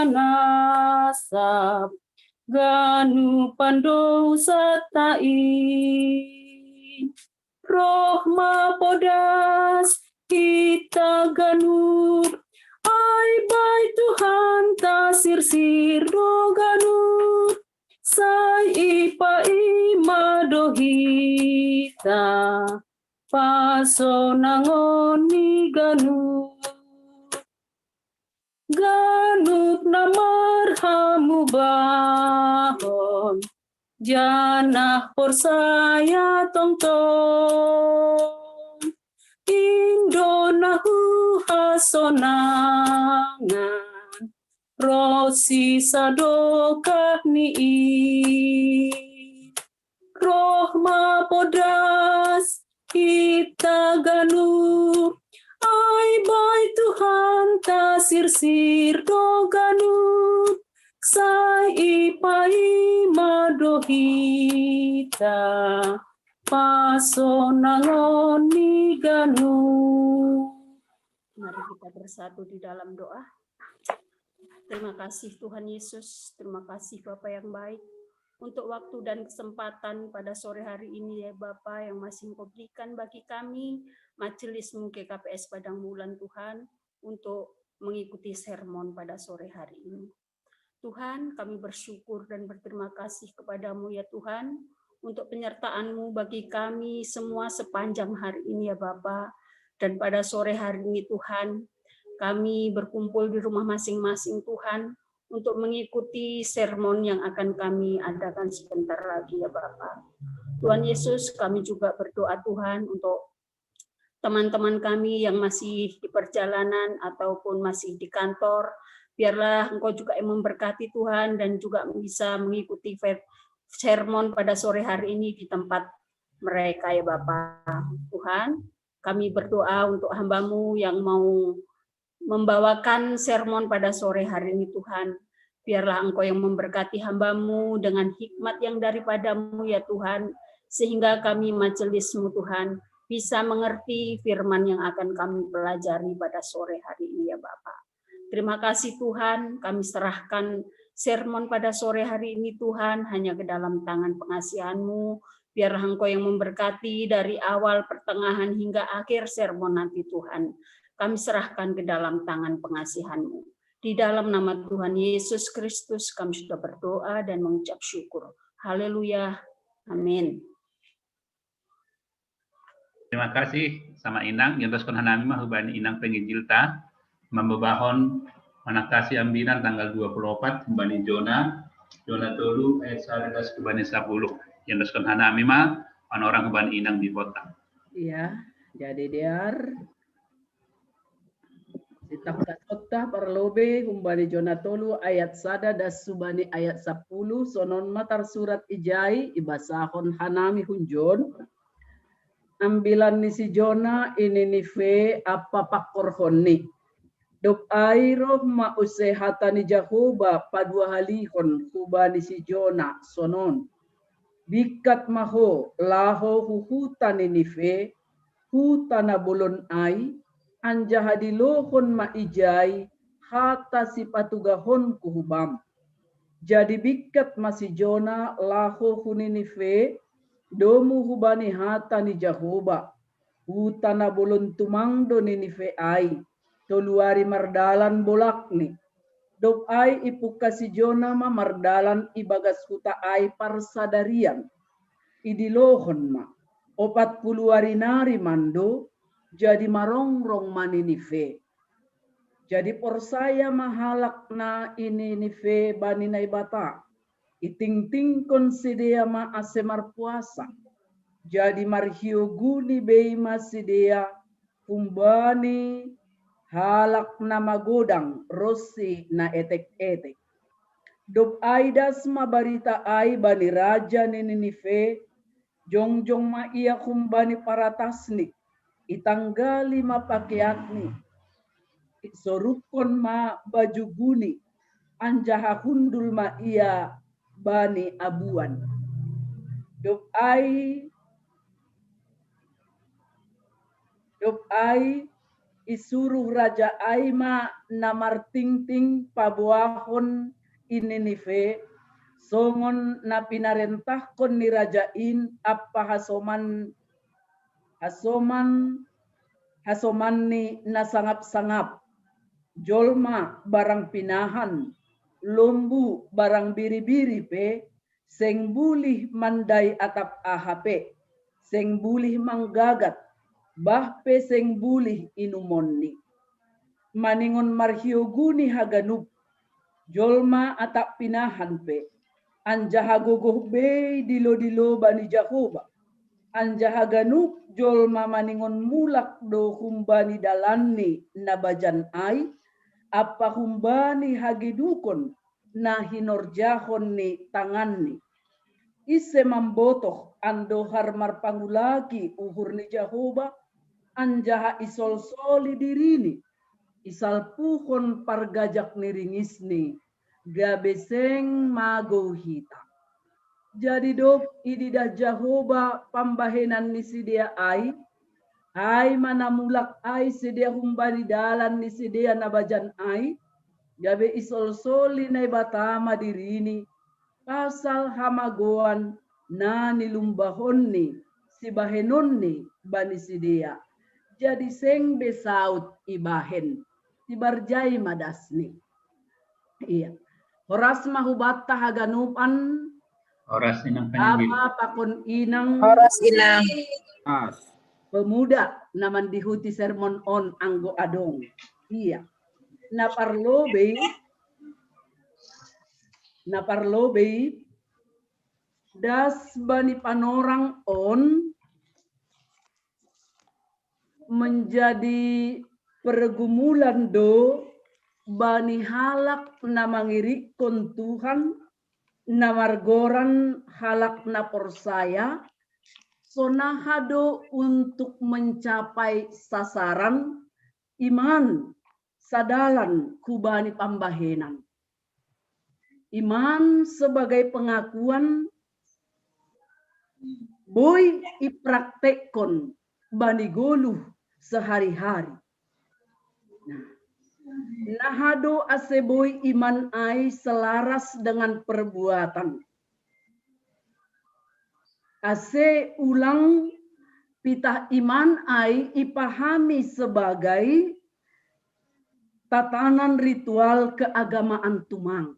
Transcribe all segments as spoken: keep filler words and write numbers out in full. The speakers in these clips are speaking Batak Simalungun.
nasab ganupan dosa tain. Roh mapodas hita ganup, ai bai Tuhan ta sirsir do ganup, sai ipaima do hita pasonangon ni ganup. Ganup na marhamubahon, janah porsaya tongtong, indo na huhasonangan, ronsi sadokah ni i. Roh mapodas hita ganup, ai bai Tuhan ta sirsir do ganup, sai ipaima do hita pasonangon ni ganup. Mari kita bersatu di dalam doa. Terima kasih Tuhan Yesus, terima kasih Bapa yang baik untuk waktu dan kesempatan pada sore hari ini ya Bapa yang masih Engkau berikan bagi kami majelis G K P S Padang Bulan Tuhan untuk mengikuti sermon pada sore hari ini. Tuhan, kami bersyukur dan berterima kasih kepada-Mu ya Tuhan untuk penyertaan-Mu bagi kami semua sepanjang hari ini ya Bapa. Dan pada sore hari ini Tuhan, kami berkumpul di rumah masing-masing Tuhan untuk mengikuti sermon yang akan kami adakan sebentar lagi ya Bapa. Tuhan Yesus, kami juga berdoa Tuhan untuk teman-teman kami yang masih di perjalanan ataupun masih di kantor. Biarlah Engkau juga yang memberkati Tuhan dan juga bisa mengikuti sermon pada sore hari ini di tempat mereka ya Bapa. Tuhan, kami berdoa untuk hamba-Mu yang mau membawakan sermon pada sore hari ini Tuhan. Biarlah Engkau yang memberkati hamba-Mu dengan hikmat yang daripada-Mu ya Tuhan, sehingga kami majelis-Mu Tuhan bisa mengerti firman yang akan kami pelajari pada sore hari ini ya Bapa. Terima kasih Tuhan, kami serahkan sermon pada sore hari ini Tuhan hanya ke dalam tangan pengasihan-Mu. Biarlah Engkau yang memberkati dari awal, pertengahan hingga akhir sermon nanti Tuhan. Kami serahkan ke dalam tangan pengasihan-Mu. Di dalam nama Tuhan Yesus Kristus kami sudah berdoa dan mengucap syukur. Haleluya. Amin. Terima kasih sama Inang, yang teruskan hanami mah hubani Inang penginjil ta, mambahon manah kasih ambilan tanggal dua puluh empat hubani Jona, Jona tolu ayat sada das hubani sapuluh. Yang teruskan hanami mah, panorang hubani Inang di kota. Iya, jadi diar. Sitap kasotah parlobe humbani Jona tolu ayat sada das hubani ayat sapuluh, sonon ma tarsurat ijai, ibasahon hanami hunjon. Ambilan ni si Jona i Ninive ampa pangkorhonni. Dob ai roh ma use hata ni Jahoba paduahalihon hubani si Jona sonon: Bingkat ma ho laho hu huta Ninive, huta na bolon ai, anjaha dilohon ma ijai hata sipatugahonku hubam. Jadi bingkat ma si Jona laho hu Ninive, domu hubani hata ni Jahoba. Huta na bolon tumang do Ninive ai, tolu ari mardalan bolakni. Dob ai ipungka si Jona ma mardalan ibagas huta ai parsadarian. Idilohon ma, opat puluh ari nari mando, jadi marongrong ma Ninive. Jadi porsaya ma halak na i Ninive bani Naibata. Itingtingkon sidea ma ase marpuasa. Jadi marhioguni bei ma sidea humbani halak na magodang ronsi na etek-etek. Dob ai das ma barita ai bani raja ni Ninive, jongjong ma ia humbani paratasni, itanggali ma pakeanni, isorukkon ma baju guni, anjaha hundul ma ia bani abuan. Dob ai, dob ai Isuruh raja ai ma na martingting paboahon i Ninive, songon na pinarentahkon ni raja in ampa hasoman, hasoman, hasomanni na sangap-sangap. Jolma barang pinahan, lombu barang biri-biri pe, seng bulih mandai atap aha pe, seng bulih manggagat, bah pe seng bulih inumonni. Maningon marhiogu ni haganup, jolma atap pinahan pe, anjaha gogoh bei dilo-dilo bani Jahowa. Anjaha ganup jolma maningon mulak do humbani dalanni na bajan ai, ampa humbani hagedukon na hinorjahon ni tanganni. Ise mambotoh andohar marpangulaki uhur ni Jahowa, anjaha isolsoli dirini, isalpuhon pargajak ni ringisni, gabe seng magou hita. Jadi dob ididah Jahowa pambahenan ni sidea ai, ai ma na mulak ai sidea humbani dalan ni sidea na bajan ai, gabe isolsoli Naibata ma dirini, pasal hamagoan na nilumbahonni sibahenonni bani sidea. Jadi seng be saut ibahen, tibarjai ma dasni. Iya. Horas ma hubanta haganupan. Horas inang pandidik. Bapa pakon inang. Horas inang. As. Pemuda na mandihuti sermon on anggo adong. Iya. Na parlobei, na parlobei das bani panorang on menjadi pergumulan do bani halak na mangirikkon Tuhan, na margoran halak na porsaya, sonaha do untuk mencapai sasaran iman sadalan hubani pambahenan. Iman sebagai pengakuan boi ipraktekkon bani goluh sehari-hari. Nah, naha do ase boi iman ai selaras dengan perbuatan. Ase ulang pitah iman ai ipahami sebagai tatanan ritual keagamaan tumang.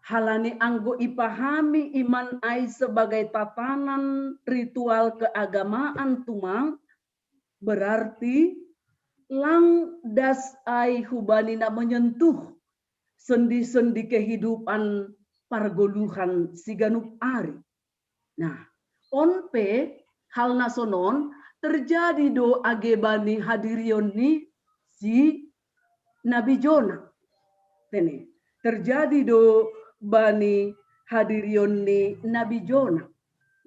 Halani anggo ipahami iman ai sebagai tatanan ritual keagamaan tumang, berarti lang das ai hubani na menyentuh sendi-sendi kehidupan pargoluhan siganup ari. Nah, on pe hal na sonon terjadi do age bani hadirion ni si Nabi Jona. Tene, terjadi do bani hadirion ni Nabi Jona.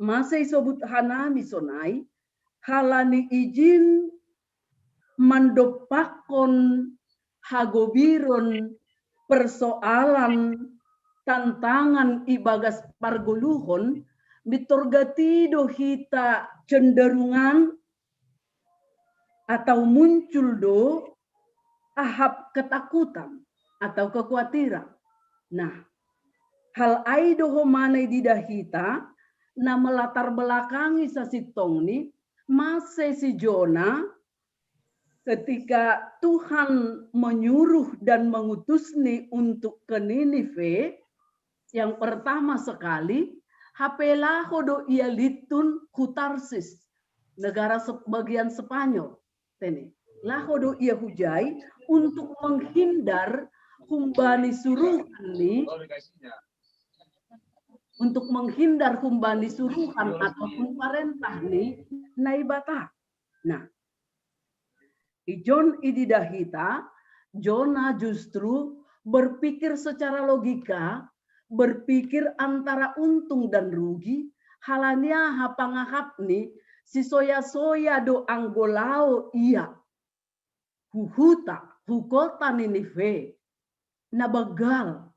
Mase isobut hanami sonai, halani ijin mandompakkon hagobiron persoalan tantangan ibagas pargoluhon, mitorgati do hita cenderungan atau muncul do ahap ketakutan atau kekuatiran. Nah, hal ai do homana ididah hita na melatar belakangi sasintongni, mase si Jona ketika Tuhan menyuruh dan mengutusni untuk ke Ninive, yang pertama sekali, hape laho do ia litun hu Tarsis, negara bagian Spanyol. Tene, laho do ia hujai untuk menghindar humbani suruhan ni, untuk menghindar humbani suruhan ataupun parentah ni Naibata. Nah, ijon ididah hita, Jona justru berpikir secara logika, berpikir antara untung dan rugi, halani aha pangahapni, sisoya-soya do anggo laho ia hu huta, hu kota Ninive, na banggal,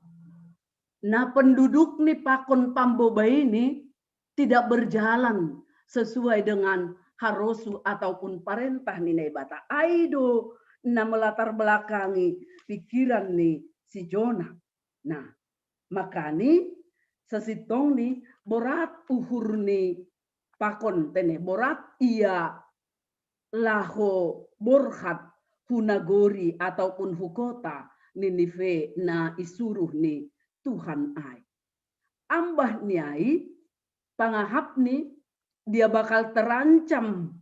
na pendudukni pakon pambobaini tidak berjalan sesuai dengan harosuh ataupun parentah ni Naibata. Ai do na melatar belakangi pikiran ni si Jona. Nah, makani sasintongni borat uhur ni pakon tene, borat ia laho borhat hu nagori ataupun hu kota Ninive na isuruh ni Tuhan ai. Ambah ni ai, pangahapni dia bakal terancam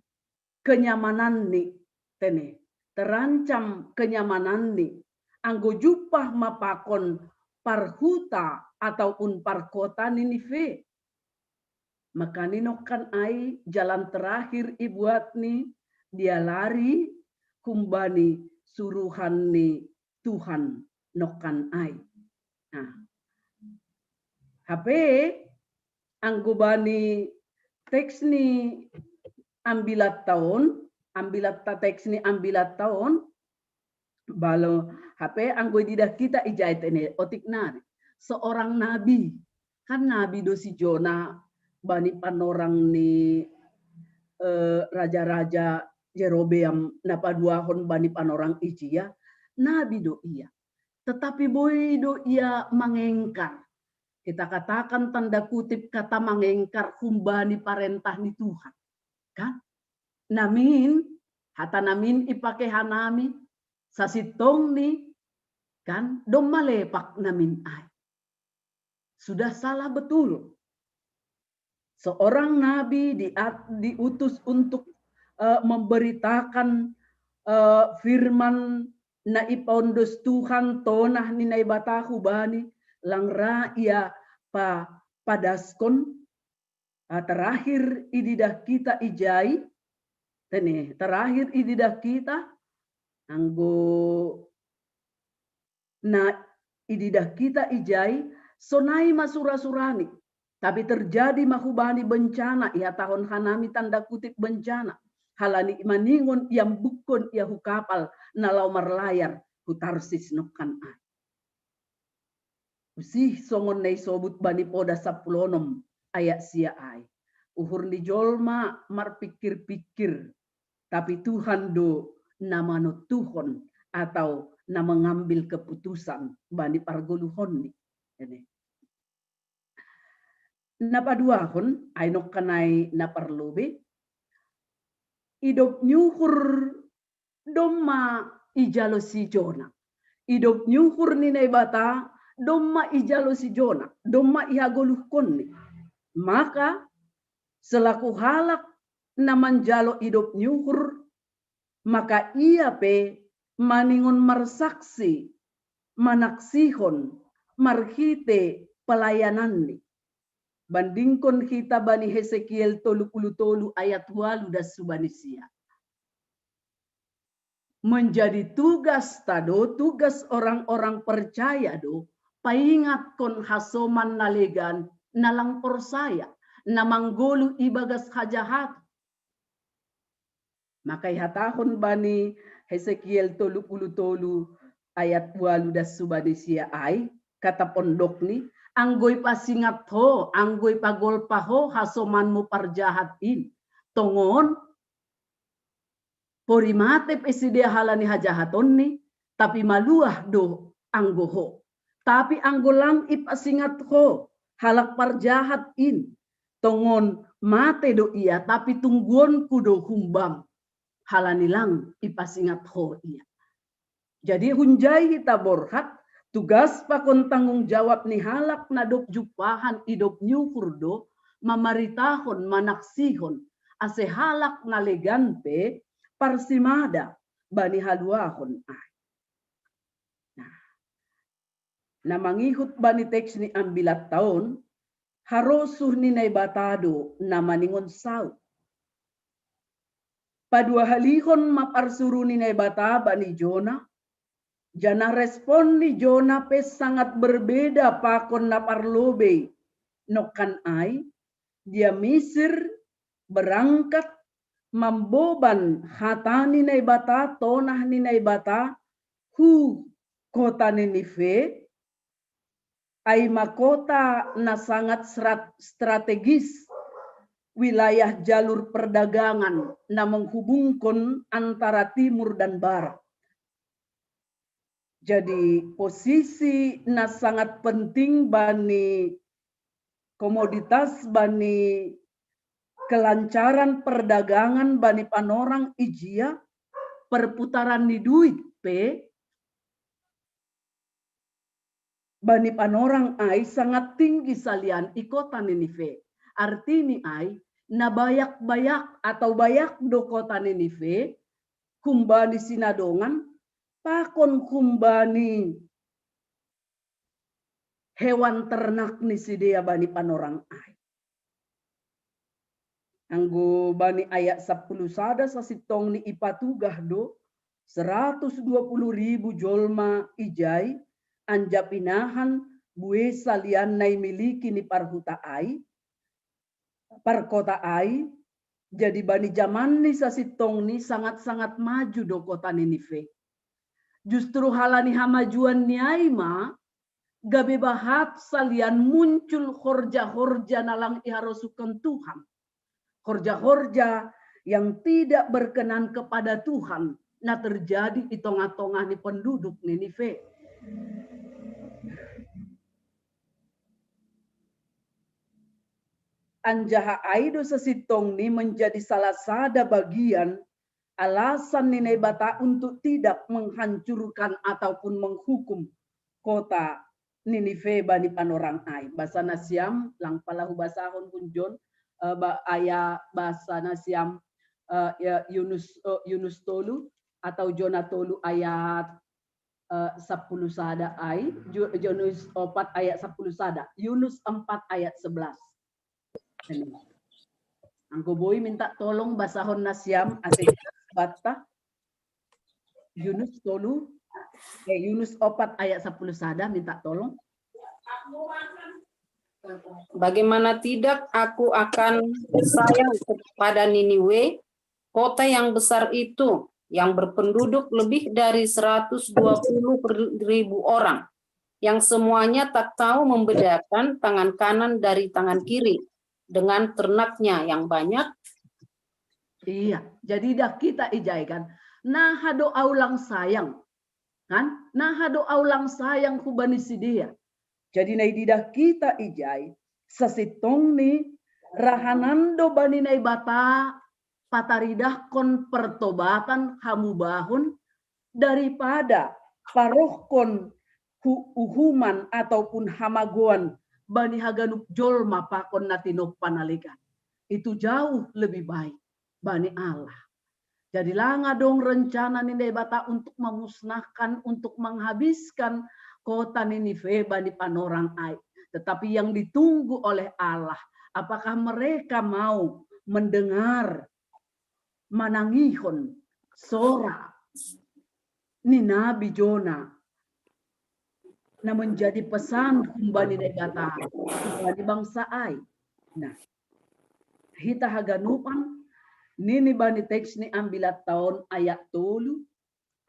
kenyamananni, tene, terancam kenyamananni anggo jumpah ma pakon parhuta ataupun parkota Ninive. Makani nongkan ai jalan terakhir ibuatni, dia lari humbani suruhan ni Tuhan nongkan ai. Nah, hape anggo bani teks ni ambilatta on, ambilatta, teks ni ambilatta on, balo hape anggo ididah hita ijai tene otik nari. Seorang nabi, kan nabi do si Jona bani panorang ni eh, raja-raja Jerobeam na paduahon bani panorang ijia, nabi do ia. Tetapi boi do ia mangengkar. Kita katakan tanda kutip kata mangengkar humbani parentah ni Tuhan. Kan? Namin, hata namin ipake hanami, sasintongni, kan, domma lepak namin ai. Sudah salah betul. Seorang nabi di, diutus untuk uh, memberitakan uh, firman na ipaondos Tuhan, tonah ni Naibata hubani, lang ra ia pa, padaskon. Uh, terakhir ididah hita ijai, tene, terakhir ididah hita, anggo na ididah hita ijai, sonai ma sura-surani. Tapi terjadi ma hubani bencana, ihatahon hanami tanda kutip bencana. Halani maningon iambukkon ia hu kapal na laho marlayar hu Tarsis nongkan ai. Usih songon na isobut bani Poda sampulu onom ayat sia ai. Uhur ni jolma marpikir-pikir, tapi Tuhan do na manontuhon atau na mengambil keputusan bani pargoluhonni. Ini. Na paduahon, ai nongkan ai na parlobei, idop ni uhur domma ijalo si Jona. Idop ni uhur ni Naibata domma ijalo si Jona, domma ihagoluhkonni. Maka selaku halak na manjalo idop ni uhur, maka ia pe maningon marsaksi, manaksihon marhite pelayananni. Bandingkon hita bani Hesekiel tolu puluh tolu ayat ualu das hubani sia. Menjadi tugas ta do, tugas orang-orang percaya do, paingatkon hasoman na legan na lang porsaya, na manggoluh ibagas hajahat. Maka ihatahon bani Hesekiel tolu puluh tolu ayat ualu das hubani sia ai, kata pondokni, anggo ipasingat ho, anggo ipagolpa ho hasomanmu parjahat in. Tongon, pori mate pe sidea halani hajahatonni, tapi maluah do anggo ho. Tapi anggo lang ipasingat ho halak parjahat in, tongon mate do ia, tapi tungguonku do humbang halani lang ipasingat ho ia. Jadi hunjai hita borhat, tugas pakon tanggung jawab ni halak na dob jumpahan idop ni uhur do, mamaritahon, manaksihon, ase halak na legan pe parsimada bani haluahon ai. Nah, na mangihut bani teks ni ambilatta on, harosuh ni Naibata do na maningon saut. Paduahalihon ma parsuru ni Naibata bani Jona, janah respon ni Jona pe sangat berbeda pakon na parlobei nongkan ai, dia Misir berangkat mamboban hata ni Naibata, tonah ni Naibata, hu kota Ninive, ai ma kota na sangat strategis wilayah jalur perdagangan na menghubungkan antara timur dan barat. Jadi posisi na sangat penting bani komoditas, bani kelancaran perdagangan bani panorang ijia, perputaran ni duit pe bani panorang ai sangat tinggi salian i kota Ninive. Artini ai, na bayak-bayak atau bayak do kota Ninive, humbani sinadongan, pakon humbani hewan ternak ni sidea bani panorang ai. Anggo bani ayat sapuluh sada sasintong ni ipatugah do, seratus dua puluh ribu jolma ijai, anjap inahan bue salian na imiliki ni parhuta ai, parkota ai. Jadi bani jaman ni sasintong ni sangat-sangat maju do kota Ninive. Justru halani hamajuan ni ai ma, gabe bahat salian muncul horja-horja na lang iharosuhon Tuhan. Horja-horja yang tidak berkenan kepada Tuhan na terjadi i tongah-tongah ni penduduk Ninive. Anjaha ai do sasintong ni menjadi salah sada bagian alasan ni Naibata untuk tidak menghancurkan ataupun menghukum kota Ninive bani panorang ai. Basa nasiam, lang pala hubasahon hunjon, eh, ba, aya basa nasiam, eh, ya, Yunus, eh, Yunus tolu atau Jona tolu ayat, eh, sapuluh sada ai, Ju-, Yunus opat ayat sapuluh sada, Yunus empat ayat sebelas. Anggo boi minta tolong basahon nasiam ase banta. Yunus tolu, eh, Yunus opat ayat sapuluh sada, minta tolong. Bagaimana tidak aku akan sayang kepada Niniwe, kota yang besar itu, yang berpenduduk lebih dari seratus dua puluh ribu orang, yang semuanya tak tahu membedakan tangan kanan dari tangan kiri, dengan ternaknya yang banyak? Iya, jadi dah kita ijai kan. Nah, hado aulang sayang. Kan? Nah, hado aulang sayang hubani sidea. Jadi na ididah kita ijai, sasintong ni rahanan do bani Naibata pataridahkon pertobatan hamubahon daripada parohkon uhuman ataupun hamagoan bani haganup jolma pakon na tinompa na legan. Itu jauh lebih baik bani Allah. Jadi lang adong rencana ni Naibata untuk memusnahkan, untuk menghabiskan kota Ninive bani panorang ai. Tetapi yang ditunggu oleh Allah, apakah mereka mau mendengar, manangihon sora ni Nabi Jona na menjadi pesan humbani Naibata humbani bangsa ai. Nah, hita haganupan nini bani teks ni ambilat taon ayat tolu,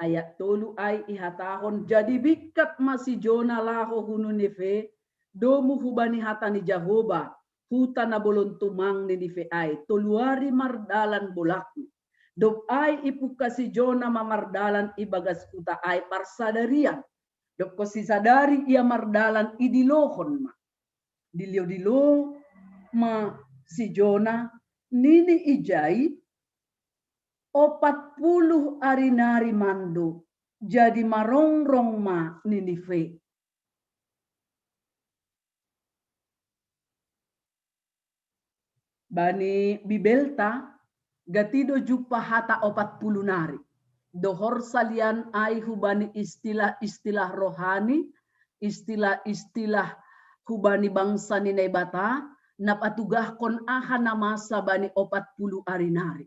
ayat tolu ai ihatahon, jadi bingkat ma si Jona laho hu Ninive, domu hubani hata ni Jahowa, huta na bolon tumang Ninive ai, tolu ari mardalan bolakni. Dob ai ipungka si Jona ma mardalan ibagas huta ai parsadarian. Dob konsi sadari ia mardalan idilohon ma. Dilio-dilo ma si Jona nini ijai, opat puluh ari nari mando, jadi marongrong ma Ninive. Bani Bibelta, gati do jumpa hata opat puluh nari. Dohor salian ai hubani istilah-istilah rohani, istilah-istilah hubani bangsa ni Naibata, na patugahkon aha na masa bani opat puluh ari nari.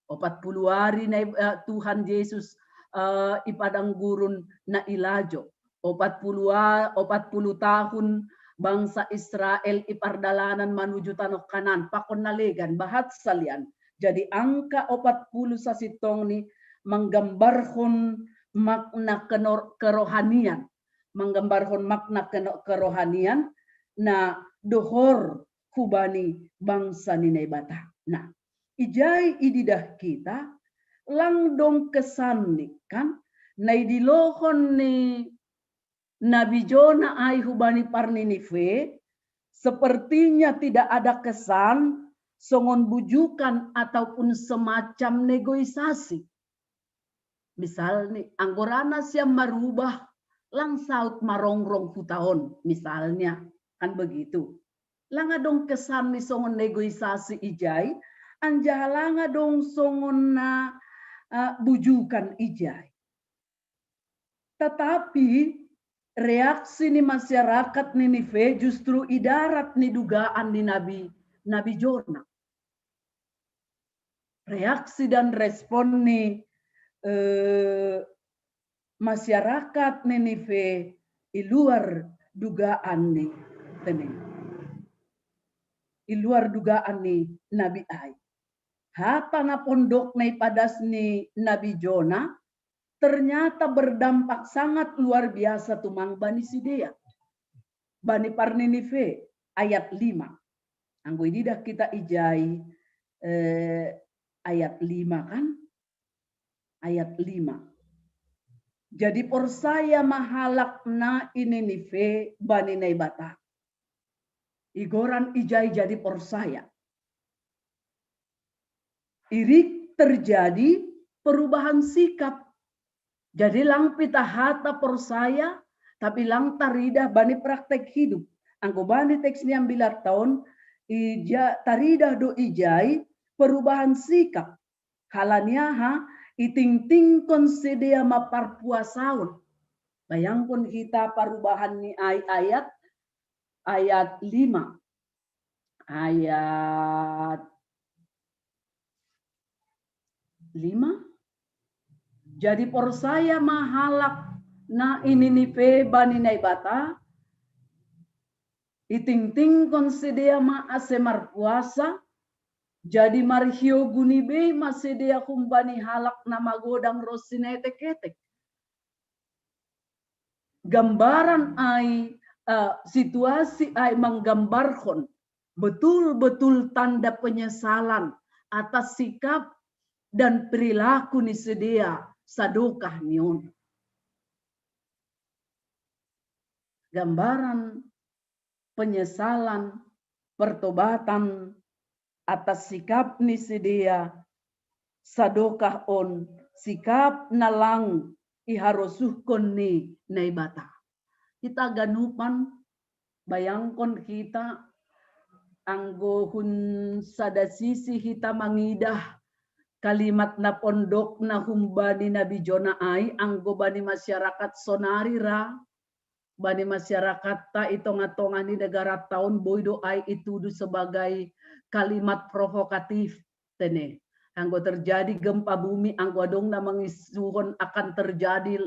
Opat puluh ari na, eh, Tuhan Yesus, eh, i padang gurun na ilajo. Opat puluh, opat puluh tahun bangsa Israel i pardalanan manuju tanoh Kanaan, pakon na legan, bahat salian. Jadi angka opat puluh sasintong ni manggambarhon makna kenor-, kerohanian, manggambarhon makna keno-, kerohanian, na dohor hubani bangsa ni Naibata. Nah, ijai ididah kita lang dong kesan ni kan, na idilohon ni Nabi Jona ai hubani par Ninive, sepertinya tidak ada kesan songon bujukan ataupun semacam negosiasi. Misalnya, anggo ra nasiam marubah, lang saut marongrong huta on, misalnya, kan begitu. Lang adong kesan ni songon negosiasi ijai, anjaha lang adong songon na uh, bujukan ijai. Tetapi reaksi ni masyarakat Ninive justru idarat ni dugaan ni Nabi Nabi Jona. Reaksi dan respon ni eh, masyarakat Ninive i luar dugaan ni tene. I luar dugaan ni Nabi ai. Hata na pondok na ipadas ni Nabi Jona ternyata berdampak sangat luar biasa tumang bani sidea. Bani par Ninive ayat lima. Anggo ididah kita ijai eh, ayat lima kan? Ayat lima. Jadi porsaya ma halak na i Ninive bani Naibata. Igoran ijai jadi porsaya. Irik terjadi perubahan sikap. Jadi lang pita hata porsaya, tapi lang taridah bani praktek hidup. Anggo bani teks ni ambilat taon, ija, taridah do ijai perubahan sikap. Halani aha? Itingtingkon sidea ma parpuasaon. Bayangkon hita parubahan ni ai ayat ayat lima. Ayat lima. Jadi porsaya ma halak na i Ninive bani Naibata, itingtingkon sidea ma ase marpuasa, jadi marhiogu ni bei ma sidea humbani halak na magodang ronsi na etek-etek. Gambaran ai uh, situasi ai menggambarkan betul-betul tanda penyesalan atas sikap dan perilaku ni sidea sadokah ni on. Gambaran penyesalan, pertobatan atas sikap ni sidea sadokah on, sikap na lang iharosuhkon ni Naibata. Hita ganupan, bayangkon hita, anggo hun sada sisi hita mangidah kalimat na pondok na humbani Nabi Jona ai, anggo bani masyarakat sonari ra, bani masyarakatta i tongah-tongah ni negara taon boi do ai itudu sebagai kalimat provokatif tene. Anggo terjadi gempa bumi, anggo adong na mangisuhon akan terjadi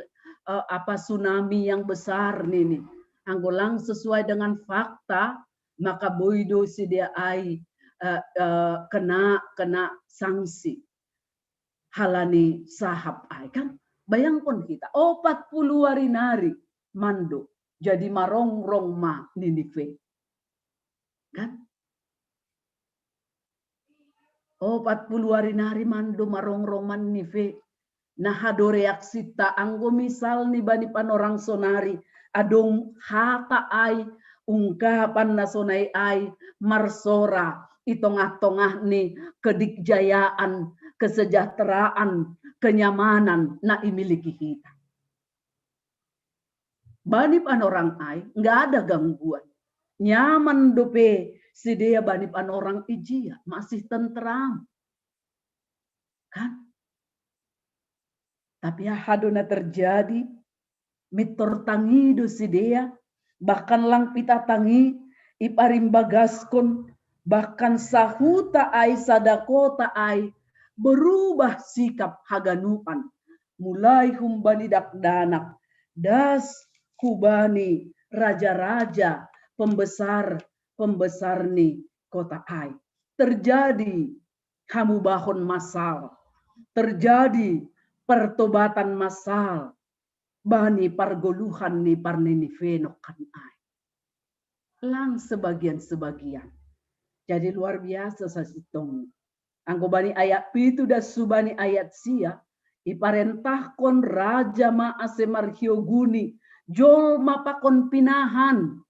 uh, apa tsunami yang besar nini. Anggo lang sesuai dengan fakta, maka boi do sidea ai uh, uh, kena kena sanksi. Halani sahap ai kan. Bayangkon hita, opat puluh ari nari mando jadi marongrong ma Ninive. Kan? Opat puluh ari nari mando marongrong ma Ninive. Nah, aha do reaksita anggo misal ni bani panorang sonari adong hata ai, ungkapan na sonai ai marsora i tongah-tongah ni kedikjayaan, kesejahteraan, kenyamanan na imiliki hita. Bani panorang ai nggak ada gangguan. Nyaman dope sidea bani panorang ijia, masih tentram. Kan? Tapi aha do na terjadi? Mintor tangi do sidea, bahkan lang pita tangi, iparimbagaskon, bahkan sahuta ai, sada kota ai, berubah sikap haganupan. Mulai humbani dakdanak, das hubani raja-raja, pembesar-pembesar ni kota ai. Terjadi hamubahon masal, terjadi pertobatan masal bani pargoluhan ni parninive nongkan ai. Lang sebagian-sebagian. Jadi luar biasa sasintong. Anggo bani ayat pitu das subani ayat sia, iparentahkon raja ma ase marhioguni, jolma pakon pinahan.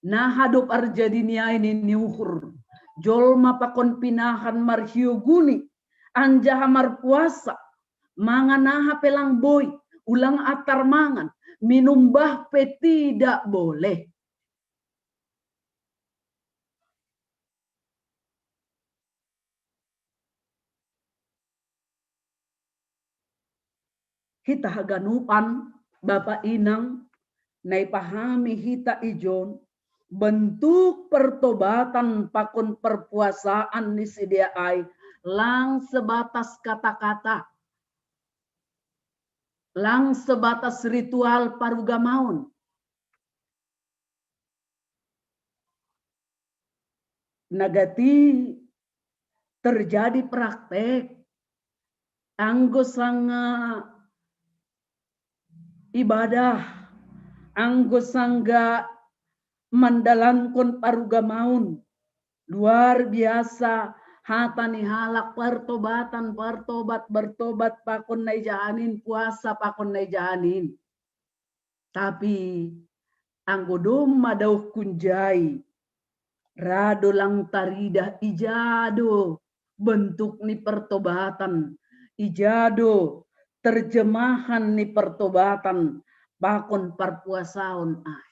Naha do parjadi ni ai ni uhur, jolma pakon pinahan marhioguni, anjaha marpuasa, mangan aha pe lang boi, ulang atar mangan, minum bah pe tidak boleh. Hita haganupan, Bapa Inang, na ipahami hita ijon, bentuk pertobatan pakon perpuasaan ni sidea ai lang sebatas kata-kata, lang sebatas ritual parugamaon. Nagati terjadi praktek anggo sanga ibadah, anggo sangga mandalankon parugamaon, luar biasa hata ni halak pertobatan, pertobat, bertobat pakon na ijahanin, puasa pakon na ijahanin. Tapi anggo domma dauh kunjai, ra do lang taridah ija do bentuk ni pertobatan, ija do terjemahan ni pertobatan pakon parpuasaon ai.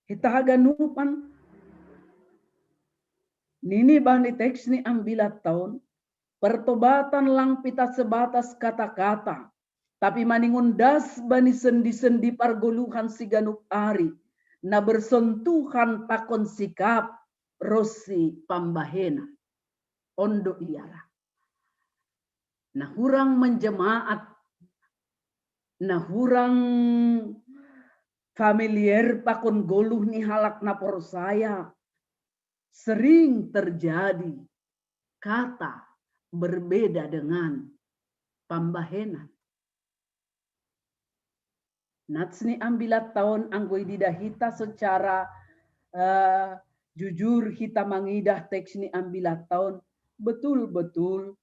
Hita haganupan, nini bani teks ni ambilat taon, pertobatan lang pita sebatas kata-kata, tapi maningon das bani sendi-sendi pargoluhan siganup ari, na bersentuhan pakon sikap ronsi pambahenan. On do ia ra. Na hurang menjemaat, na hurang familiar pakon goluh ni halak na porsaya, sering terjadi kata berbeda dengan pambahenan. Nats ni ambilat taon, anggo ididah hita secara, eh, jujur hita mangidah teks ni ambilat taon, betul-betul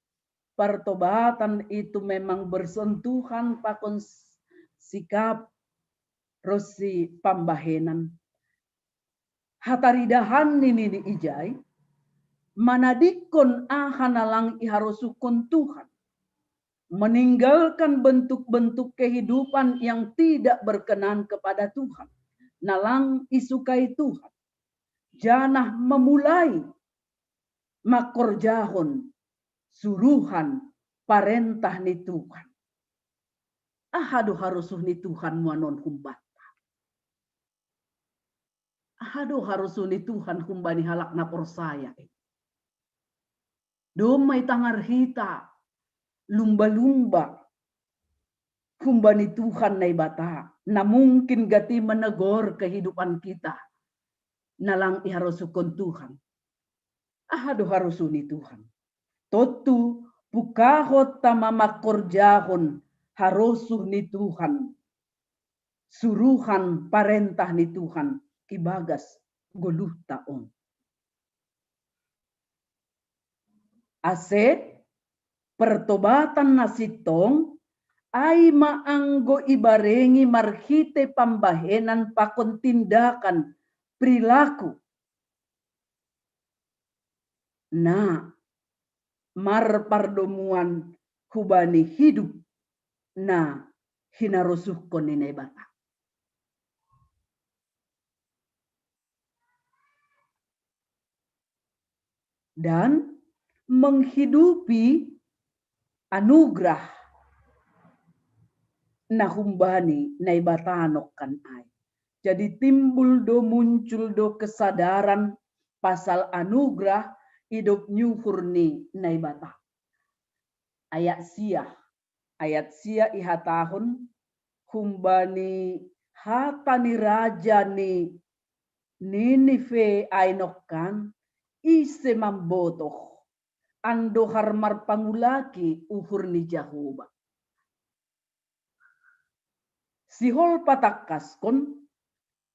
pertobatan itu memang bersentuhan pakon s-, sikap ronsi pambahenan. Hataridahan ni nini ijai, manadingkon aha na lang iharosuhkon Tuhan, meninggalkan bentuk-bentuk kehidupan yang tidak berkenan kepada Tuhan, na lang isukai Tuhan, janah memulai mangkorjahon suruhan parentah ni Tuhan. Aha do harosuh ni Tuhan muanon humbanta? Aha do harosuh ni Tuhan humbani halak na porsaya i? Domma itangar hita lumba-lumba humbani Tuhan Naibata, na mungkin gati menegor kehidupan kita, na lang iharosuhkon Tuhan. Aha do harosuh ni Tuhan? Tontu pungkahonta ma mangkorjahon harosuh ni Tuhan, suruhan parentah ni Tuhan ibagas goluhta on. Ase pertobatan na sintong ai ma anggo ibarengi marhite pambahenan pakon tindakan, perilaku na marpardomuan hubani hidup na hinarosuhkon ni Naibata. Dan menghidupi anugerah na humbani Naibata nongkan ai. Jadi timbul do, muncul do kesadaran pasal anugerah idop ni uhur ni Naibata. Ayat sia, ayat sia ihatahon, humbani hata ni raja ni Ninive ai nongkan, ise mambotoh andohar marpangulaki uhur ni Jahowa. Sihol patangkaskon,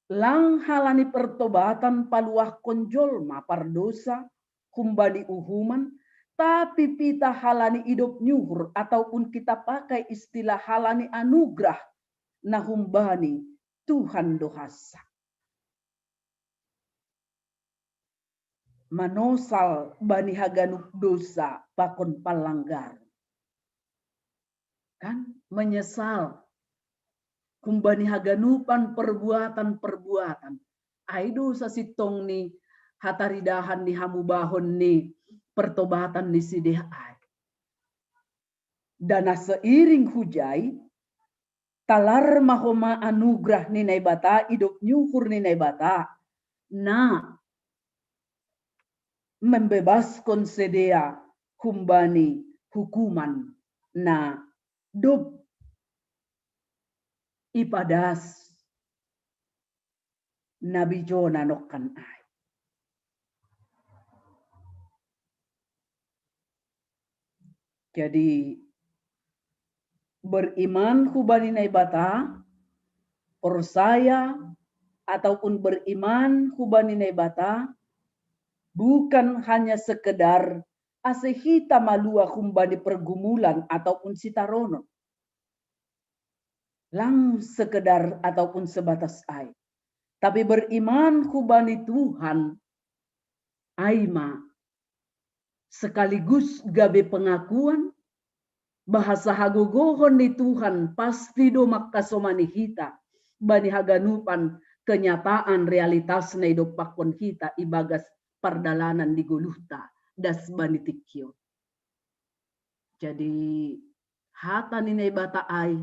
Lang halani pertobatan paluahkon jolma pardosa humbani uhuman, tapi pita halani idop nyuhur, ataupun kita pakai istilah halani anugrah na humbani Tuhan do hasa. Manosal bani haganup dosa pakon palanggar. Kan menyesal humbani haganupan perbuatan-perbuatan. Ai dosa sitong ni hataridahan ni hamubahon ni pertobatan ni sideh ai. Dan seiring hujai, talar ma homa anugrah ni Naibata, idop nyuhur ni Naibata, na membebaskon sidea humbani hukuman na dob ipadas nabi Jona nongkan ai. Jadi, beriman hubani Naibata, percaya ataupun beriman hubani Naibata, bukan hanya sekedar ase hita malua humbani pergumulan ataupun sitaronon. Lang sekedar ataupun sebatas ai. Tapi beriman hubani Tuhan, ai ma sekaligus gabe pengakuan bahasa hagogohon ni Tuhan pasti do mangkasomani hita bani haganupan kenyataan realitas na idompakkon hita ibagas pardalanan di goluhta das bani tingki on. Jadi, hata ni Naibata ai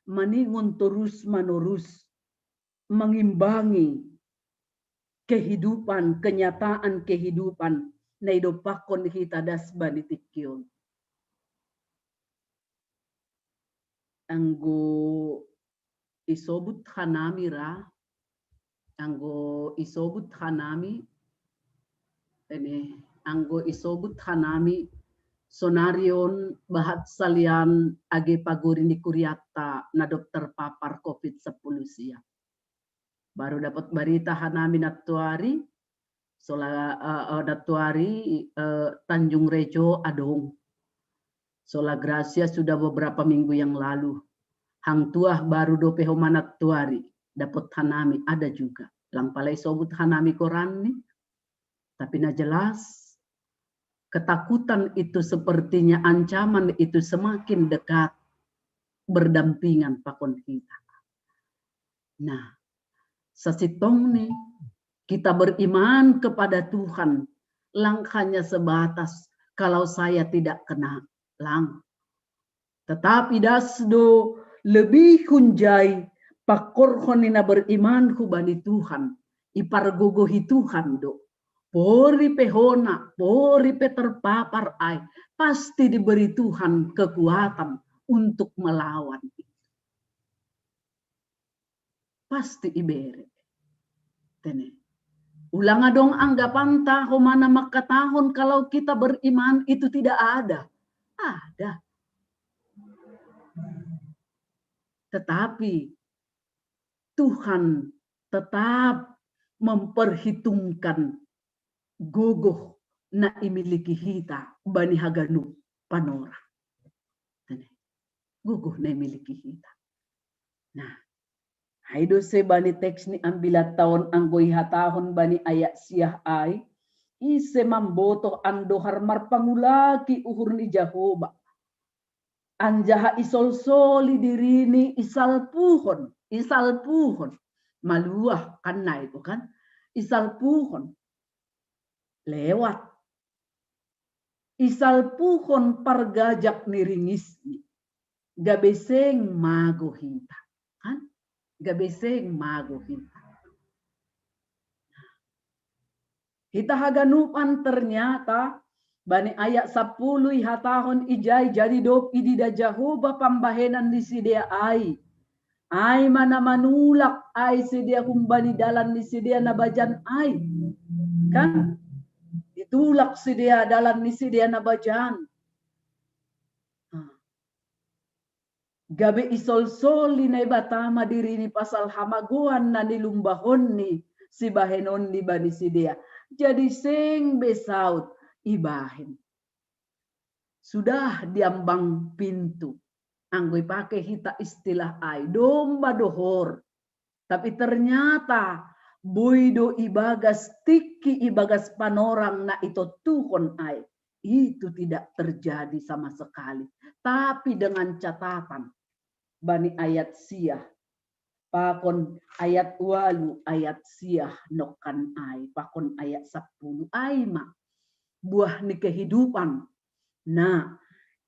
maningon torus manorus, mengimbangi kehidupan, kenyataan kehidupan na idompakkon hita das bani tingki on. Anggo isobut hanami ra, anggo isobut hanami, ini, anggo isobut hanami sonari on bahat salian age pagori ni kuriatta na dob terpapar covid sepuluh sia. Baru dapat barita hanami nantuari, sola, eh, eh, nantuari, eh, Tanjung Rejo adong. Sola Gracia sudah beberapa minggu yang lalu. Hang Tuah baru dope homa nantuari, dapat hanami ada juga. Lang pala isobut hanami koranni, tapi na jelas, ketakutan itu sepertinya ancaman itu semakin dekat berdampingan pakon hita. Nah, sasintongni kita beriman kepada Tuhan, lang hanya sebatas kalau saya tidak kena, lang. Tetapi das do lebih hunjai, pakorhon ni na beriman hubani Tuhan, ipargogohi Tuhan do. Pori pe hona, pori pe terpapar ai, pasti diberi Tuhan kekuatan untuk melawan. Pasti ibere. Tene. Ulang adong anggapanta homana mangkatahon kalau kita beriman itu tidak ada. Ada. Tetapi Tuhan tetap memperhitungkan gogoh na imiliki hita bani haganup panorang. Tene. Gogoh na imiliki hita. Nah, ai do se bani teks ni ambilatta on anggo ihatahon bani ayat siah ai, ise mambotoh andohar marpangulaki uhur ni Jahowa, anjaha isolsoli dirini isalpuhon, isalpuhon. Maluah kan nai bukan? Isalpuhon. Lewat. Isalpuhon pargajak ni ringisni. Gabe seng mago hita. Kan? Gabe seng mago hita. Hita haganupan ternyata bani ayat sapuluh ihatahon ijai jadi dob idida Jahowa pambahenan ni sidea ai. Ai ma na manulak ai sidea humbani dalan ni sidea na bajan ai. Kan? Ditulak sidea dalan ni sidea na bajan. Ah. Gabe isolsoli Naibata ma dirini pasal hamagoan na nilumbahonni sibahenonni bani sidea. Jadi seng be saut ibahen. Sudah di ambang pintu. Anggo ipake hita istilah ai, domba dohor. Tapi ternyata boi do ibagas tingki, ibagas panorang na itotuhon ai, itu tidak terjadi sama sekali. Tapi dengan catatan, bani ayat sia, pakon ayat walu, ayat sia nokkan ai, pakon ayat sapuluh ai ma buah ni kehidupan na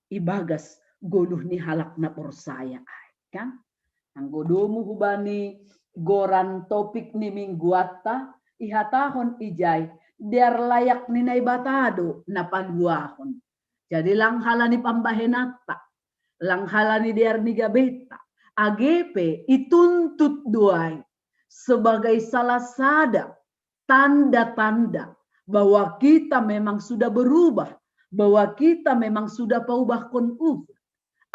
ibagas goluh ni halak na porsaya ai, kan? Anggo domu hubani goran topik ni mingguanta, ihatahon ijai, dear layak ni Naibata do na paluahon. Jadi lang halani pambahenanta, lang halani dear ni gabeta, age pe ituntut do ai sebagai salah sada tanda-tanda bahwa kita memang sudah berubah, bahwa kita memang sudah paubahkon uhur.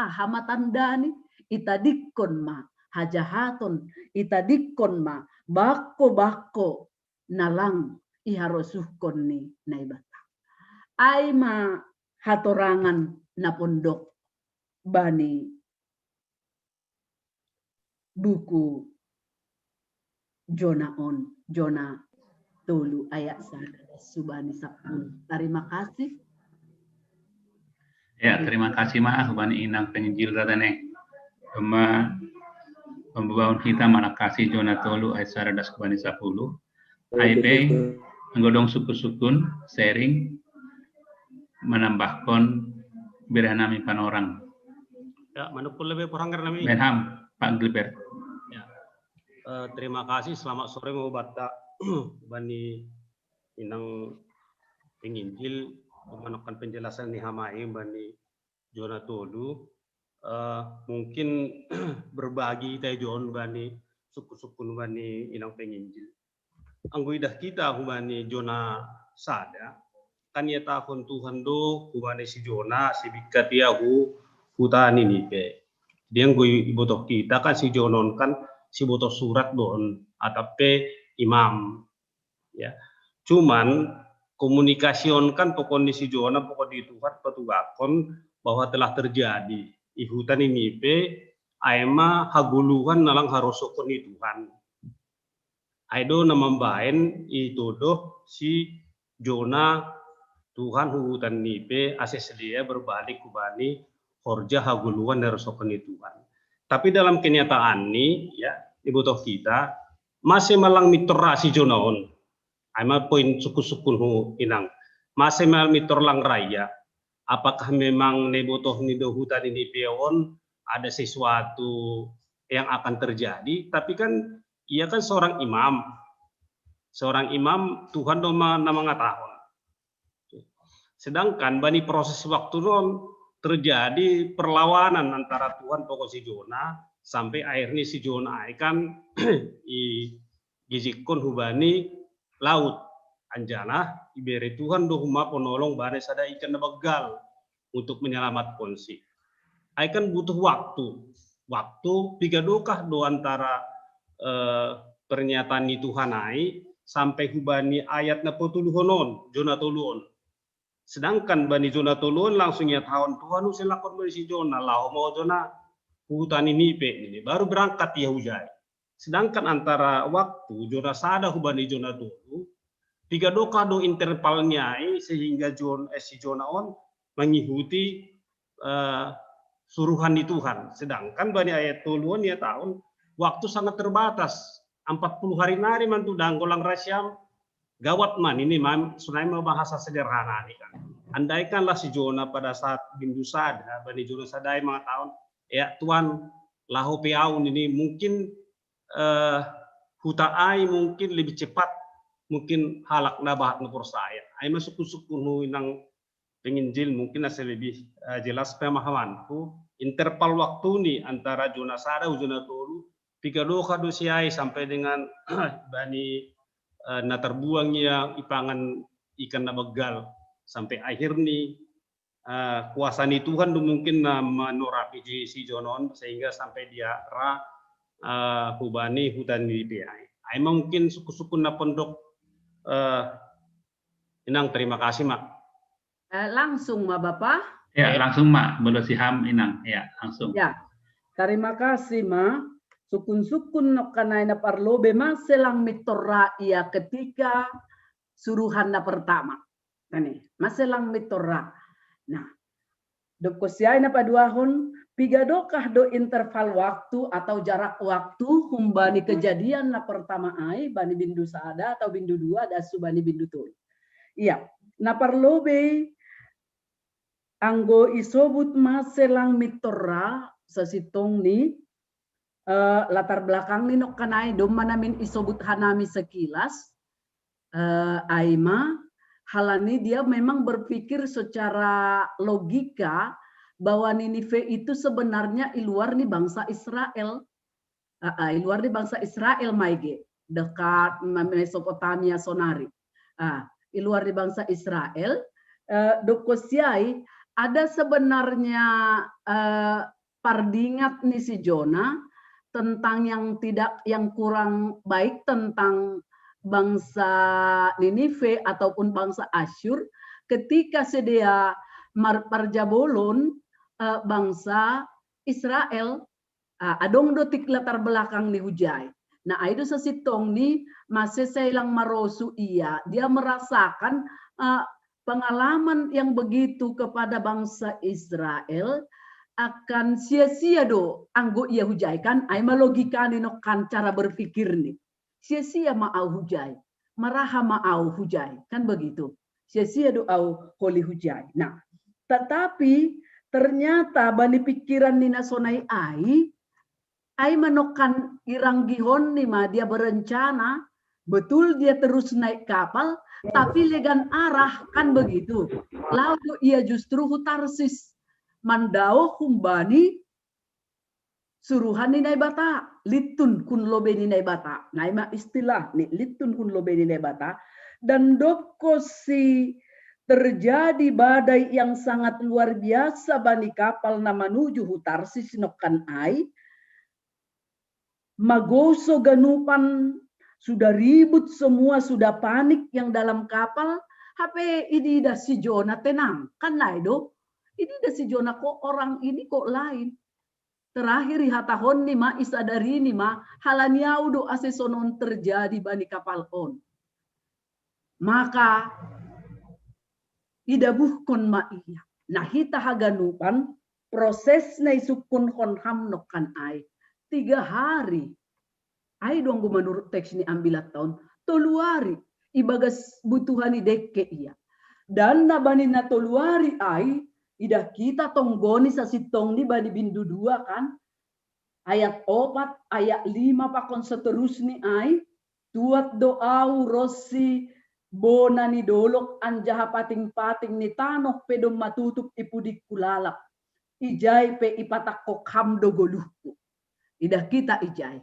Aha ma tandani? Itadikkon ma hajahaton, itadikkon ma bakko-bakko na lang iharosuhkon ni Naibata. Ai ma hatorangan na pondok bani buku Jona on, Jona tolu ayat sada subani sapuluh. Terima kasih. Ya, terima kasih ma hubani inang penginjil tadi ne. Pema pembaun kita mana kasih Jona tolu ayat sada subani sapuluh. Ai pe anggo dong sukun-sukun sharing menambahkan bira nami panorang. Ya, manukul lebih kurang karena mi. Benham, Pak Gilbert. Ya. Uh, terima kasih, selamat sore mau bata bani inang penginjil memanukkan penjelasan ni hamai bani Jona tolu. Uh, mungkin berbagi teh Jon bani suku-suku bani inang penginjil. Anggo idah kita hubani Jona sada, kan ihatahon Tuhan do hubani si Jona, sibikkat ia hu huta Ninipe. Dia anggo ibotoh kita kan si Jona on kan sibotoh surat do on, atape imam. Ya. Cuman komunikasi on kan pokon ni si Jona pokon ni Tuhan patugakon bahwa telah terjadi i huta Ninipe ai ma hagoluhan na lang harosohkon ni Tuhan. Ai do na mambaen itodoh si Jona Tuhan hu huta Ninipe ase sidea berbalik hubani horja hagoluhan na harosohkon ni Tuhan. Tapi dalam kenyataan ni, ya, ibotoh kita, mase ma lang mintor ra si Jona on. Ai ma poin sukun-sukun hu inang. Mase ma mintor lang ra ia. Apakah memang na ibotoh ni do huta Ninipe on ada sesuatu yang akan terjadi? Tapi kan ia kan seorang imam. Seorang imam Tuhan do ma na mangatahon. Sedangkan bani proses waktu on terjadi perlawanan antara Tuhan pokon si Jona sampai akhirnya si Jona ai kan i gijikkon hubani laut. Anjalah ibere Tuhan do huma ponolong bani sada ikan na banggal untuk menyelamatkonsi. Ai kan butuh waktu. Waktu piga dokah do antara eh, pernyataan ni Tuhan ai sampai hubani ayat na potuluhon on, Jona tolu on. Sedangkan bani Jona tolu on langsung ihatahon Tuhan use lakon bani si Jona, laho ma Jona huta Ninipe ini. Baru berangkat ia hujai. Sedangkan antara waktu Jona sada hubani Jona tolu, piga dokah do interval ni ai sehingga Jon, eh, si Jona on mengikuti eh, suruhan ni Tuhan. Sedangkan bani ayat tolu on ihatahon waktu sangat terbatas. Empat puluh hari nari mantu danggolang rasiam gawat man ini mam sunai ma bahasa sederhana ni kan. Andaikanlah si Jona pada saat bindu sada bani Jona sadai mangatahon, ya Tuhan, laho pe au ini mungkin eh, huta ai mungkin lebih cepat mungkin halak na bahat na porsaya. Ai ma sukun-sukun hu inang penginjil mungkin asa lebih eh, jelas pemahamanku. Interval waktu ni antara Jona sada hu Jona tolu piga dokah do si ai sampai dengan bani eh, na terbuang ia ipangan ikan na banggal sampai akhir ni eh, kuasa ni Tuhan do mungkin na manorapi si, si Jonah on sehingga sampai dia ra, eh, hubani huta Ninive ai. Ai ma mungkin suku-suku na pondok, eh, Inang, terima kasih ma. Eh, langsung ma Bapa? Ya, langsung ma, bolo si Ham Inang. Ya, langsung. Ya, terima kasih ma. Sukun-sukun nokkanai na parlobe maselang mitorra ia ketika suruhan na pertama. Tani, maselang mitorra. Nah, dokko siai na paduahon, pigadokah do interval waktu atau jarak waktu humbani kejadian na pertama ai bani bindu sada atau bindu dua dasu bani bindu tolu. Iya, na parlobe anggo isobut maselang mitorra sasintong ni uh, latar belakang ni nokkanai domma namin isobut hanami sekilas, uh, ai ma halani dia memang berpikir secara logika bahwa Ninive itu sebenarnya i luar ni bangsa Israel. Uh, uh, i luar ni bangsa Israel maige dekat Mesopotamia sonari. Uh, i luar ni bangsa Israel, uh, dokko siai ada sebenarnya uh, pardingat ni si Jonah tentang yang tidak, yang kurang baik tentang bangsa Ninive ataupun bangsa Asyur ketika sedia parjabolon uh, bangsa Israel. Uh, adong dotik latar belakang ni hujai. Nah, ai do sasintong ni masesailang marosu ia, dia merasakan uh, pengalaman yang begitu kepada bangsa Israel akan sia-sia do anggo ia hujai kan, ai ma logika ni nokkan cara berpikir ni. Sia-sia ma au hujai, maraha ma au hujai, kan begitu. Sia-sia do au holi hujai. Nah, tetapi ternyata bani pikiran ni nasonai ai, ai ma nokkan iranggihon ni ma dia berencana, betul dia terus naik kapal, tapi legan arah kan begitu. Lalu ia justru hu Tarsis mandao humbani suruhan ni Naibata, litun hun lobe ni Naibata. Nah, ima istilah ni litun hun lobe ni Naibata. Dan dokko si terjadi badai yang sangat luar biasa bani kapal na manuju hu Tarsis nokkan ai, magoso ganupan, sudah ribut semua, sudah panik yang dalam kapal. Hape ididah si Jonah tenang, kan nai do. Ididah si Jonah kok orang ini kok lain. Terakhir ihatahon ni ma, isadari ni ma, halani au do ase sonon terjadi bani kapal on. Maka idabuhkon ma ia. Nah, hita haganupan proses na isungkun hon ham nokkan ai. Tiga hari. Ai do anggo manurut teks ni ambilat taon, tolu ari ibagas butuhan ni dekke ia. Dan na bani na tolu ari ai, idah kita tonggoni sasintong ni bani bindu dua kan, ayat opat, ayat lima pakon seterusni ai, tuat do au ronsi bona ni dolok anjaha pating-pating ni tanoh pe domma tutup i pudingku lalap. Ijai pe ipatakkok ham do goluhku. Idah kita ijai.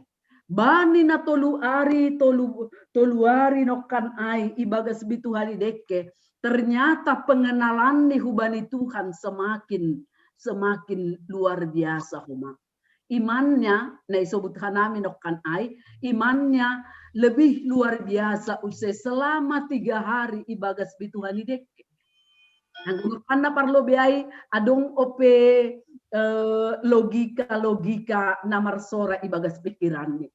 Bani na tolu ari, tolu, tolu ari nokkan ai ibagas bituhani dekke, ternyata pengenalan ni hubani Tuhan semakin semakin luar biasa homa. Imannya, na isobut hanami nokkan ai, imannya lebih luar biasa use selama tiga hari ibagas bituhani dekke. Anggo nokkan na parlobe ai adong ope eh, logika-logika na marsora ibagas pikiranni.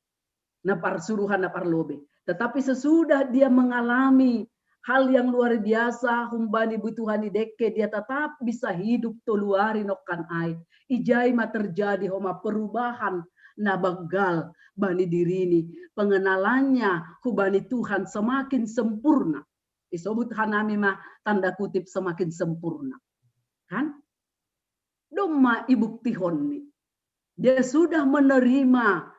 Na parsuruhan na parlobe. Tetapi sesudah dia mengalami hal yang luar biasa humbani butuhani dekke, dia tetap bisa hidup tolu ari nokkan ai. Ijai ma terjadi homa perubahan na banggal bani dirini. Pengenalannya hubani Tuhan semakin sempurna. Isobut hanami ma tanda kutip semakin sempurna. Kan? Domma ibuktihonni. Dia sudah menerima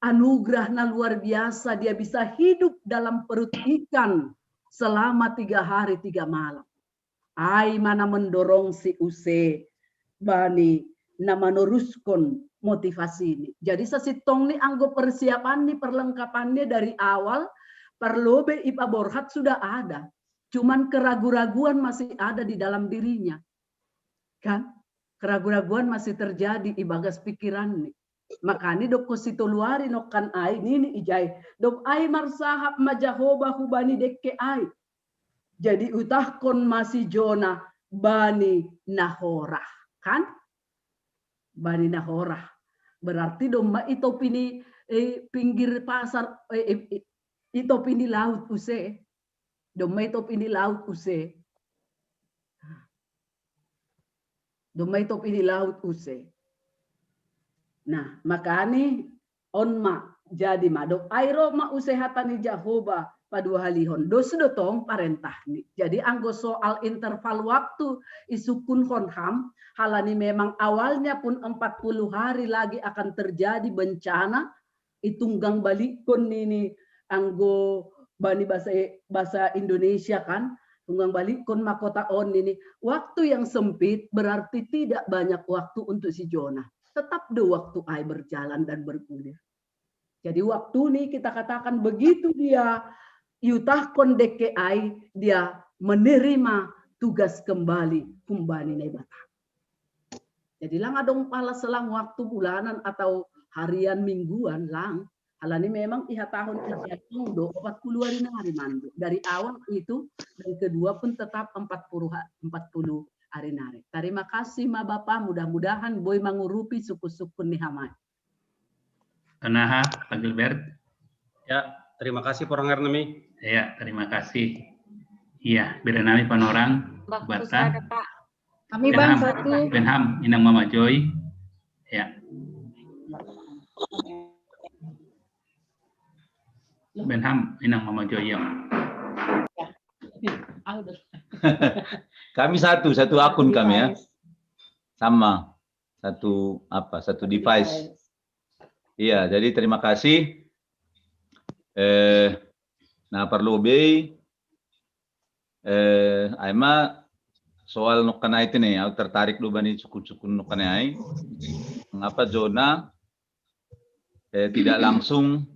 anugerah na luar biasa, dia bisa hidup dalam perut ikan selama tiga hari tiga malam. Ai mana mendorong si use bani na manoruskon motivasi ini. Jadi sasintong ni anggo persiapan ni perlengkapannya dari awal, parlobe ipaborhat sudah ada. Cuman keragu-raguan masih ada di dalam dirinya. Kan? Keragu-raguan masih terjadi ibagas pikiran ni. Makani doko si toluari no kan ai nini ijai. Dok ai marsahap ma Jahoba hubani dekke ai. Jadi utahkon masi Jona bani nahorah. Kan? Bani nahorah. Berarti domma itopini eh, pinggir pasar eh, eh, itopini laut use. Domma itopini laut use. Domma itopini laut use. Nah, makani on ma jadi madok airo ma use hatani Jahoba paduahalihon dos do tong parentahni. Jadi anggo soal interval waktu isukkun honham, halani memang awalnya pun empat puluh hari lagi akan terjadi bencana, itunggang balikkon nini anggo bani bahasa bahasa Indonesia kan, tunggang balikkon mahkota on nini. Waktu yang sempit berarti tidak banyak waktu untuk si Jona. Tetap do waktu ai berjalan dan bergulir. Jadi waktu ni kita katakan begitu dia iutahkon dekke ai, dia menerima tugas kembali humbani Naibata. Jadi lang adong pala selang waktu bulanan atau harian mingguan lang. Halani memang iha tahun iha tahun do empat puluh hari nari mando. Dari awal itu dan kedua pun tetap empat puluh ha- empat puluh hari nari. Terima kasih ma Bapak, mudah-mudahan boi mangurupi suku-suku ni hamai. Tonaha, Pak Gilbert. Ya, terima kasih porang Arnemi. Ya, terima kasih. Iya, bira nami panorang. Waktu Bata. Sada, Pak. Kami Benham, bang satu. Benham, Inang Mama Joy. Ya. Benham, Inang Mama Joy ya. Aldo. Kami satu, satu akun kami ya. Sama. Satu apa? Satu device. Iya, jadi terima kasih. Eh, nah, perlu bei eh aima soal nokkanai itu nih, aku tertarik dulu bani sukun-sukun nokkanai. Mengapa Jona eh, tidak langsung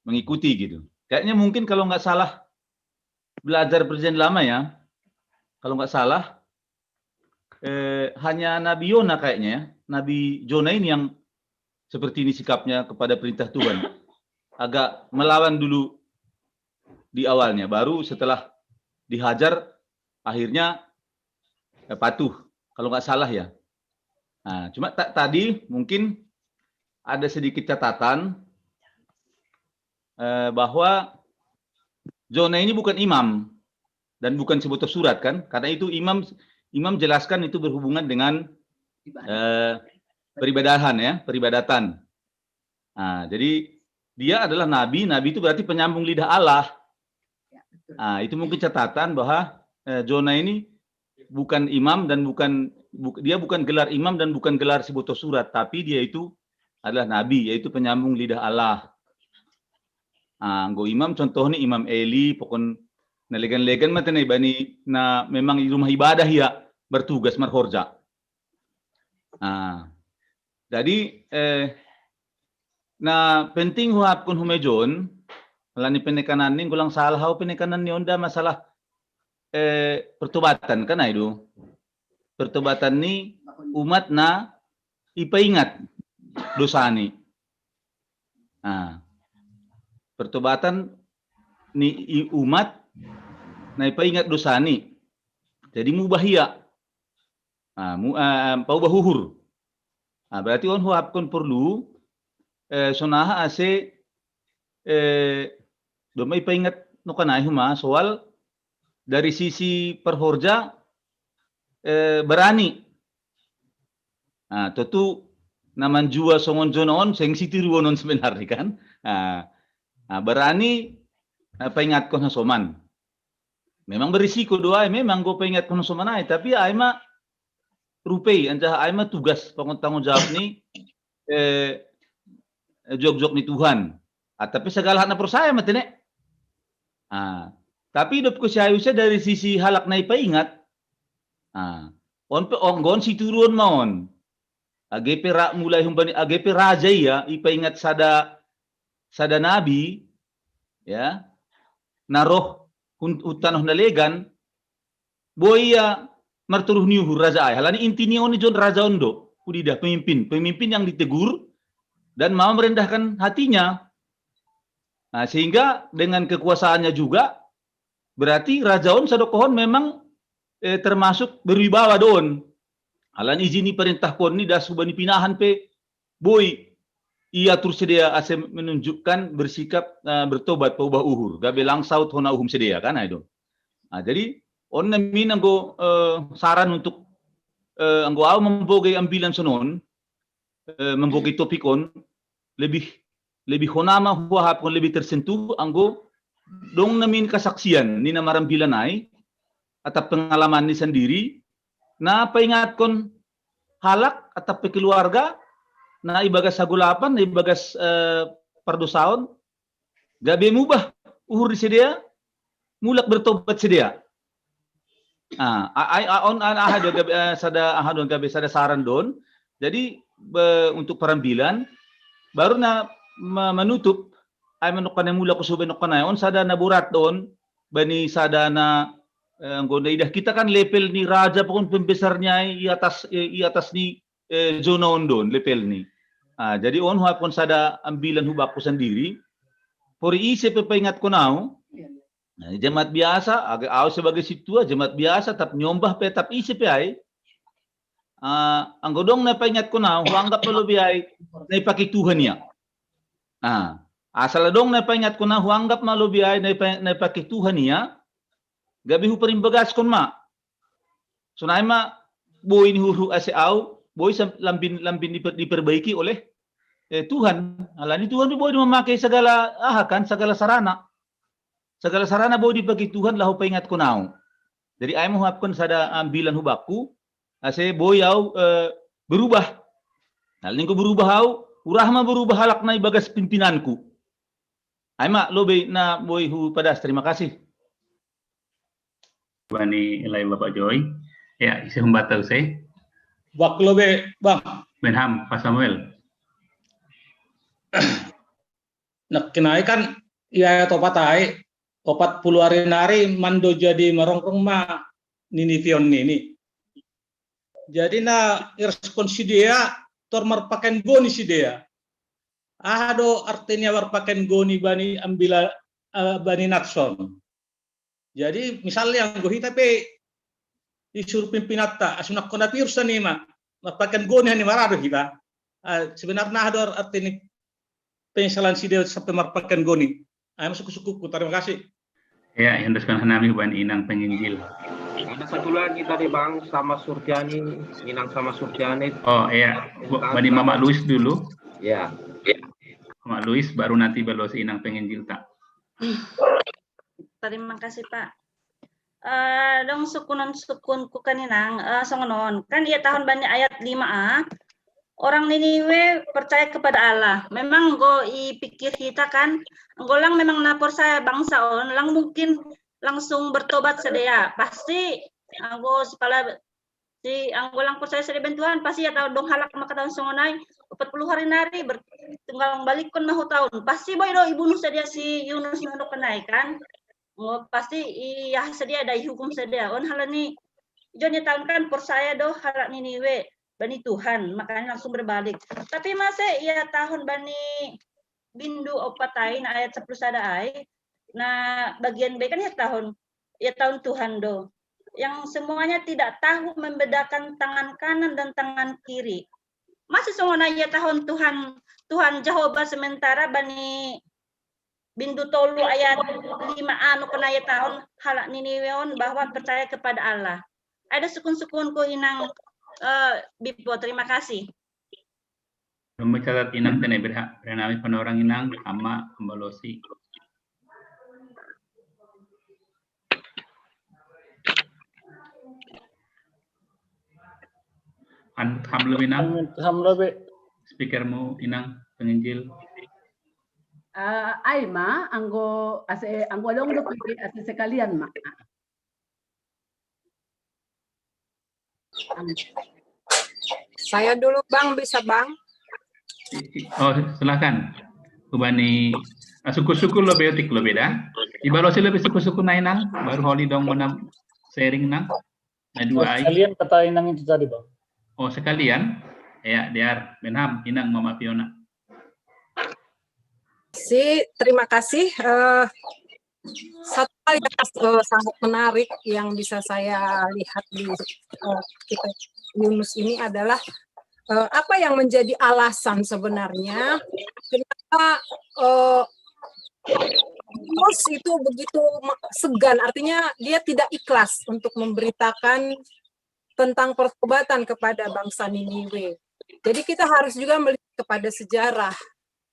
mengikuti gitu? Kayaknya mungkin kalau nggak salah belajar perjanjian lama ya, kalau nggak salah eh, hanya Nabi Yona kayaknya ya, Nabi Jona ini yang seperti ini sikapnya kepada perintah Tuhan. Agak melawan dulu di awalnya, baru setelah dihajar akhirnya eh, patuh. Kalau nggak salah ya. Nah, cuma ta- tadi mungkin ada sedikit catatan eh, bahwa Jona ini bukan imam dan bukan si boto surat kan, karena itu imam imam jelaskan itu berhubungan dengan eh, peribadahan ya, peribadatan. Nah, jadi dia adalah nabi, nabi itu berarti penyambung lidah Allah. Nah, itu mungkin catatan bahwa eh, Jona ini bukan imam dan bukan bu- dia bukan gelar imam dan bukan gelar si boto surat, tapi dia itu adalah nabi, yaitu penyambung lidah Allah. Ah, anggo imam contohnya Imam Eli, pokon na legan-legan mah tene bani na memang di rumah ibadah ya bertugas marhorja. Ah, jadi eh, na penting huhapkon humejon lani penekanan ni gulang salah hau penekanan ni onda masalah eh, pertobatan kan itu pertobatan ni umat na ipaingat dosa ni. Nah, pertobatan ni i- umat na ipaingat dosa ni. Jadi mubah ia. Nah, mu, uh, paubah huhur. Nah, berarti on huhapkon perlu eh, sonaha ase eh, doma ipaingat nokanai huma soal dari sisi perhorja eh, berani. Nah, tentu naman jua songon Jona on seng sitiruon on sebenarnya kan. Nah, nah berani eh, paingatkon hasoman. Memang berisiko doa memang go paingatkon hasoman ai, tapi ai ma rupei anjaha ai ma tugas tanggung jawab ni eh, jog-jog ni Tuhan. Ah, tapi segala hak na percaya mah tene. Ah, tapi dop ko si Ayusa dari sisi halak na ipaingat. Ah, on pe onggon si turun maon. Agepe ra mulai humbani agepe raja ia ipaingat sada sada nabi ya. Naroh hun, hutanoh nalegan boia marturuh ni uhur raja ai. Halani inti ni on ni jon raja on do. Udidah pemimpin, pemimpin yang ditegur dan mau merendahkan hatinya. Nah, sehingga dengan kekuasaannya juga berarti raja on sadokohon memang eh, termasuk berwibawa don. Halani ijin ni perintah kon ni das hubani pinahan pe boi ia tur sidea ase menunjukkan bersikap uh, bertobat paubah uhur gabe lang saut hona uhum sidea kan ai do. Nah, jadi on na min anggo uh, saran untuk uh, anggo au membogei ambilan sonon uh, membogei topik on lebih lebih hona ma huahapkon lebih tersentuh anggo dong na min kasaksian ni na marambilan ai atap pengalaman ni sandiri na paingatkon halak atap pe keluarga na ibagas hagulapan na ibagas eh, pardosaon gabe mubah uhur di sidea mulak bertobat sidea. Ah, ai aon an aha do gabe eh, sada aha don gabe sada saran don. Jadi be, untuk parambilan baru na ma- menutup ai manokkanai mulak usubai nokkanai on sada na borat don bani sada na eh, anggo na idah kita kan level ni raja pokon pembesarnya i atas eh, i atas ni eh, zona on don level ni. Ah, jadi on huapkon sada ambilan hubakku sendiri. Pori ise pe paingatkon au. Nah, jemaat biasa, age au sebagai situa, jemaat biasa, tap nyombah pe, tap ise pe ai. Ah, anggo dong na paingatkon au, huanggap ma lobi ai na ipake Tuhan ia. Ah, asal dong na paingatkon au, huanggap ma lobi ai na ipa- na ipake Tuhan ia. Gabe huparimbagaskon ma. Sonai ma boi ni hurhu ase au, boi sam- lambin lambin diper- diperbaiki oleh eh, Tuhan. Alani Tuhan pe boi di memakai segala aha kan, segala sarana. Segala sarana boi dipake Tuhan laho paingatkon au. Jadi ai ma huapkon sada ambilan hubakku, ase boi au eh, berubah. Nah, ningku berubah au, urah ma berubah halak na ibagas pimpinanku. Ai ma lobe na boi hupadas. Terima kasih. Bani ilai Bapak Joy. Ya, ise humbata use. Bak lobe, Bang. Benham, Pak Samuel. Nah, kenai kan ya topat ai opat puluh hari nari mando jadi marongrong ma Ninivion nini. Jadi na irespon sidea tor marpaken goni sidea. Aha do artinya marpaken goni bani ambila uh, bani Natson. Jadi misalnya anggo hita pe disuruh pimpinatta asunakkon na pirsa nima marpaken goni hani marado hita. Uh, sebenarnya aha do artinya penyesalan sidea sampai marpaken goni. Ai ma suku-sukuku, terima kasih. Ya, yang disampaikan nami Bang Inang penginjil. Ada satu lagi tadi Bang sama Surtiani, Inang sama Surtiani. Oh iya, Bani Mama Luis dulu. Ya. Mama Luis baru nanti balos Inang penginjil tak. Terima kasih Pak. Uh, dong sukunon sukunku kan Inang uh, songonon kan ia tahun banyak ayat lima a orang Niniwe percaya kepada Allah. Memang go ipikir kita kan, golang memang na percaya bangsa on, lang mungkin langsung bertobat sedea. Pasti anggo sepala si anggo lang percaya sedea ben Tuhan, pasti ya tahu dong halak maka tahun songonai empat puluh hari nari ber, tunggal balikkon ma tahun. Pasti boy do ibunuh sedea si Yunus na kenai kan. Oh, pasti iya sedea dai hukum sedea. On halani John ya tahun kan percaya do halak Niniwe bani Tuhan, makanya langsung berbalik. Tapi masih ia tahun bani bindu opat ai na ayat sepuluh sada ai na bagian B kan ya tahun ya tahun Tuhan do yang semuanya tidak tahu membedakan tangan kanan dan tangan kiri. Masih semua ya tahun Tuhan Tuhan Jehovah sementara bani bindu tolu ayat lima anu kena ya tahun halak Niniwe on bahwa percaya kepada Allah. Ada sukun-sukunku Inang uh, Bipo, terima kasih. Mencatat Inang tene berhak bernami penorang Inang ama ambalosi. An ham lobi Inang. Ham lobi. Speakermu Inang penginjil. Uh, ai ma anggo ase anggo dong do pake ase sekalian ma. Saya dulu Bang, bisa Bang? Oh, silakan. Ubani ah, suku-suku lo biotik lo beda. Ibalo sih lebih suku-suku nainang, baru holi dong menam sharing nang. Nah, dua ai. Sekalian kata Inang itu tadi, Bang. Oh, sekalian. Ya, Diar, Benham, Inang, Mama Fiona. Si, terima kasih. Eh, satu hal yang eh, sangat menarik yang bisa saya lihat di eh, kita Yunus ini adalah eh, apa yang menjadi alasan sebenarnya kenapa eh, Yunus itu begitu me- segan, artinya dia tidak ikhlas untuk memberitakan tentang pertobatan kepada bangsa Niniwe. Jadi kita harus juga melihat kepada sejarah.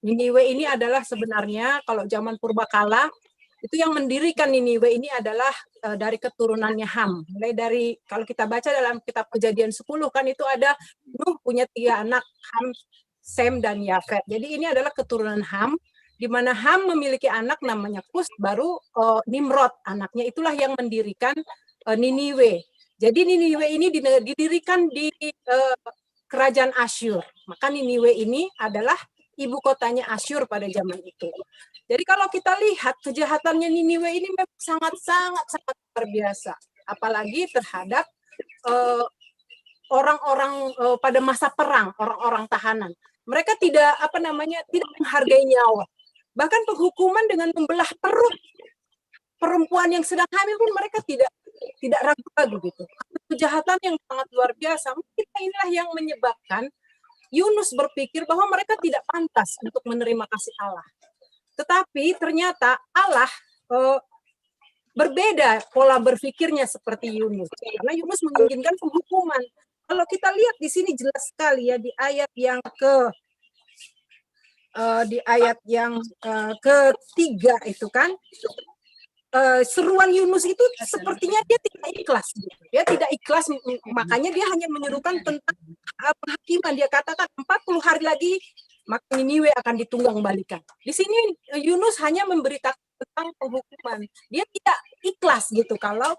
Niniwe ini adalah sebenarnya kalau zaman purbakala itu yang mendirikan Niniwe ini adalah eh, dari keturunannya Ham. Mulai dari kalau kita baca dalam kitab Kejadian sepuluh kan itu ada Nuh punya tiga anak, Ham, Sem dan Yafet. Jadi ini adalah keturunan Ham di mana Ham memiliki anak namanya Kus, baru eh, Nimrod anaknya, itulah yang mendirikan eh, Niniwe. Jadi Niniwe ini dine- didirikan di eh, kerajaan Asyur. Maka Niniwe ini adalah ibu kotanya Asyur pada zaman itu. Jadi kalau kita lihat kejahatannya Niniwe ini memang sangat sangat sangat luar biasa, apalagi terhadap eh, orang-orang eh, pada masa perang, orang-orang tahanan. Mereka tidak apa namanya tidak menghargai nyawa. Bahkan penghukuman dengan membelah perut perempuan yang sedang hamil pun mereka tidak tidak ragu-ragu gitu. Kejahatan yang sangat luar biasa. Mungkin inilah yang menyebabkan Yunus berpikir bahwa mereka tidak pantas untuk menerima kasih Allah. Tetapi ternyata Allah eh, berbeda pola berpikirnya seperti Yunus. Karena Yunus menginginkan penghukuman. Kalau kita lihat di sini jelas sekali ya di ayat yang ke eh, di ayat yang eh, ketiga itu kan eh, seruan Yunus itu sepertinya dia tidak ikhlas gitu. Dia tidak ikhlas m- makanya dia hanya menyerukan tentang eh, penghakiman. Dia katakan empat puluh hari lagi maka Niniwe akan ditunggang balikan. Di sini eh, Yunus hanya memberitakan tentang penghukuman. Dia tidak ikhlas gitu kalau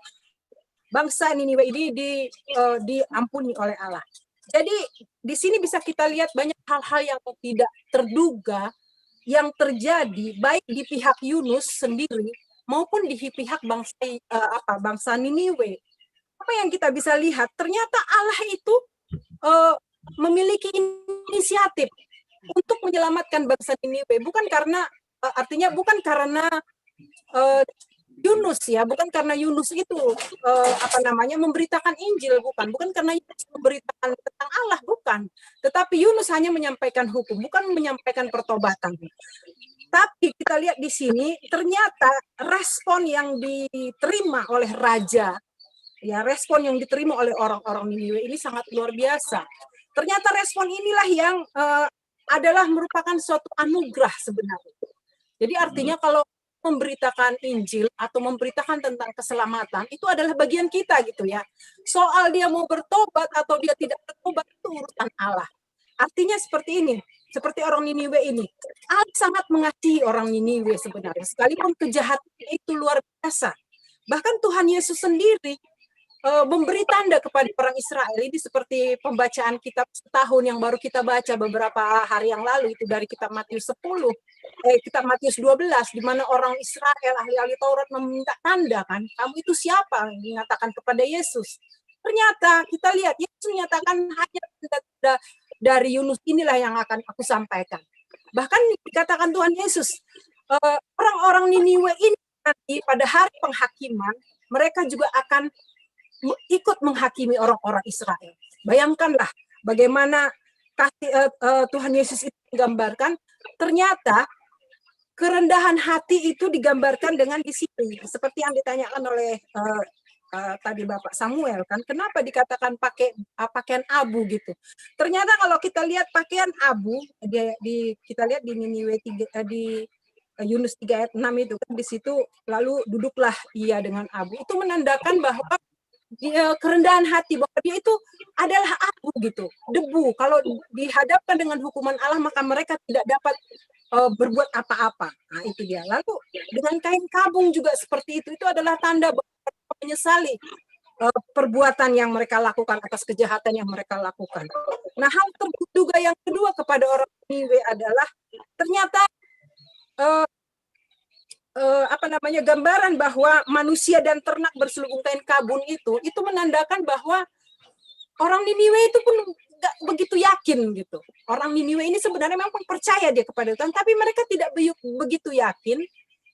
bangsa Niniwe ini di, eh, diampuni oleh Allah. Jadi di sini bisa kita lihat banyak hal-hal yang tidak terduga yang terjadi baik di pihak Yunus sendiri maupun di pihak bangsa eh, apa bangsa Niniwe. Apa yang kita bisa lihat? Ternyata Allah itu eh, memiliki inisiatif untuk menyelamatkan bangsa Niniwe bukan karena eh, artinya bukan karena eh, Yunus ya, bukan karena Yunus itu eh, apa namanya memberitakan Injil, bukan, bukan karena Yunus memberitakan tentang Allah, bukan. Tetapi Yunus hanya menyampaikan hukum, bukan menyampaikan pertobatan. Tapi kita lihat di sini ternyata respon yang diterima oleh raja, ya respon yang diterima oleh orang-orang Niniwe ini sangat luar biasa. Ternyata respon inilah yang eh, adalah merupakan suatu anugerah sebenarnya. Jadi artinya kalau memberitakan Injil atau memberitakan tentang keselamatan itu adalah bagian kita gitu ya. Soal dia mau bertobat atau dia tidak bertobat itu urusan Allah. Artinya seperti ini, seperti orang Niniwe ini. Allah sangat mengasihi orang Niniwe sebenarnya. Sekalipun kejahatannya itu luar biasa. Bahkan Tuhan Yesus sendiri eh, memberi tanda kepada orang Israel. Ini seperti pembacaan kitab setahun yang baru kita baca beberapa hari yang lalu itu dari kitab Matius sepuluh, eh, kitab Matius dua belas di mana orang Israel ahli-ahli Taurat meminta tanda kan, kamu itu siapa? Mengatakan kepada Yesus. Ternyata kita lihat Yesus menyatakan hanya tanda-tanda dari Yunus inilah yang akan aku sampaikan. Bahkan dikatakan Tuhan Yesus, eh, orang-orang Niniwe ini nanti pada hari penghakiman mereka juga akan ikut menghakimi orang-orang Israel. Bayangkanlah bagaimana kasih uh, uh, Tuhan Yesus itu menggambarkan ternyata kerendahan hati itu digambarkan dengan di sini seperti yang ditanyakan oleh uh, uh, tadi Bapak Samuel kan kenapa dikatakan pakai uh, pakaian abu gitu. Ternyata kalau kita lihat pakaian abu di, di kita lihat di Niniwe tiga, uh, di Yunus tiga ayat enam itu kan di situ lalu duduklah ia dengan abu. Itu menandakan bahwa dia, kerendahan hati bahwa dia itu adalah abu gitu, debu. Kalau dihadapkan dengan hukuman Allah maka mereka tidak dapat uh, berbuat apa-apa. Nah, itu dia. Lalu dengan kain kabung juga seperti itu. Itu adalah tanda bahwa menyesali uh, perbuatan yang mereka lakukan atas kejahatan yang mereka lakukan. Nah, hal terduga yang kedua kepada orang Niniwe adalah ternyata uh, eh, apa namanya, gambaran bahwa manusia dan ternak berselubung kain kabun itu, itu menandakan bahwa orang Niniwe itu pun nggak begitu yakin gitu. Orang Niniwe ini sebenarnya memang percaya dia kepada Tuhan, tapi mereka tidak begitu yakin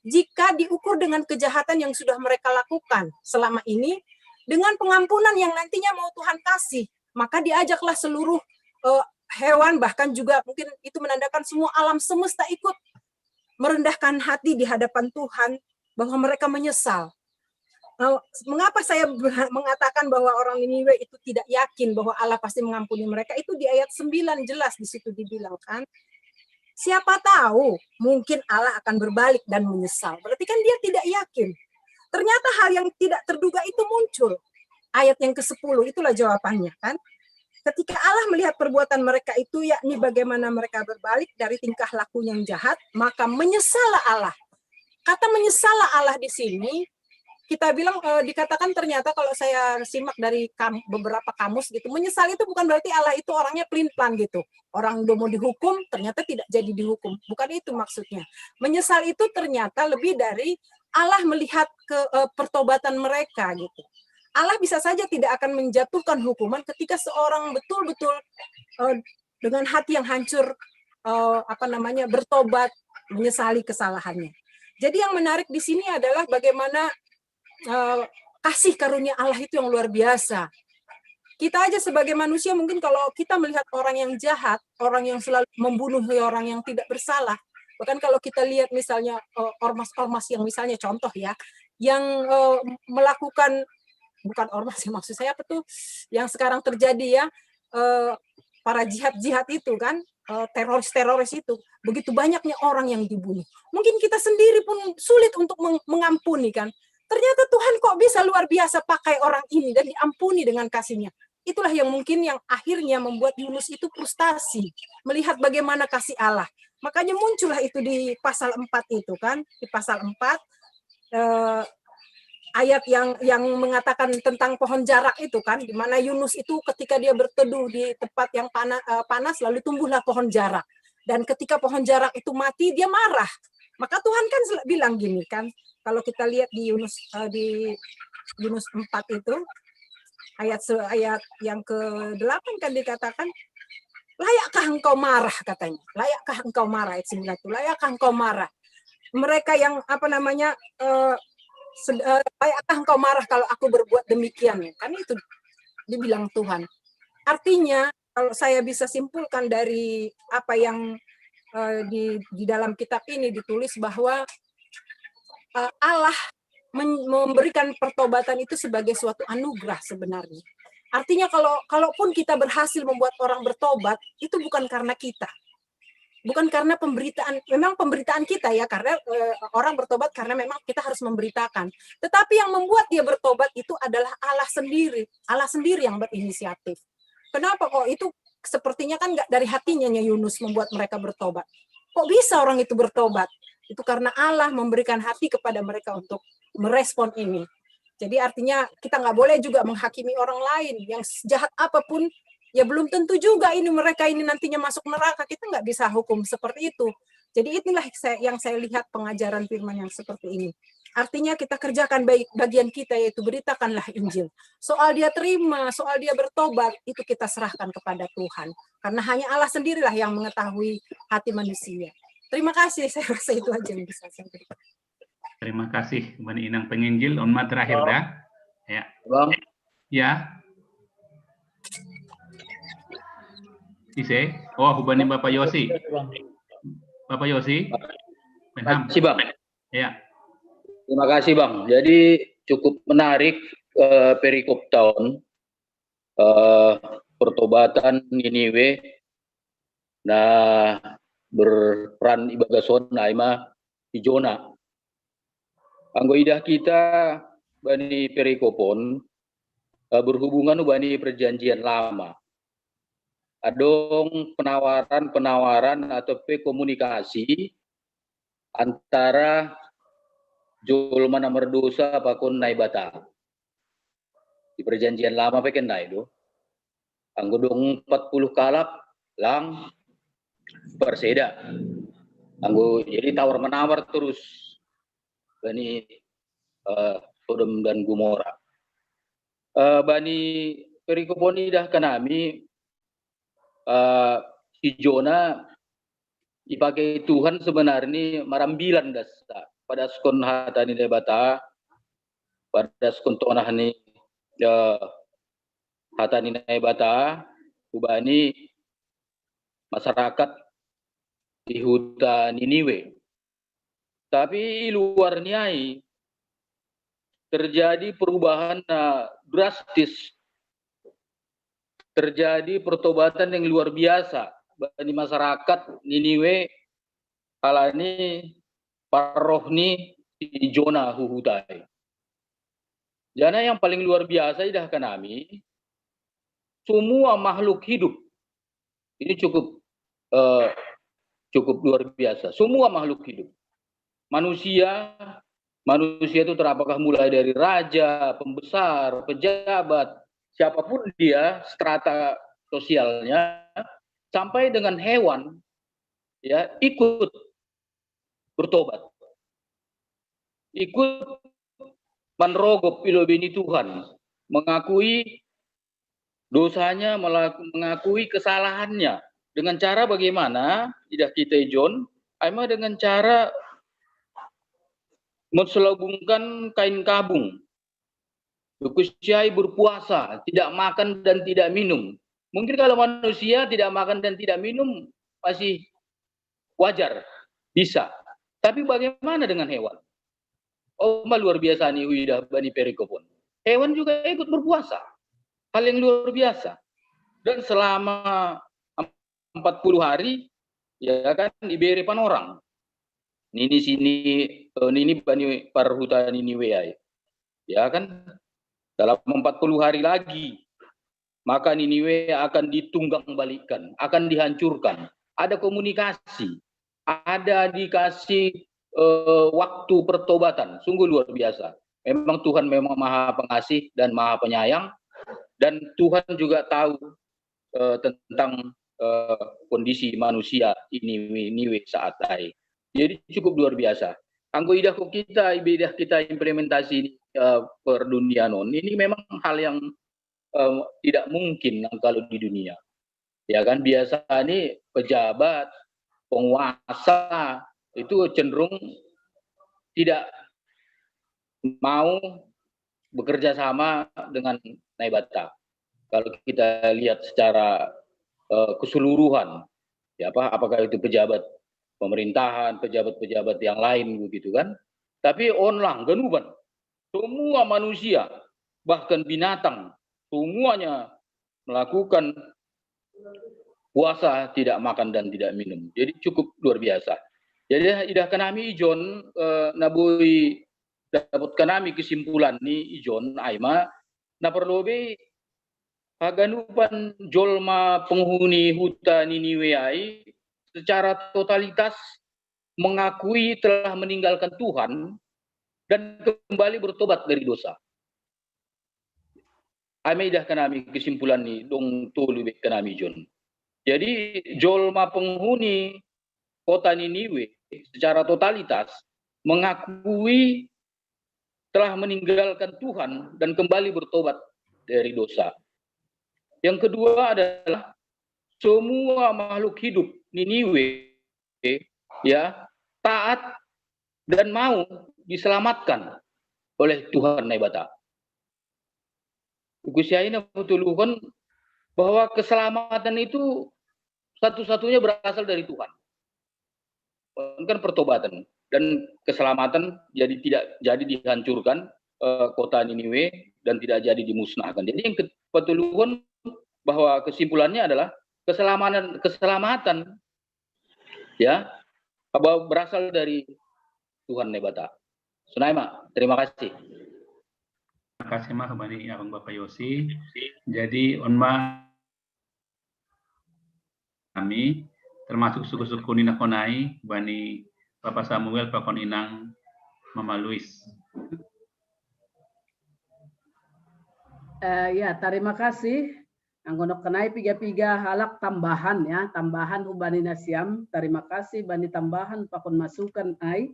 jika diukur dengan kejahatan yang sudah mereka lakukan selama ini, dengan pengampunan yang nantinya mau Tuhan kasih. Maka diajaklah seluruh uh, hewan, bahkan juga mungkin itu menandakan semua alam semesta ikut merendahkan hati di hadapan Tuhan, bahwa mereka menyesal. Mengapa saya mengatakan bahwa orang Niniwe itu tidak yakin bahwa Allah pasti mengampuni mereka? Itu di ayat sembilan jelas di situ dibilangkan, siapa tahu mungkin Allah akan berbalik dan menyesal. Berarti kan dia tidak yakin. Ternyata hal yang tidak terduga itu muncul. Ayat yang ke sepuluh itulah jawabannya kan. Ketika Allah melihat perbuatan mereka itu, yakni bagaimana mereka berbalik dari tingkah laku yang jahat, maka menyesallah Allah. Kata menyesallah Allah di sini, kita bilang, eh, dikatakan ternyata kalau saya simak dari kam, beberapa kamus gitu, menyesal itu bukan berarti Allah itu orangnya pelin-pelan gitu. Orang udah mau dihukum, ternyata tidak jadi dihukum. Bukan itu maksudnya. Menyesal itu ternyata lebih dari Allah melihat ke, eh, pertobatan mereka gitu. Allah bisa saja tidak akan menjatuhkan hukuman ketika seorang betul-betul, eh, dengan hati yang hancur, eh, apa namanya, bertobat, menyesali kesalahannya. Jadi yang menarik di sini adalah bagaimana, eh, kasih karunia Allah itu yang luar biasa. Kita aja sebagai manusia mungkin kalau kita melihat orang yang jahat, orang yang selalu membunuh orang yang tidak bersalah, bahkan kalau kita lihat misalnya, eh, ormas-ormas yang misalnya contoh ya, yang, eh, melakukan, bukan ormas sih, maksud saya apa tuh, yang sekarang terjadi ya, eh, para jihad-jihad itu kan, eh, teroris-teroris itu, begitu banyaknya orang yang dibunuh. Mungkin kita sendiri pun sulit untuk mengampuni kan. Ternyata Tuhan kok bisa luar biasa pakai orang ini dan diampuni dengan kasihnya. Itulah yang mungkin yang akhirnya membuat Yunus itu frustasi melihat bagaimana kasih Allah. Makanya muncullah itu di pasal empat itu kan, di pasal empat, eh, ayat yang yang mengatakan tentang pohon jarak itu kan, di mana Yunus itu ketika dia berteduh di tempat yang panas, eh, panas lalu tumbuhlah pohon jarak. Dan ketika pohon jarak itu mati, dia marah. Maka Tuhan kan bilang gini kan, kalau kita lihat di Yunus, eh, di Yunus empat itu, ayat ayat yang ke delapan kan dikatakan, "Layakkah engkau marah?" katanya. "Layakkah engkau marah?" Ayat sembilan itu, "Layakkah engkau marah?" Mereka yang apa namanya, eh, eh, "Layakkah engkau marah kalau aku berbuat demikian?" Kan itu dibilang Tuhan. Artinya kalau saya bisa simpulkan dari apa yang, eh, di di dalam kitab ini ditulis bahwa, eh, Allah memberikan pertobatan itu sebagai suatu anugerah sebenarnya. Artinya kalau kalaupun kita berhasil membuat orang bertobat, itu bukan karena kita. Bukan karena pemberitaan, memang pemberitaan kita ya, karena, eh, orang bertobat karena memang kita harus memberitakan. Tetapi yang membuat dia bertobat itu adalah Allah sendiri. Allah sendiri yang berinisiatif. Kenapa kok itu sepertinya kan nggak dari hatinya Yunus membuat mereka bertobat. Kok bisa orang itu bertobat? Itu karena Allah memberikan hati kepada mereka untuk merespon ini. Jadi artinya kita nggak boleh juga menghakimi orang lain yang jahat apapun, ya belum tentu juga ini mereka ini nantinya masuk neraka, kita nggak bisa hukum seperti itu. Jadi inilah yang saya lihat pengajaran firman yang seperti ini. Artinya kita kerjakan bagian kita, yaitu beritakanlah Injil. Soal dia terima, soal dia bertobat, itu kita serahkan kepada Tuhan. Karena hanya Allah sendirilah yang mengetahui hati manusia. Terima kasih, saya rasa itu aja yang bisa saya berikan. Terima kasih, Bani Inang Penginjil. Onma terakhir dah. Ya. Bang. Ya. Ise, oh, Bani Bapak Yosi. Bapak Yosi. Terima kasih, Bang. Ya. Terima kasih, Bang. Jadi cukup menarik, eh, perikop tahun, eh, pertobatan Niniwe. Nah, berperan ibagasona ima i Jona. Anggo idah kita bani perikopon, eh, berhubungan bani perjanjian lama. Adong penawaran-penawaran atau pe komunikasi antara jolma na merdosa pakon Naibata. Di perjanjian lama pe kan nai do. Anggo dong empat puluh kalap lang parseda. Anggo jadi tawar menawar terus. bani, eh, Sodom dan Gomora. Eh, bani perikop on idah kanami, eh, si Jona ipakai Tuhan sebenarnya marambilan dasa, padaskon hata ni Naibata, padaskon tonah ni, eh, hata ni Naibata hubani masyarakat di huta Niniwe. Tapi i luar ni ai terjadi perubahan, eh, drastis, terjadi pertobatan yang luar biasa bani masyarakat Niniwe, alani parroh ni si Jona hu huta i. Jana yang paling luar biasa idah kanami, semua makhluk hidup ini cukup, eh, cukup luar biasa. Semua makhluk hidup, manusia, manusia itu terapakah mulai dari raja, pembesar, pejabat, siapapun dia, strata sosialnya, sampai dengan hewan, ya, ikut bertobat, ikut manrogop i lobei ni Tuhan, mengakui dosanya, melaku-, mengakui kesalahannya. Dengan cara bagaimana? Idah kita i John, ai ma dengan cara menselubungkan kain kabung. Uku si ai berpuasa, tidak makan dan tidak minum. Mungkin kalau manusia tidak makan dan tidak minum masih wajar, bisa. Tapi bagaimana dengan hewan? Oh, ma luar biasa ni hu idah bani perikop on. Hewan juga ikut berpuasa. Hal yang luar biasa. Dan selama empat puluh hari, ya kan, ibere panorang. Nini sini, eh, nini bani parhuta Niniwe ai. Ya kan? Dalam empat puluh hari lagi, maka Niniwe akan ditunggang balikkan, akan dihancurkan. Ada komunikasi, ada dikasih, eh, waktu pertobatan. Sungguh luar biasa. Memang Tuhan memang Maha Pengasih dan Maha Penyayang, dan Tuhan juga tahu, eh, tentang, eh, kondisi manusia ini, Niniwe saat ai. Jadi cukup luar biasa. Anggo idah ko kita, idah kita implementasi, eh, perdunian on, ini memang hal yang, eh, tidak mungkin kalau di dunia. Ya kan, biasa ni pejabat, penguasa itu cenderung tidak mau bekerja sama dengan Naibata. Kalau kita lihat secara, eh, keseluruhan, ya apa, apakah itu pejabat pemerintahan, pejabat-pejabat yang lain begitu kan. Tapi on lang ganupan, semua manusia, bahkan binatang, semuanya melakukan puasa, tidak makan dan tidak minum. Jadi cukup luar biasa. Jadi idah kanami i John, eh, na boi dapot kanami kesimpulan ni i John ai ma, na parlobei haganupan jolma penghuni huta Niniwe ai secara totalitas mengakui telah meninggalkan Tuhan dan kembali bertobat dari dosa. Ai ma idah kanami kesimpulan ni dong tolu be kanami John. Jadi jolma penghuni kota Niniwe secara totalitas mengakui telah meninggalkan Tuhan dan kembali bertobat dari dosa. Yang kedua adalah semua makhluk hidup Niniwe, ya, taat dan mau diselamatkan oleh Tuhan Naibata. Uku si ai na hutoluhon bahwa keselamatan itu satu-satunya berasal dari Tuhan. Kan pertobatan dan keselamatan, jadi tidak jadi dihancurkan, eh, kota Niniwe dan tidak jadi dimusnahkan. Jadi yang ke-, hutoluhon bahwa kesimpulannya adalah keselamatan, keselamatan, ya, bahwa berasal dari Tuhan Naibata. Sonai ma, terima kasih. Terima kasih ma bani Abang Bapak Yosi. Jadi on ma kami, termasuk suku-suku ni na hona i bani Papa Samuel pakon Inang Mama Luis. Eh, ya, terima kasih. Anggo nongkan ai piga-piga halak tambahan ya, tambahan hubani nasiam. Terima kasih bani tambahan pakon masukan ai.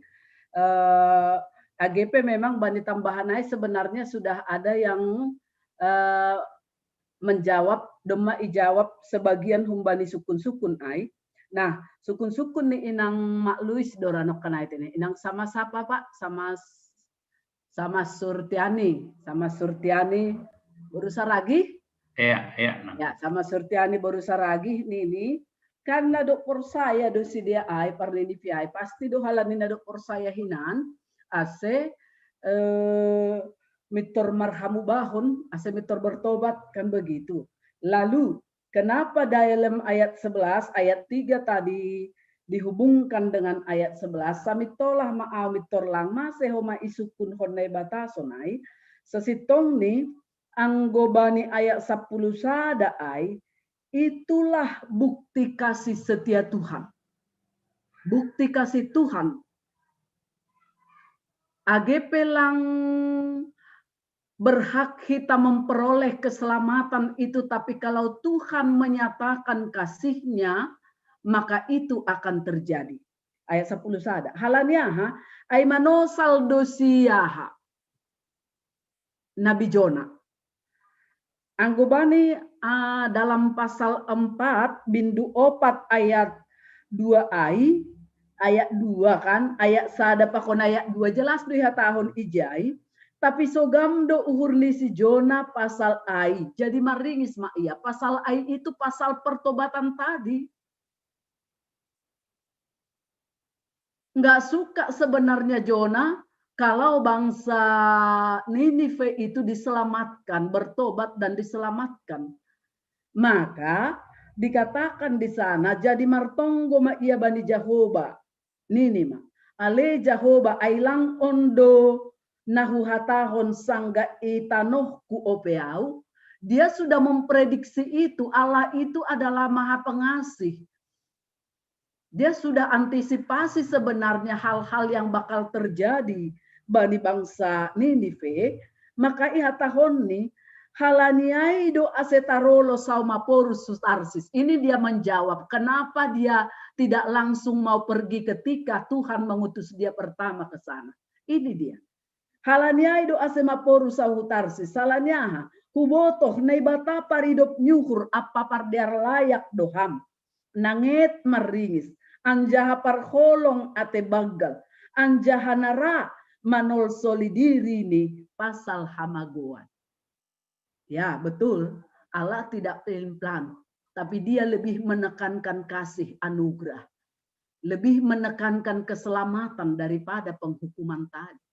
Eh, A G P memang bani tambahan ai sebenarnya sudah ada yang eh, menjawab, dema ijawab sebagian humbani sukun-sukun ai. Nah, sukun-sukun ni inang Mak Luis do rano kanai tene. Inang sama siapa, Pak? Sama sama Surtiani, sama Surtiani boru Saragih. Iya, iya. Nah. Ya, sama Surtiani boru Saragih nini. Kan nado porsaya do si dia ai, parnini pi ai. Pasti do halani nado porsaya hinan, ase eh, mitor marhamubahon, ase mitor bertobat, kan begitu. Lalu, kenapa dalam ayat sebelas, ayat tiga tadi dihubungkan dengan ayat sebelas, samitolah ma au mitor lang ma seho ma isukun hon Naibata sonai, sesitong ni anggo bani ayat sepuluh sada ai, itulah bukti kasih setia Tuhan. Bukti kasih Tuhan. A G P lang berhak kita memperoleh keselamatan itu, tapi kalau Tuhan menyatakan kasih-Nya, maka itu akan terjadi. Ayat sepuluh sada. Halani aha, ai manosal do si aha, Nabi Jona. Anggo bani uh, dalam pasal empat bindu opat ayat dua ai, ayat dua kan, ayat sada pakon ayat dua jelas do ihatahon ijai, tapi sogam do uhur ni si Jona pasal ai. Jadi maringis ma ia, pasal ai itu pasal pertobatan tadi. Nggak suka sebenarnya Jona kalau bangsa Ninive itu diselamatkan, bertobat dan diselamatkan. Maka dikatakan di sana, jadi martonggo ma ia bani Jahoba. Nini ma, ale Jahoba, ai lang on do na huhatahon sanggah i tanohku ope au? Dia sudah memprediksi itu, Allah itu adalah Maha Pengasih. Dia sudah antisipasi sebenarnya hal-hal yang bakal terjadi bani bangsa Ninive, maka ihatahon ni, halani ai do ase tarolo sauma porus Tarsis. Ini dia menjawab kenapa dia tidak langsung mau pergi ketika Tuhan mengutus dia pertama ke sana. Ini dia. Halani ai do ase maporus au hu Tarsis, halani aha? Hubotoh Naibata paridop nyuhur ampa pardear layak do ham. Nanget maringis, anjaha parholong ate banggal, anjaha na ra manolsoli diri ni pasal hamagoan. Ya, betul. Allah tidak pelin-pelan, tapi Dia lebih menekankan kasih anugerah, lebih menekankan keselamatan daripada penghukuman tadi.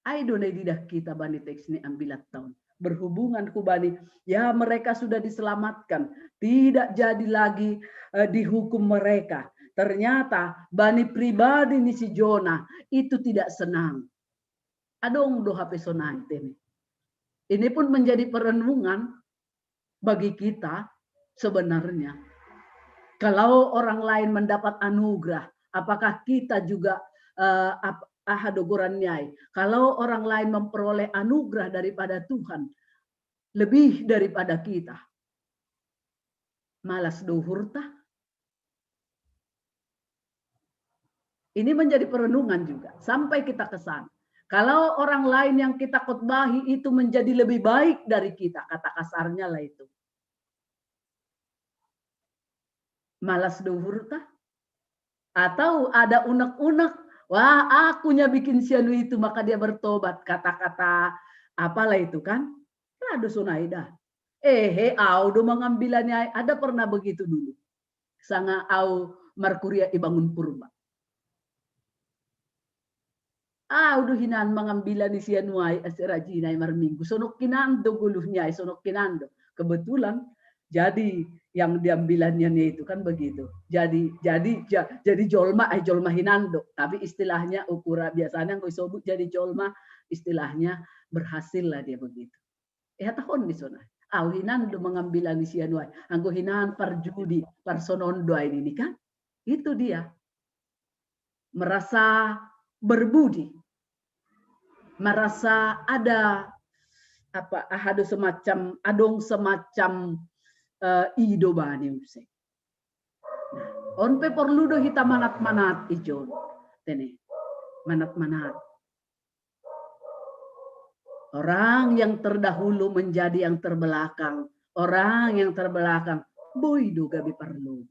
Ai do na ididah kita bani teks ni ambilan taon. Berhubungan hu bani, ya, mereka sudah diselamatkan. Tidak jadi lagi uh, dihukum mereka. Ternyata bani pribadi ni si Jona itu tidak senang. Adong do hape sonai tene. Ini pun menjadi perenungan bagi kita sebenarnya. Kalau orang lain mendapat anugerah, apakah kita juga uh, aha do goran ni ai? Kalau orang lain memperoleh anugerah daripada Tuhan lebih daripada kita, malas do uhurta? Ini menjadi perenungan juga sampai kita ke sana. Kalau orang lain yang kita khotbahi itu menjadi lebih baik dari kita, kata kasarnya lah itu. Malas do uhurta? Atau ada unek-unek, wah, aku nya bikin si anu itu, maka dia bertobat, kata-kata apalah itu kan? Ra do sonai dah. Ehe, au do mangambilani ai. Ada pernah begitu dulu. Sanga au markuria i Bangun Purba. Au do hinan mangambilani si anu ai ase rajin ai marminggu. Sonok hinan do goluh ni ai, sonok hinan do. Kebetulan jadi yang diambilannya itu kan begitu. Jadi jadi jadi jolma ai, jolma hinan do. Tapi istilahnya ukura biasanya anggo isobut jadi jolma, istilahnya berhasil lah dia begitu. Ihatahon ni sonai. Au hinan do mangambilani si anu ai. Anggo hinan parjudi, parsonon do ai nini kan? Itu dia. Merasa berbudi. Merasa ada apa, aha do semacam, adong semacam uh, i do bani muse. Nah, on pe porlu do hita manat-manat ijon. Tene. Manat-manat. Orang yang terdahulu menjadi yang terbelakang. Orang yang terbelakang, boi do gabe parlu.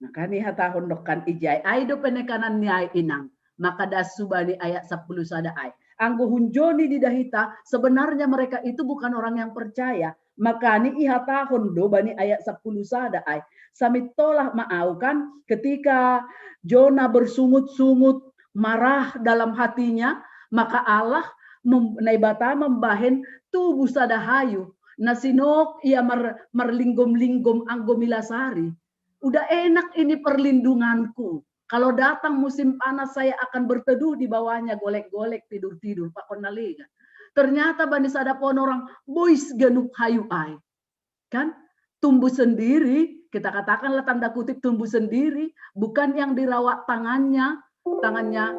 Nah, kan ihatahon do kan ijai, ai do penekanan ni ai inang. Maka das subani ayat sapuluh sada ai. Anggo hunjoni di dahita, sebenarnya mereka itu bukan orang yang percaya. Makani ihatahon do bani ayat sapuluh sada ai. Samintolah ma au kan, ketika Jona bersungut-sungut, marah dalam hatinya, maka Allah mem, Naibata membahen tubuh sada hayu. Na sinok ia mar, marlinggom-linggom anggo milasari. Udah enak ini perlindunganku. Kalau datang musim panas, saya akan berteduh di bawahnya, golek-golek, tidur-tidur, pakon na legan. Ternyata bani sada ponorang, bois ganup hayu ai. Kan? Tumbuh sendiri, kita katakanlah tanda kutip tumbuh sendiri, bukan yang dirawat tangannya, tangannya.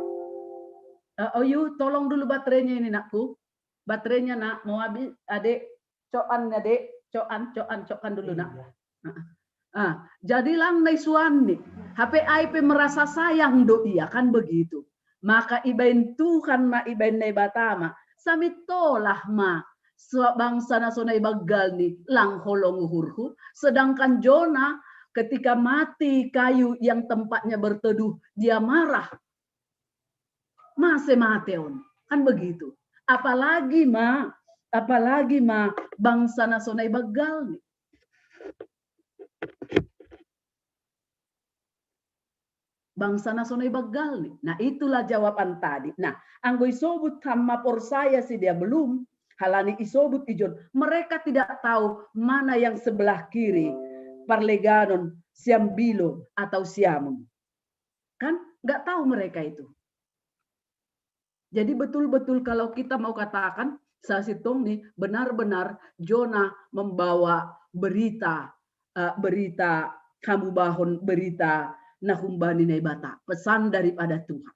Uh, oh, you tolong dulu baterainya ini, nakku. Baterainya, nak, mau habis, adek. Coan ya, dek. Coan, coan, coan dulu, nak. Iya. Ah, jadi lang na isuan ni. Hape ai pe merasa sayang do ia, kan begitu. Maka ibaen Tuhan ma, ibaen Naibata ma, samintolah ma, so, bangsa na sonai banggal ni lang holong uhurhu, sedangkan Jona ketika mati kayu yang tempatnya berteduh, dia marah. Mase mate on. Kan begitu. Apalagi ma, apalagi ma bangsa na sonai banggal ni. Bangsa na sonai banggal ni. Nah, itulah jawaban tadi. Nah, anggo isobut ham ma porsaya sidea belum, halani isobut ijon, mereka tidak tahu mana yang sebelah kiri parleganon, siambilo atau siamun. Kan nggak tahu mereka itu. Jadi betul-betul kalau kita mau katakan, sasintongni benar-benar Jona membawa berita, eh, berita, hamubahon berita na humbani Naibata, pesan daripada Tuhan.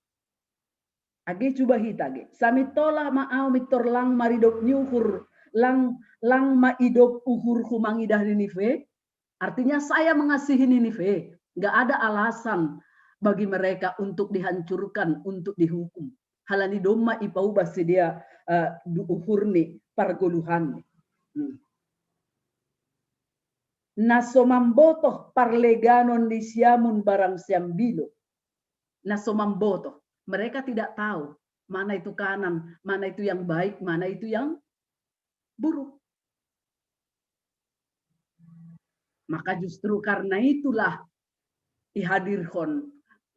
Age cuba hita ge. Samintolah ma au mintor lang maridop ni uhur, lang, lang maidop uhurhu mangidah Ninive. Artinya saya mengasihi Ninive. Nggak ada alasan bagi mereka untuk dihancurkan, untuk dihukum. Halani domma ipaubah sidea, eh, du uhurni, pargoluhanni. Hmm. Na so mambotoh parleganon ni siamun barang siambilo. Na so mambotoh. Mereka tidak tahu mana itu kanan, mana itu yang baik, mana itu yang buruk. Maka justru karena itulah ihadirhon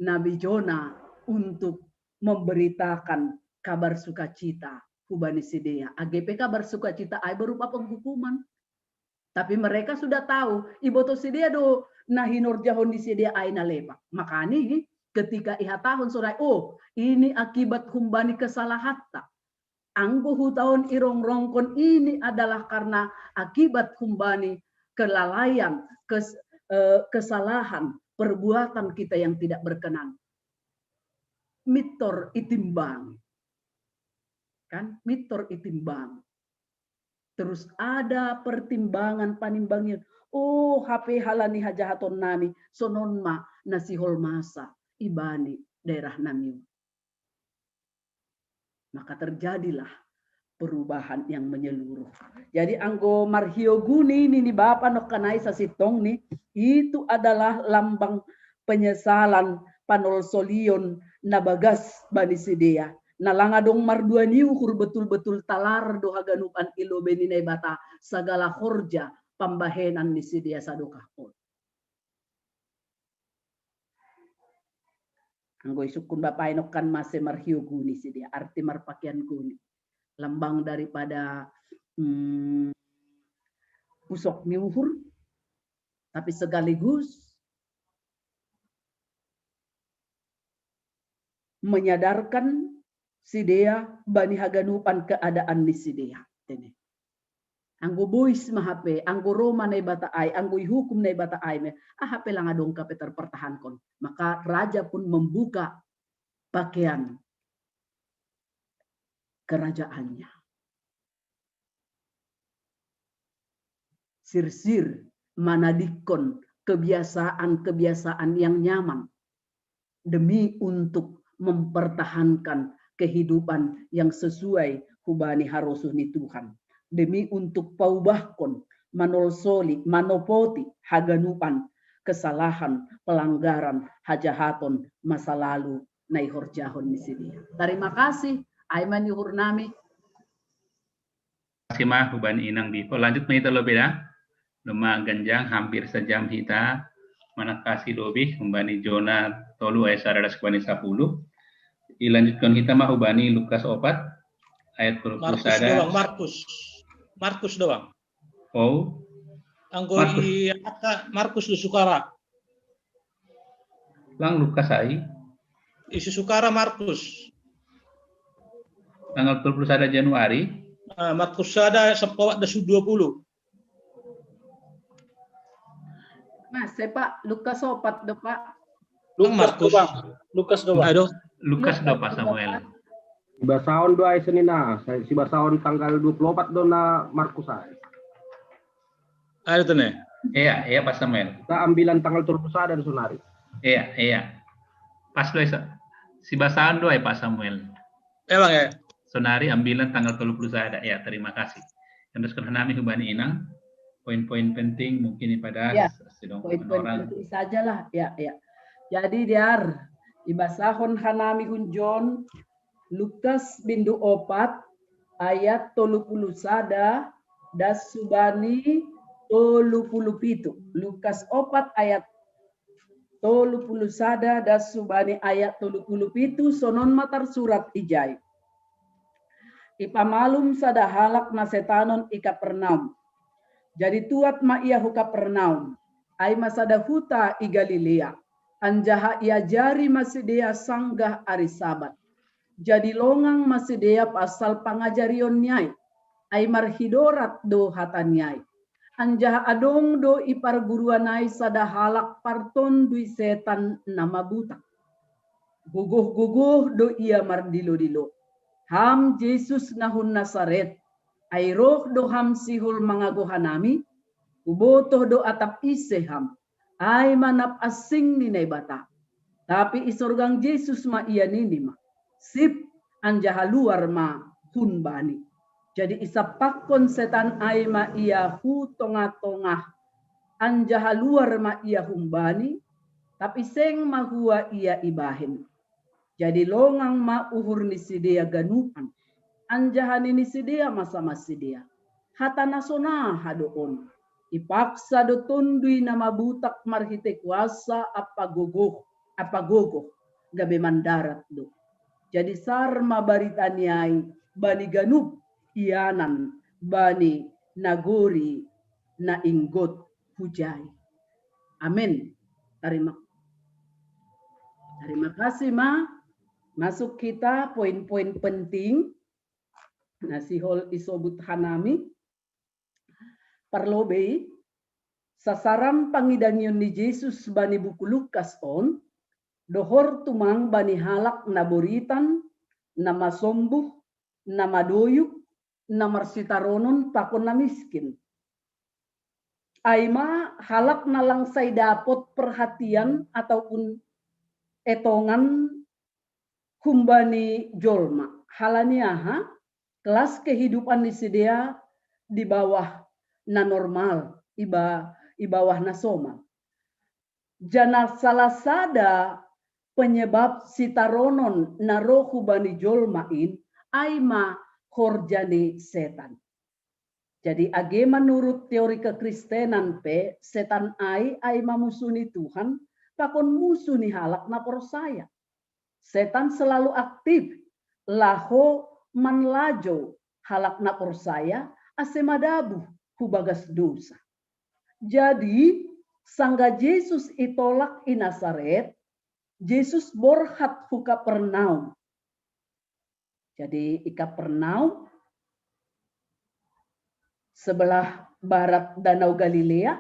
Nabi Jona untuk memberitakan kabar sukacita hubani sidea. Age pe kabar sukacita ai berupa penghukuman. Tapi mereka sudah tahu, iboto sidea do na hinorjahon ni sidea ai na lepak. Makani ketika ihatahon sonai, oh, ini akibat humbani kesalahatta. Anggo hutaon irongrongkon ini adalah karena akibat humbani kelalaian, kes, eh, kesalahan, perbuatan kita yang tidak berkenan. Mintor itimbang. Kan? Mintor itimbang. Terus ada pertimbangan, panimbangion. Oh, hape halani hajahatonnami, sonon ma na sihol masa ibani daerahnami. Maka terjadilah perubahan yang menyeluruh. Jadi anggo marhiogun i nini bapa nongkanai sasintongni, itu adalah lambang penyesalan, panolsolion na bagas bani sidea. Na lang adong mardua ni uhur, betul-betul talar do haganupan i lobei ni Naibata, sagala horja pambahenan ni sidea sadokah on. Anggo isungkun bapa i nongkan mase marhiogun i sidea, arti marpakean gun i. Lambang daripada, mm, pusok ni uhur, tapi sekaligus menyadarkan sidea bani haganupan keadaan ni sidea. Tene. Anggo bois ma hape, anggo ro ma Naibata ai, anggo ihukum Naibata ai ma, ah, hape lang adong hape terpertahankon. Maka raja pun membuka pakaian kerajaannya. Sirsir manadikkon kebiasaan-kebiasaan yang nyaman demi untuk mempertahankan kehidupan yang sesuai hubani harosuh ni Tuhan, demi untuk paubahkon, manolsoli, manopoti haganupan kesalahan, pelanggaran, hajahaton masa lalu na ihorjahon ni sidea. Terima kasih. Ai ma ni uhur nami. Terima kasih ma hubani inang Bipo. Lanjut ma hita lobi da. Doma ganjang hampir sejam hita manangkasi lobi hubani Jona tolu ayat sada das hubani sapuluh. Ilanjutkon hita ma hubani Lukas opat ayat tolu puluh sada. Markus doang, Markus. Markus doang. Oh. Anggo Markus. I angka Markus do sukara. Lang Lukas ai. Isi sukara Markus. Tanggal tolu puluh sada Januari. Ah, Markus sada sampulu opat das dua puluh. Mas, saya Pak, Lukas opat do Pak. Lukas Markus. Doang. Lukas doang. Aduh. Lukas do Pak Samuel. Sibasahon do ai senina, sibasahon tanggal dua puluh opat do na Markus ai. Ada tuh nih. Iya, iya Pak Samuel. Kita ambilan tanggal tolu puluh sada sonari. Iya, iya. Pas do isa. Sibasahon do ai Pak Samuel. Emang ya. Sonari ambilan tanggal tolu puluh sada. Ya, terima kasih. Teruskan hanami hubani inang. Poin-poin penting mungkin pada ya, poin-poin penting sajalah. Ya, ya. Jadi diar ibasahon hanami hun John Lukas bindu opat ayat tolu puluh sada das subani tolu puluh pitu. Lukas opat ayat tolu puluh sada das subani ayat tolu puluh pitu sonon ma tarsurat ijai. Ipamalum sada halak na setanon i Kapernaum. Jadi tuat ma ia hu Kapernaum, ai ma sada huta i Galilea. Anjaha iajari ma sidea sanggah ari Sabat. Jadi longang ma sidea pasal pangajarion ni ai, ai marhidorat do hata ni ai. Anjaha adong do i parguruan ai sada halak partondui setan na mabutak. Gogoh-gogoh do ia mardilo-dilo. Ham Jesus na hun Nasaret, ai roh do ham sihol mangagoh hanami? Hubotoh do atap ise ham, ai ma nap asing ni Naibata. Tapi isorgang Jesus ma ia nini ma, sip, anjaha luar ma hun bani. Jadi isampakkon setan ai ma ia hu tongah-tongah, anjaha luar ma ia hun bani, tapi seng ma hua ia ibahen. Jadi longang ma uhur ni sidea ganupan, anjaha nini sidea ma sama sidea, hata na sonaha do on? Ipaksa do tondui na mabutak marhitei kuasa ampa gogoh, ampa gogoh, gabe mandarat do. Jadi sar ma barita ni ai bani ganup ianan bani nagori na inggot hujai. Amin. Terima, terima kasih ma. Masuk kita poin-poin penting na sihol isobut hanami. Parlobei, sasaran pangidangion ni Jesus bani buku Lukas on, dohor tumang bani halak na boritan, na masombuh, na madoyuk, na marsitaronon pakon na miskin. Ai ma halak na lang sai dapot perhatian ataupun etongan humbani jolma. Halani aha? Kelas kehidupan ni sidea di bawah na normal, iba, i bawah na somal. Janah salah sada penyebab sitaronon na roh hubani jolma in, ai ma horja ni setan. Jadi age manurut teori kekristenan pe, setan ai, ai ma musu ni Tuhan, pakon musu ni halak na porsaya. Setan selalu aktif laho manlajou halak na porsaya ase madabuh hu bagas dosa. Jadi sangga Jesus itolak i Nasaret, Jesus borhat hu Kapernaum. Jadi i Kapernaum sebelah barat Danau Galilea,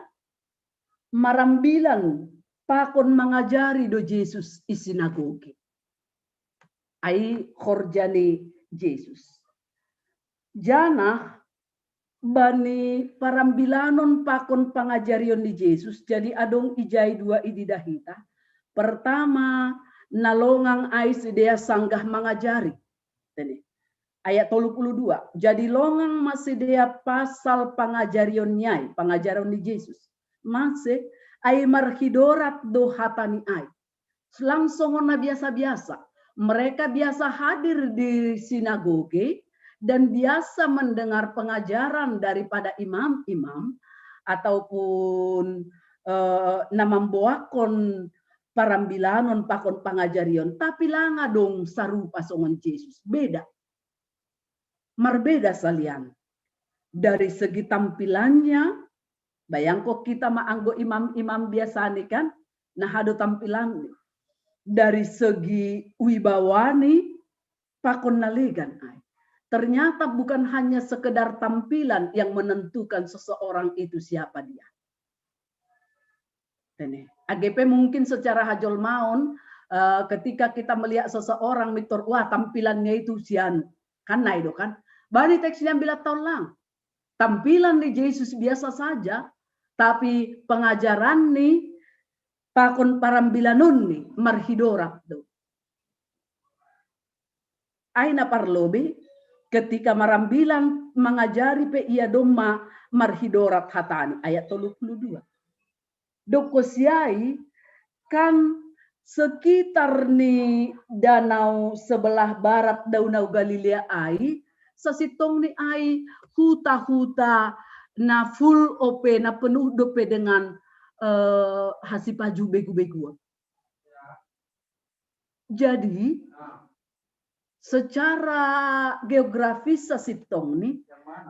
marambilan pakon mangajari do Jesus i sinagoge. Ai horja ni Jesus. Janah bani parambilanon pakon pangajarion ni Jesus, jadi adong ijai dua ididahita. Pertama, na longang ai sidea sanggah mangajari. Ini. Ayat tolu puluh dua. Jadi longang ma sidea pasal pangajarion ni ai, pangajarion ni Jesus. Mase ai marhidorat do hata ni ai. Langsung na biasa-biasa. Mereka biasa hadir di sinagoge dan biasa mendengar pengajaran daripada imam-imam ataupun eh, na mamboakon parambilanon pakon pangajarion, tapi langa dong sarupa songon Jesus. Beda. Marbeda salian. Dari segi tampilannya, bayangko kita ma anggo imam-imam biasa ni kan, na hado tampilan ni. Dari segi wibawani, pakon na legan ai. Ternyata bukan hanya sekedar tampilan yang menentukan seseorang itu siapa dia. Ini. Agepe mungkin secara hajolmaon, uh, ketika kita melihat seseorang, mitor, wah, tampilannya itu sian, kan nai do kan. Bani teks yang bila taulang. Tampilan ni Jesus biasa saja, tapi pengajaran ni pakon parambilanon ni marhidorat do. Aina parlobi, ketika marambilan mangajari pe ia domma marhidorat hatani, ayat tolu puluh dua. Dokko siai kan sekitar ni danau sebelah barat danau Galilea ai, sasintong ni ai huta-huta na full ope na penuh dope dengan eh, hasipaju begu-beguan. Jadi secara geografis sasintong ni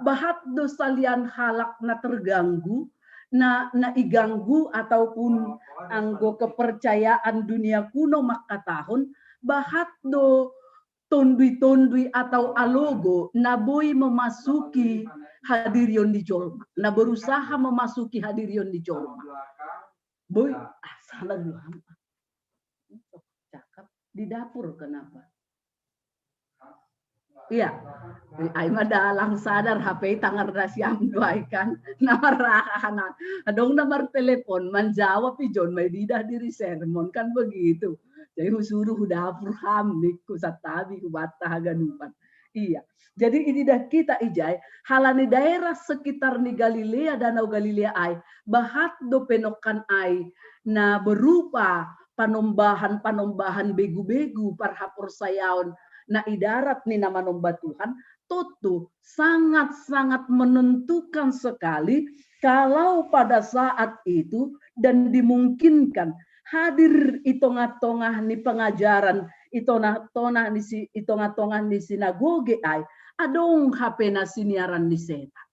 bahat do salian halak na terganggu, na, na iganggu ataupun anggo kepercayaan dunia kuno mangkatahon bahat do tondui-tondui atau alogo na boi memasuki hadirion di jolma, na berusaha memasuki hadirion di jolma. Boi, ah, salah dua. Cakap di dapur kenapa? Iya. Ai ma dalang sadar H P tangan rasiam duai kan. Nomor rahanan. Adong nomor telepon, menjawab ijon mai didah diri sermon kan begitu. Jadi suruh dapur ham nikku satabi ku bata haganupan. Iya. Jadi ini dah kita ijai halani daerah sekitar ni Galilea, danau Galilea ai, bahat do penokkan ai na berupa panombahan-panombahan begu-begu parhaporsayaon na idarat ni na manomba Tuhan, tontu sangat-sangat menentukan sekali kalau pada saat itu dan dimungkinkan hadir i tongah-tongah ni pengajaran, i tongah-tongah ni si, i tongah-tongah ni sinagoge ai, adong hape na siniaran ni setan.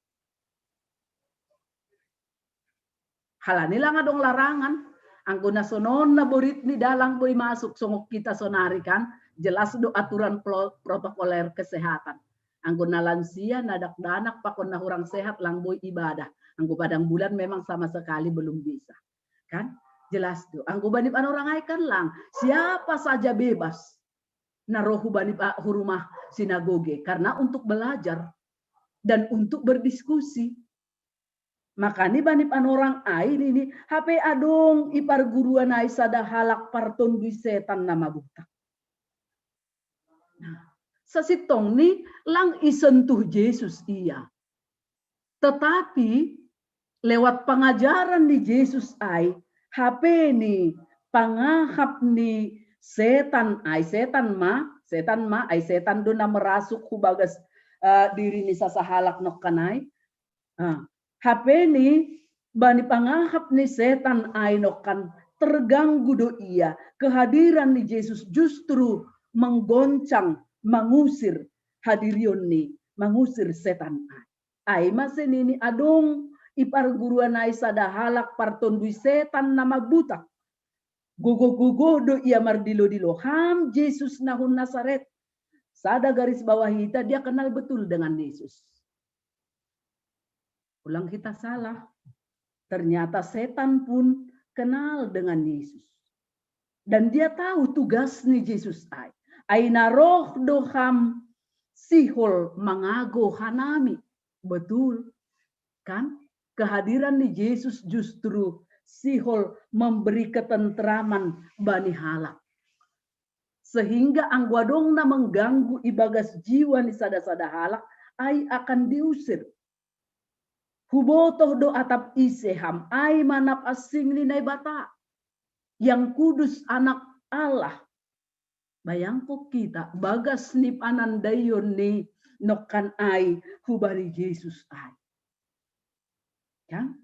Halani lang adong larangan, anggo na sonon na borit ni dalang boi masuk songon kita sonari kan, jelas do aturan protokoler kesehatan. Anggo na lansia, na dakdanak, pakon na hurang sehat lang boi ibadah. Anggo padang bulan memang sama sekali belum bisa. Kan? Jelas do. Anggo bani panorang ai kan lang, siapa saja bebas na roh hu bani hurumah sinagoge karena untuk belajar dan untuk berdiskusi. Makani bani panorang ai nini hape adong i parguruan ai sada halak partondui setan na mabutak. Nah, sasintong ni lang isentuh Jesus ia. Tetapi lewat pengajaran ni Jesus ai, hape ni pangahap ni setan ai, setan ma, setan ma ai, setan do na merasuk hu bagas uh, diri ni sasahalak nokkan ai. Uh, hape ni bani pangahap ni setan ai nokkan terganggu do ia, kehadiran ni Jesus justru menggoncang, mengusir hadirion ni, mengusir setan ai. Ai ma senini adong i parguruan ai sada halak partondui setan na mabutak. Gogo-gogo do ia mardilo-dilo, ham Jesus na hun Nasaret. Sada garis bawah kita, dia kenal betul dengan Yesus. Ulang kita salah. Ternyata setan pun kenal dengan Yesus. Dan dia tahu tugas ni Jesus ai. Ai na roh do ham sihol mangago hanami. Betul. Kan? Kehadiran ni Jesus justru sihol memberi ketentraman bani halak. Sehingga anggo adong na mengganggu ibagas jiwa ni sada-sada halak, ai akan diusir. Hubotoh do atap ise ham, ai ma nap asing ni Naibata. Yang Kudus, Anak Allah. Bayangko kita, bagas ni panandaion ni nongkan ai hubani Jesus ai. Kan?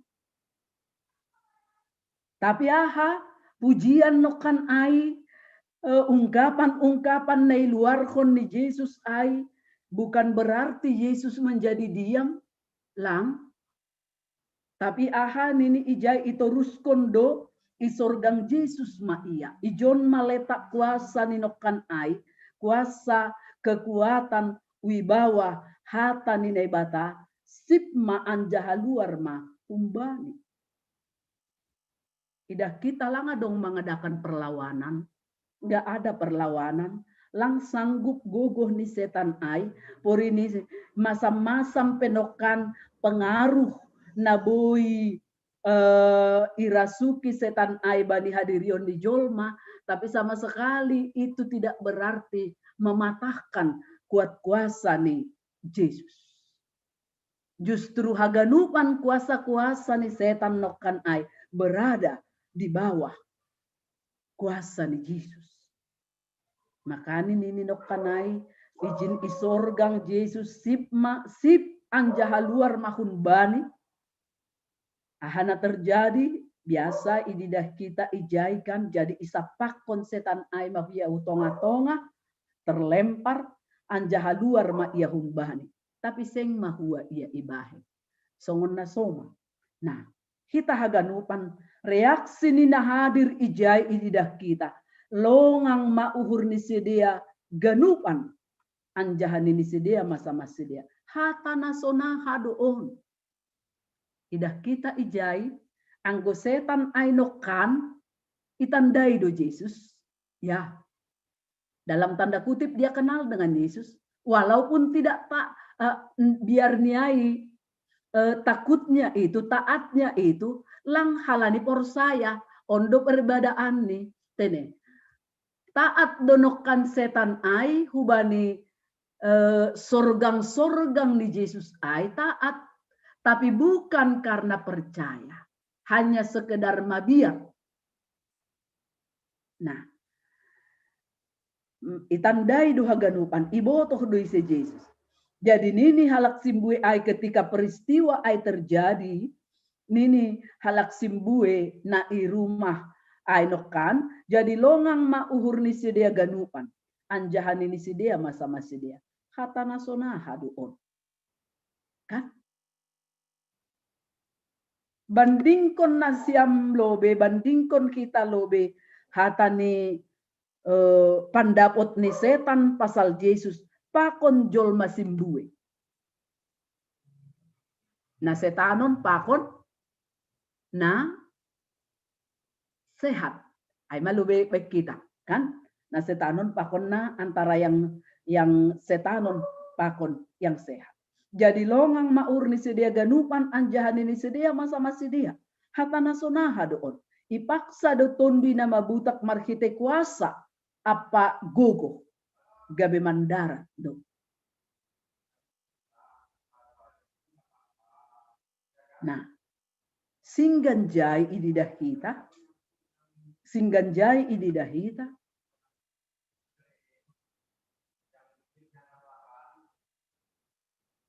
Tapi aha, pujian nongkan ai, eh, ungkapan-ungkapan na iluarhon ni Jesus ai, bukan berarti Jesus menjadi diam, lang. Tapi aha nini ijai, itoruskon do, isorgang Jesus ma ia. Ijon ma letak kuasa ni nongkan ai, kuasa, kekuatan, wibawa, hata ni Naibata, sip ma anjaha luar ma humbani. Idah kita lang adong mengadakan perlawanan, nggak ada perlawanan, lang sanggup gogoh ni setan ai, porini masam-masam pe nongkan pengaruh na boi, eh, irasuki setan ai bani hadirion ni jolma, tapi sama sekali itu tidak berarti mematahkan kuat kuasa ni Jesus. Justru haganupan kuasa-kuasa ni setan nongkan ai berada di bawah kuasa ni Jesus. Makani nini nongkan ai, ijin isorgang Jesus, sip ma, sip anjaha luar ma humbani. Aha na terjadi, biasa ididah kita ijai kan, jadi isapakkon setan ai ma ia hu tonga-tonga, terlempar, anjaha luar ma ia humbani. Tapi seng mahua ia ibahen. Songon na somal. Nah, hita haganupan, reaksi ni na hadir ijai ididah kita. Longang ma uhur ni sidea ganupan. Anjaha nini sidea ma sama sidea, hata na sonaha do on. Idah kita ijai, anggo setan ai nongkan, itandai do Jesus. Ya, dalam tanda kutip dia kenal dengan Yesus. Walaupun tidak tak, eh, biar niai, eh, takutnya itu, taatnya itu, lang halani porsaya, on do peribadaan ni, tene. Taat do nongkan setan ai hubani, eh, sorgang-sorgang ni Jesus ai taat, tapi bukan karena percaya, hanya sekedar mabiar. Nah, itandai do haganupan, ibotoh do ise Jesus. Jadi nini halak simbue ai ketika peristiwa ai terjadi, nini halak simbue na i rumah ai nongkan, jadi longang ma uhur ni sidea ganupan. Anjaha nini sidea ma sama sidea, hata na sonaha do on. Kan? Bandingkon nasiam lobe, bandingkon hita lobe, hata ni, eh, pandapot ni setan pasal Jesus, pakon jolma simbue. Na setanon pakon na sehat. Ai ma lobe baik kita, kan? Na setanon pakon na antara yang, yang setanon pakon yang sehat. Jadi longang ma uhur ni sidea ganupan anjaha nini sidea ma sama sidea, hata na sonaha do on. Ipaksa do Tonduy na Mabutak marhite kuasa ampa gogoh, gabe mandarat do. Nah, singgan jai ididah hita, singgan jai ididah hita.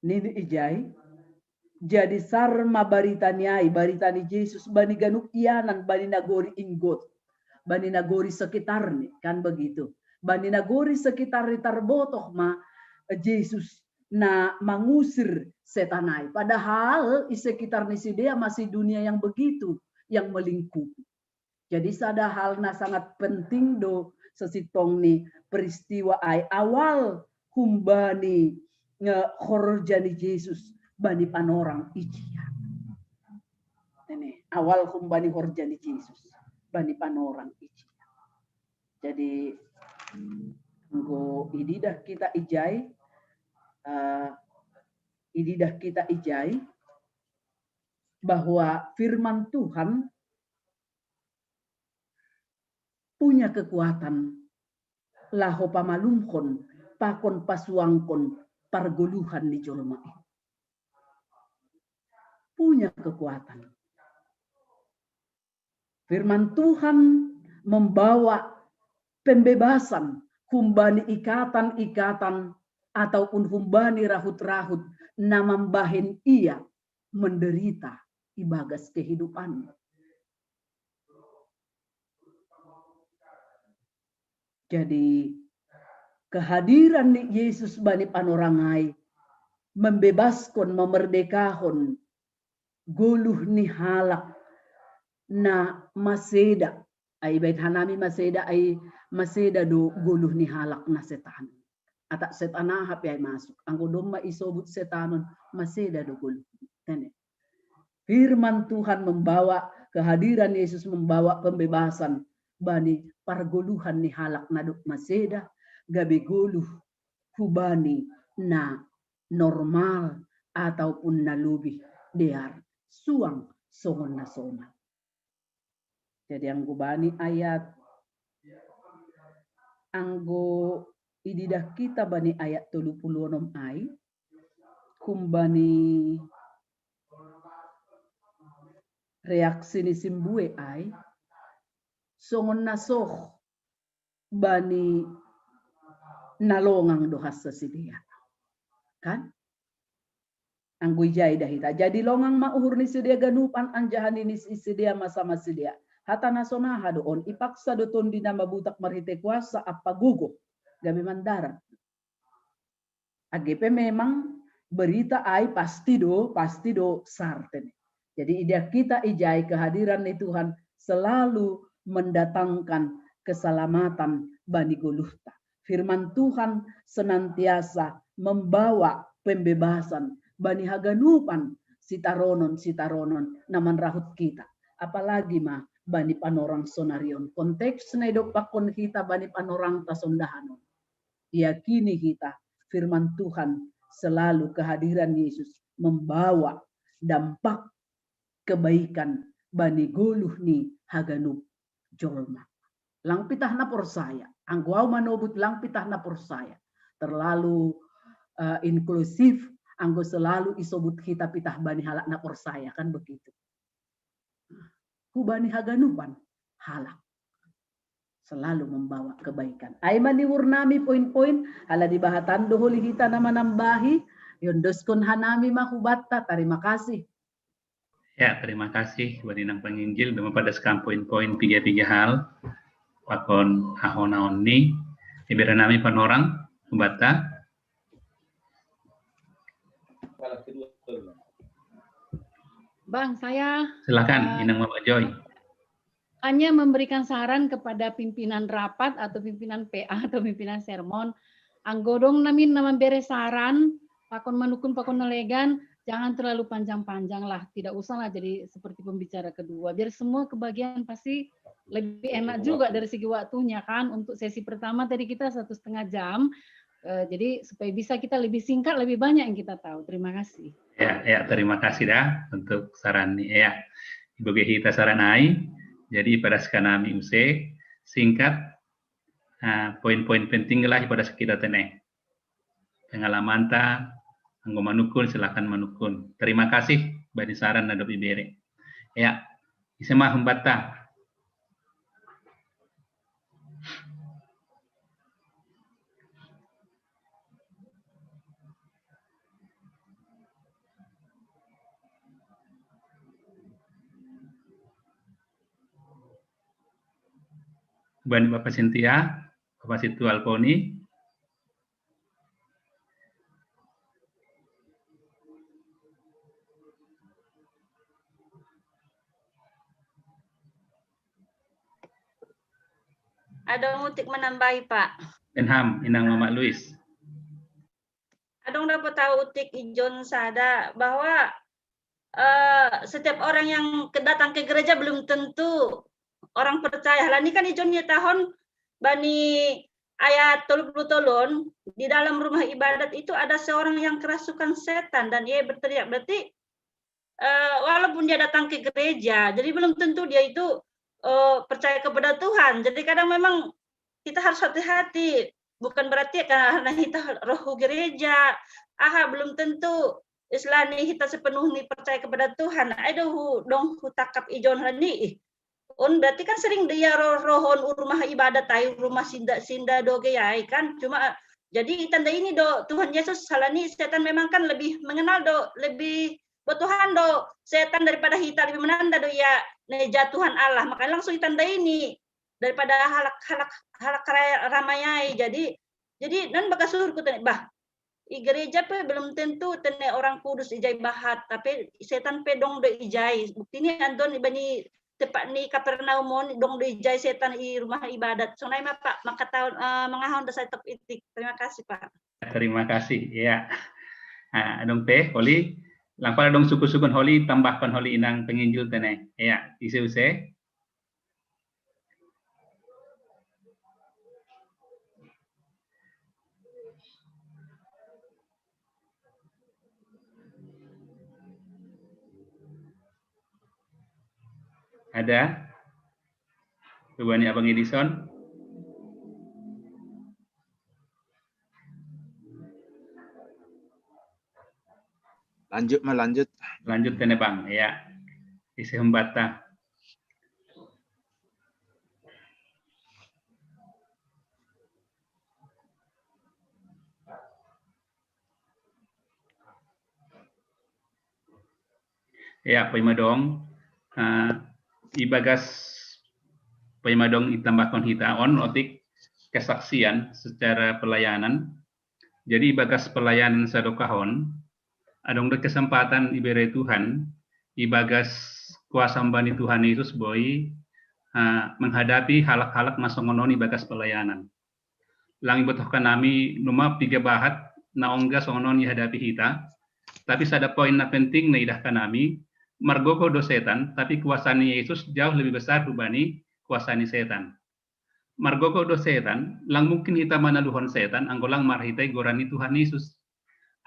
Nini ijai, jadi sar ma barita ni ai, barita ni Jesus, bani ganup ianan, bani nagori inggot, bani nagori sekitarni, kan begitu. Bani nagori sekitarni tarbotoh ma, eh, Jesus na mangusir setan ai. Padahal i sekitar ni sidea masih dunia yang begitu, yang melingkupi. Jadi sada hal na sangat penting do sesintong ni peristiwa ai, awal humbani, eh, horja ni Jesus bani panorang ijia. Ini awal humbani horja ni Jesus bani panorang ijia. Jadi anggo ididah kita ijai, eh, ididah kita ijai, bahwa firman Tuhan punya kekuatan laho pamalumkon, pakon pasuangkon pargoluhan ni jolma i. Punya kekuatan. Firman Tuhan membawa pembebasan humbani ikatan-ikatan ataupun humbani rahut-rahut na mambahen ia menderita ibagas kehidupan. Jadi kehadiran ni Yesus bani panorang ai membebaskon, memerdekahon goluh ni halak na maseda. Ai baen hanami maseda, ai maseda do goluh ni halak na setan. Atap setan aha pe ai masuk. Anggo domma isobut setanon, maseda do goluh. Tene. Firman Tuhan membawa, kehadiran Yesus membawa pembebasan bani pargoluhan ni halak na dob maseda, gabe goluh hubani na normal ataupun na lobih dear, suang songon na somal. Jadi anggo bani ayat, anggo ididah kita bani ayat tolu pulu onom ai, humbani reaksi ni simbue ai, songon na soh bani na longang do hansa sidea. Kan? Anggo ijai da hita. Jadi longang ma uhur ni sidea ganupan, anjaha nini sidea ma sama sidea: Hata na sonaha do on? Ipaksa do Tondi na mabutak marhite kuasa ampa gogo, gabe mandarat. Age pe memang berita ai pasti do, pasti do sar, tene. Jadi ididah kita ijai kehadiran ni Tuhan selalu mendatangkan keselamatan bani goluhta. Firman Tuhan senantiasa membawa pembebasan bani haganupan sitaronon-sitaronon na manrahut kita. Apalagi ma bani panorang sonari on. Konteks na idompakkon hita bani panorangta sondahan on. Yakini hita, firman Tuhan selalu, kehadiran Yesus membawa dampak kebaikan bani goluh ni haganup jolma. Lang pitah na porsaya. Anggo au manobut lang pitah na porsaya. Terlalu uh, inklusif, anggo selalu isobut hita pitah bani halak na porsaya, kan begitu. Hubani haganupan halak selalu membawa kebaikan. Ai ma ni uhur nami poin-poin, ala dibahatan do holi hita na manambahi, iondoskon hanami ma hubanta, tarima kasih. Ya, terima kasih bani nang panginjil, bema pada sekam poin-poin piga-piga hal pakon ahonaon ni, ibere nami panorang hubanta. Bang, saya silakan uh, Inang Mama Joy. Hanya memberikan saran kepada pimpinan rapat atau pimpinan P A atau pimpinan sermon. Anggo dong nami na mambere saran, pakon manungkun, pakon na legan, jangan terlalu panjang-panjang lah. Tidak usah lah jadi seperti pembicara kedua. Biar semua kebagian pasti lebih enak juga dari segi waktunya kan. Untuk sesi pertama tadi kita satu setengah jam. Uh, jadi supaya bisa kita lebih singkat, lebih banyak yang kita tahu. Terima kasih. Ya, ya, terima kasih dah untuk saran ni. Ya, ibu hita saran ai. Jadi pada sekarang nami use singkat uh, poin-poin penting lah pada kita tene. Pengalaman ta, anggo manungkun silakan manungkun. Terima kasih bani saran na dob ibere. Ya, ise ma hubanta. Bani Bapak Sintia, Bapak Situ Alponi. Ada utik menambahi, Pak. Enham, Inang Mama Luis. Adong dapat tahu utik ijon sada bahwa uh, setiap orang yang datang ke gereja belum tentu orang percaya. Lah ini kan ijon tahun bani ayat tolu puluh tolu on, di dalam rumah ibadat itu ada seorang yang kerasukan setan dan ia berteriak. Berarti eh, walaupun dia datang ke gereja, jadi belum tentu dia itu eh, percaya kepada Tuhan. Jadi kadang memang kita harus hati-hati. Bukan berarti karena kita roh gereja, aha, belum tentu istilah ni kita sepenuhnya percaya kepada Tuhan. Ada hu dong hu takap ijon ni ih. Un berarti kan sering dia roh rohon rumah ibadat ai, rumah sinda sinda doge ai kan. Cuma jadi tanda ini do Tuhan Yesus salah ni setan memang kan lebih mengenal do lebih bertuhan do setan daripada kita lebih menanda do ya ne jatuhan Allah. Makanya langsung tanda ini daripada halak halak halak ramai ai. Jadi jadi nan bakasur ku tanya bah i gereja pe belum tentu tene orang kudus ijai bahat, tapi setan pe dong do ijai. Bukti ni anton bani tepat ni Kapernaum on dong do ijai setan i rumah ibadat. Sonai ma Pak maka tahun uh, mangahon dasai tep itik. Terima kasih Pak. Terima kasih. Ya. Nah, dong teh Holi, langkala dong suku-sukun Holi tambahkan Holi inang penginjil tene. Ya, ise use. Ada? Coba nih Abang Edison. Lanjut mah lanjut. Lanjut tene bang, ya. Isi hembata. Ya, Pak Imadong, uh, ibagas Pak Imadong itambahkan hita on otik kesaksian secara pelayanan. Jadi ibagas pelayanan sadokahon, adong do kesempatan ibere Tuhan, ibagas kuasa mbani Tuhan Yesus boi uh, menghadapi halak-halak masongonon ibagas pelayanan. Lang ibotohkan nami numa piga bahat na ongga songonon ihadapi hita, tapi sada poin na penting na idahkan nami, margogo do setan, tapi kuasa ni Yesus jauh lebih besar hubani kuasa ni setan. Margogo do setan, lang mungkin hita manaluhon setan anggo lang marhitai goran ni Tuhan Yesus.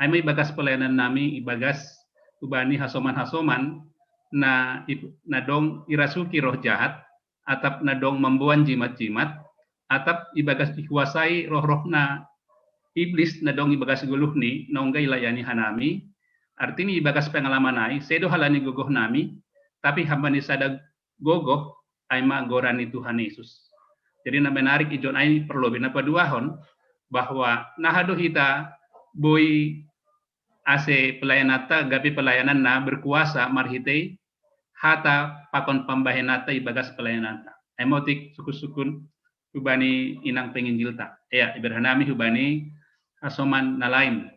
Ai ma ibagas pelayanan nami ibagas ubani hasoman-hasoman na, na dong irasuki roh jahat, atap na dong mamboan jimat-jimat, atap ibagas ikuasai roh-roh na iblis na dong ibagas goluh ni nongga ilayani hanami, artini ibagas pengalaman ai, sedo halani gogoh nami, tapi hamba ni sada gogoh ai ma goran ni Tuhan Yesus. Jadi na menarik ijon ai perlu bina paduahon bahwa naha do hita boi ase pelayananta gabe pelayanan na berkuasa marhitei hata pakon pambahenanta ibagas pelayananta. Emotik sukun-sukun hubani inang penginjilta. Ya, iberhanami hubani asoman na lain.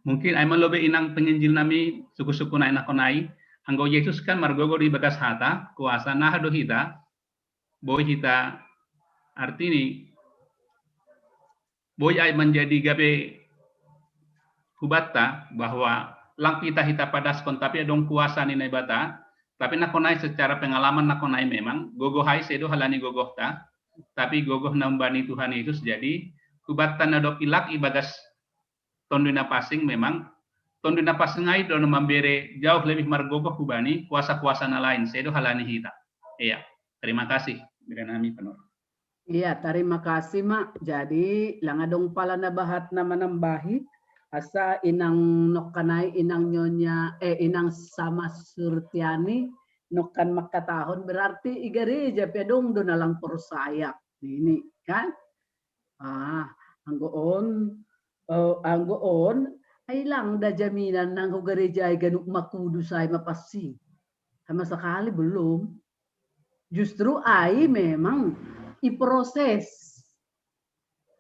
Mungkin ai ma lobe inang penginjil nami suku-suku nai nakonai, anggo Yesus kan margogo di bagas hata, kuasa naha do hita, boi hita artini boi ai menjadi gabe hubatta bahwa lang hita hita padaskon tapi adong kuasa ni Naibata, tapi nakonai secara pengalaman nakonai memang gogoh ai sedo halani gogohta, tapi gogoh na umbani Tuhan Yesus jadi hubatta na dok ilak ibagas Tonduy Napansing memang Tonduy Napansing ai do na mambere jauh lebih margogoh hubani kuasa-kuasa na lain sedo halani hita. Iya, terima kasih. Bila nami penor. Iya, terima kasih Mak. Jadi lang adong pala na bahat na manambahi asa inang nokkanai inang nyonya eh inang sama Surtiani nokkan makkatahon berarti i gareja pe adong do na lang porsaya ini kan. Ah, anggo on, uh, anggo on, ai lang da jaminan nang ho gareja ai ganup makudus ai mapansing. Sama sekali belum. Justru ai memang i proses.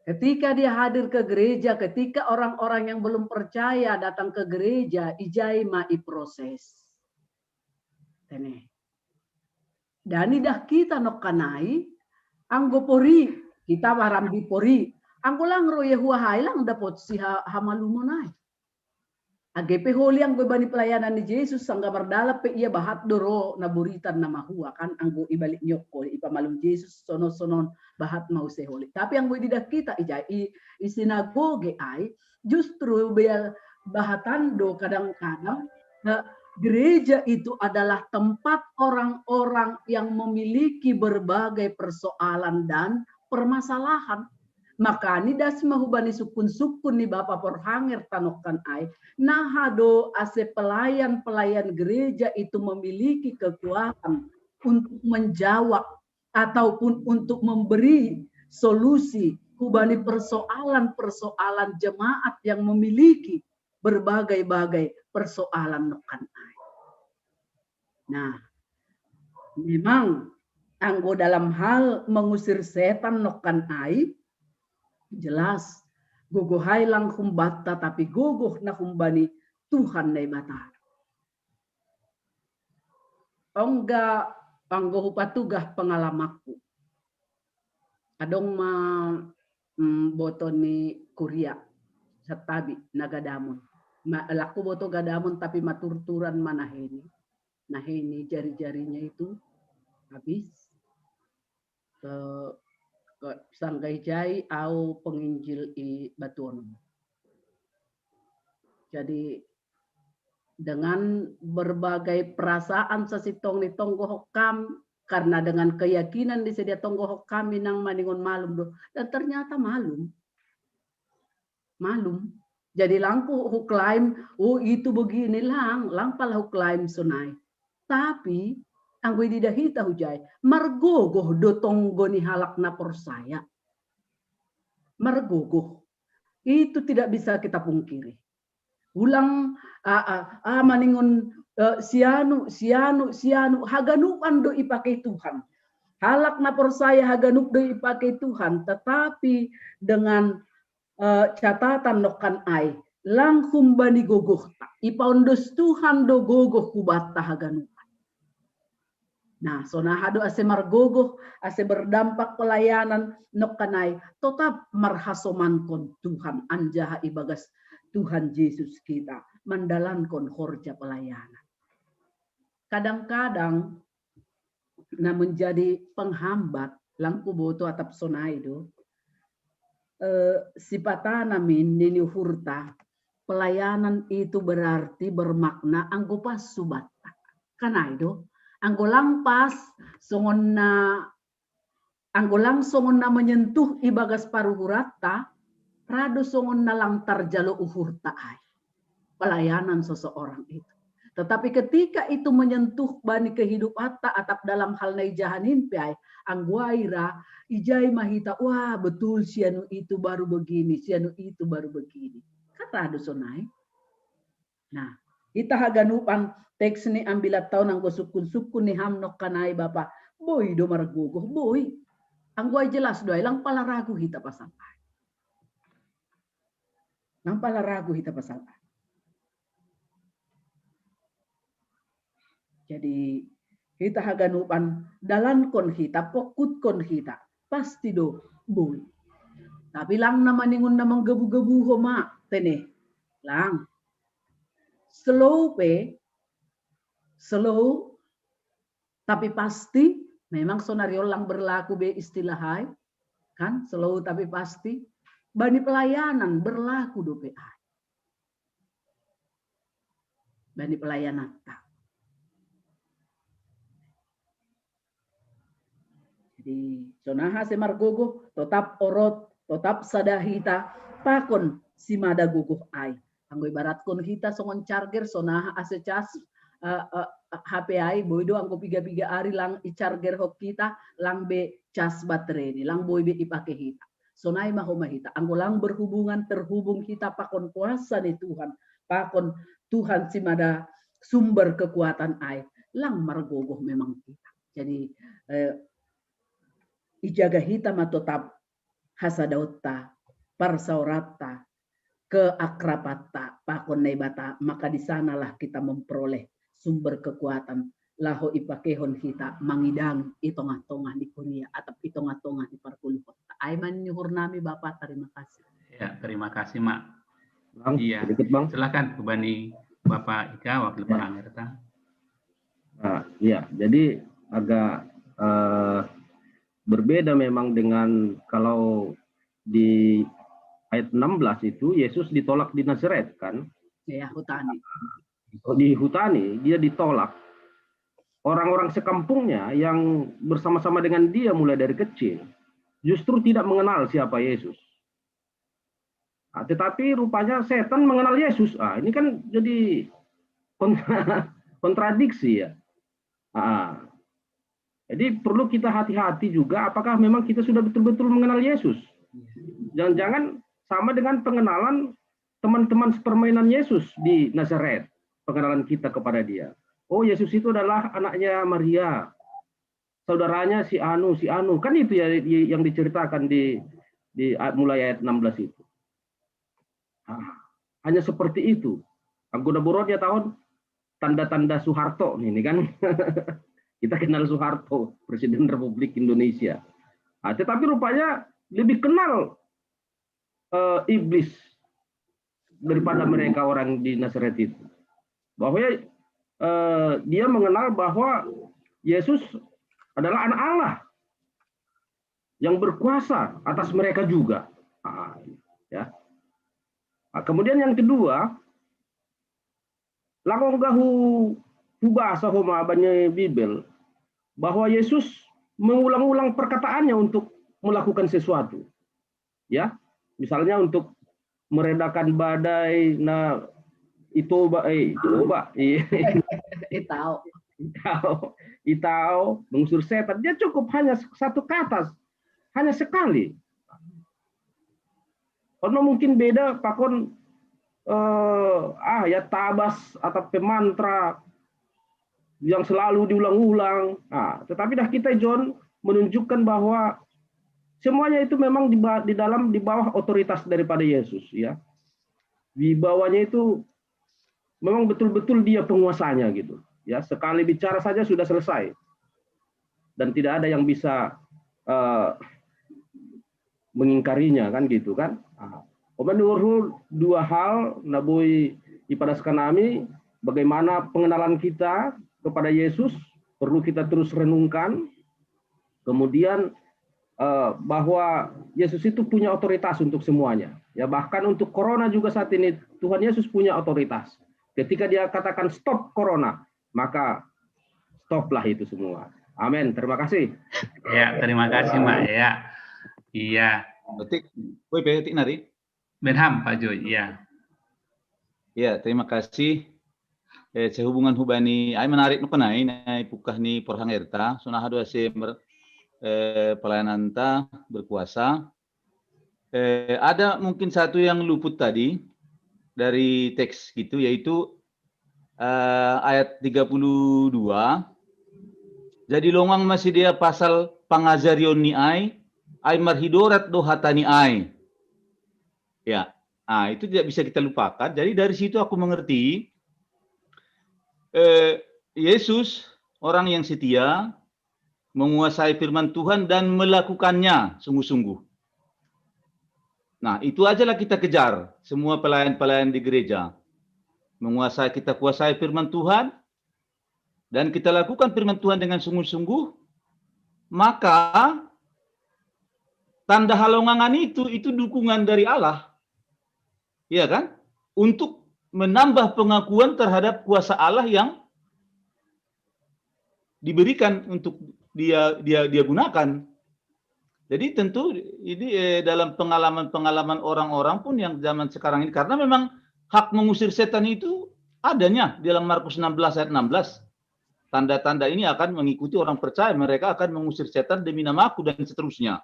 Ketika dia hadir ke gereja, ketika orang-orang yang belum percaya datang ke gereja, ijai ma i proses. Tene. Dani dah kita nokkanai, anggo pori Kita barambi pori. Anggo lang ro ia huahai lang dapot si ha, hamalumon ai. Age pe holi anggo bani pelayanan ni Jesus, sangga mardalap pe ia bahat do ro na boritan na mahua kan, anggo ibalik nyokko ipamalum Jesus sonon-sonon bahat ma use holi. Tapi anggo ididah kita ijai i, i sinagoge ai, justru bea bahatan do kadang-kadang, eh, gereja itu adalah tempat orang-orang yang memiliki berbagai persoalan dan permasalahan. Makani das ma hubani sukun-sukun ni Bapa Porhanger tanokkan ai, naha do ase pelayan-pelayan gereja itu memiliki kekuatan untuk menjawab ataupun untuk memberi solusi hubani persoalan-persoalan jemaat yang memiliki berbagai-bagai persoalan nokkan ai. Nah, memang anggo dalam hal mengusir setan nokkan ai, jelas gogoh ai lang humbanta, tapi gogoh na humbani Tuhan Naibata. Ongga anggo hupatugah pengalamanku. Adong ma, mm, boto ni kuria, satabi na gadamon. Ma, lako boto gadamon tapi maturturan ma naheni. Naheni jari-jarinya itu habis. Ke, ke sanggai jai au penginjil i Batuonom. Jadi dengan berbagai perasaan sasintong ni tonggo hokkam, karena dengan keyakinan di sedia tonggo hokkam inang maningon malum do, dan ternyata malum. Malum. Jadi lang hu, huklaim, oh itu begini lang, lang pala huklaim sonai. Tapi anggo ididah hita hujai, margogoh do tonggo ni halak na porsaya. Margogoh. Itu tidak bisa kita pungkiri. Ulang, ah, ah, ah, maningon, eh, sianu, sianu, sianu, haganupan do ipake Tuhan. Halak na porsaya haganup do ipake Tuhan, tetapi dengan, eh, catatan nokkan ai, lang humbani gogohta, ipaondos Tuhan do gogoh hubanta haganupan. Nah, sonaha do ase margogoh, ase berdampak pelayanan nokkan ai, tetap marhasomankon Tuhan anjaha ibagas Tuhan Jesus kita mandalankon horja pelayanan. Kadang-kadang na menjadi penghambat, lang huboto atap sonai do, eh, sipatana min nini uhurta, pelayanan itu berarti bermakna anggo pas hubanta. Kan ai do, anggo lang pas songon na, anggo lang songon na menyentuh ibagas paruhuranta, ra do songon na lang tarjalo uhurta ai pelayanan seseorang itu. Tetapi ketika itu menyentuh bani kehidupanta atap dalam hal na ijahanin pe ai, anggo ai ra, ijai ma hita, wah betul sianu itu baru begini, sianu itu baru begini. Kan ra do sonai. Nah, hita haganupan teks ni ambilan taon anggo sukun-sukun ni ham nokkan ai Bapa, boi do margogoh, boi. Anggo ai jelas do ai, lang pala ragu hita pasal ai. Lang pala ragu hita pasal ai. Jadi hita haganupan dalankon hita, pongkutkon hita, pasti do boi. Tapi lang na maningon na manggebu-gebu ho ma, tene. Lang. Slow pe, slow, tapi pasti, memang sonari on lang berlaku be istilah ai, kan, slow tapi pasti, bani pelayanan berlaku dope ai. Bani pelayananta. Jadi, sonaha ase margogoh, totap orot, totap sada hita, pakon simada gogoh ai. Anggo ibaratkon hita songon charger, sonaha ase cas, eh, eh, H P ai, boi do anggo piga-piga ari lang i charger hok hita, lang be cas batereni, lang boi be ipake hita. Sonai ma homa hita, anggo lang berhubungan, terhubung hita pakon kuasa ni Tuhan, pakon Tuhan simada sumber kekuatan ai, lang margogoh memang hita. Jadi, eh, ijaga hita ma totap hasadaonta, parsaoranta, keakrabatta pakon Naibata, maka di sanalah kita memperoleh sumber kekuatan laho ipakehon hita mangidang i tongah-tongah ni kuria atau i tongah-tongah ni parpuluhan. Ai man nyuhur nami Bapak, terima kasih. Ya, terima kasih, Mak. Bang, Iya. Sedikit, Bang. Silakan, Bani Bapak Ika, Wakil Ya. Parang R T A. Nah, iya, jadi agak eh, berbeda memang dengan kalau di ayat enam belas itu Yesus ditolak di Nazaret kan. Ya, hutani. Di hutani dia ditolak. Orang-orang sekampungnya yang bersama-sama dengan dia mulai dari kecil justru tidak mengenal siapa Yesus. Nah, tetapi rupanya setan mengenal Yesus. Ah, ini kan jadi kontra, kontradiksi ya. Ah, jadi perlu kita hati-hati juga apakah memang kita sudah betul-betul mengenal Yesus. Jangan-jangan sama dengan pengenalan teman-teman sepermainan Yesus di Nazaret, pengenalan kita kepada dia. Oh, Yesus itu adalah anaknya Maria, saudaranya si Anu, si Anu. Kan itu ya yang diceritakan di di mulai ayat enam belas itu. Ah, hanya seperti itu. Anggota borodnya tahun tanda-tanda Soeharto ini kan. Kita kenal Soeharto, Presiden Republik Indonesia. Nah, tetapi rupanya lebih kenal eh, iblis daripada mereka orang di Nazaret itu. Bahwa eh, dia mengenal bahwa Yesus adalah anak Allah yang berkuasa atas mereka juga. Ah, ya. Nah, kemudian yang kedua, langong gahu hubasa homa bani Bibel bahwa Yesus mengulang-ulang perkataannya untuk melakukan sesuatu. Ya, misalnya untuk meredakan badai, nah itu ba eh itu ba iya. Itau. Itau, itau mengusir setan. Dia cukup hanya satu kata, hanya sekali. Ono mungkin beda pakon eh, ah ya tabas atau pemantra yang selalu diulang-ulang. Nah, tetapi dah kita John menunjukkan bahwa semuanya itu memang di, di dalam di bawah otoritas daripada Yesus ya. Wibawanya itu memang betul-betul dia penguasanya gitu. Ya, sekali bicara saja sudah selesai. Dan tidak ada yang bisa uh, mengingkarinya kan gitu kan. Nah, Oman dua hal naboi ipadaskan nami bagaimana pengenalan kita kepada Yesus perlu kita terus renungkan. Kemudian uh, bahwa Yesus itu punya otoritas untuk semuanya. Ya bahkan untuk corona juga saat ini Tuhan Yesus punya otoritas. Ketika dia katakan stop corona, maka stoplah itu semua. Amin. Terima kasih. Ya, terima kasih Mak ya. Iya. Betik, woi betik nari. Benham Pak Joy, iya. Ya, terima kasih. Eh, sehubungan hubani, ai menarik nu kenai, nai pukah ni porhang erta, sunah dua semer eh, pelayanan ta berkuasa. Eh, ada mungkin satu yang luput tadi dari teks gitu, yaitu eh, ayat tiga puluh dua. Jadi longang masih dia pasal pangajarion ni ai, ai marhidorat do hata ni ai. Ya, nah, itu tidak bisa kita lupakan. Jadi dari situ aku mengerti eh, Yesus orang yang setia menguasai firman Tuhan dan melakukannya sungguh-sungguh. Nah, itu ajalah kita kejar semua pelayan-pelayan di gereja. Menguasai kita kuasai firman Tuhan dan kita lakukan firman Tuhan dengan sungguh-sungguh, maka tanda halongangan itu itu dukungan dari Allah. Iya kan? Untuk menambah pengakuan terhadap kuasa Allah yang diberikan untuk dia dia dia gunakan. Jadi tentu ini eh, dalam pengalaman-pengalaman orang-orang pun yang zaman sekarang ini karena memang hak mengusir setan itu adanya di dalam Markus enam belas ayat enam belas. Tanda-tanda ini akan mengikuti orang percaya, mereka akan mengusir setan demi namaku dan seterusnya.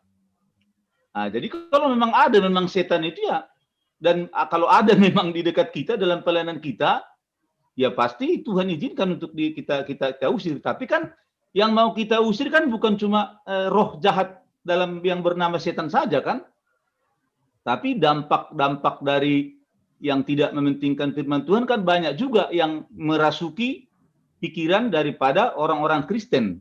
Nah, jadi kalau memang ada memang setan itu ya dan kalau ada memang di dekat kita dalam pelayanan kita, ya pasti Tuhan izinkan untuk di, kita kita kita usir. Tapi kan yang mau kita usir kan bukan cuma eh, roh jahat dalam yang bernama setan saja kan, tapi dampak-dampak dari yang tidak mementingkan firman Tuhan kan banyak juga yang merasuki pikiran daripada orang-orang Kristen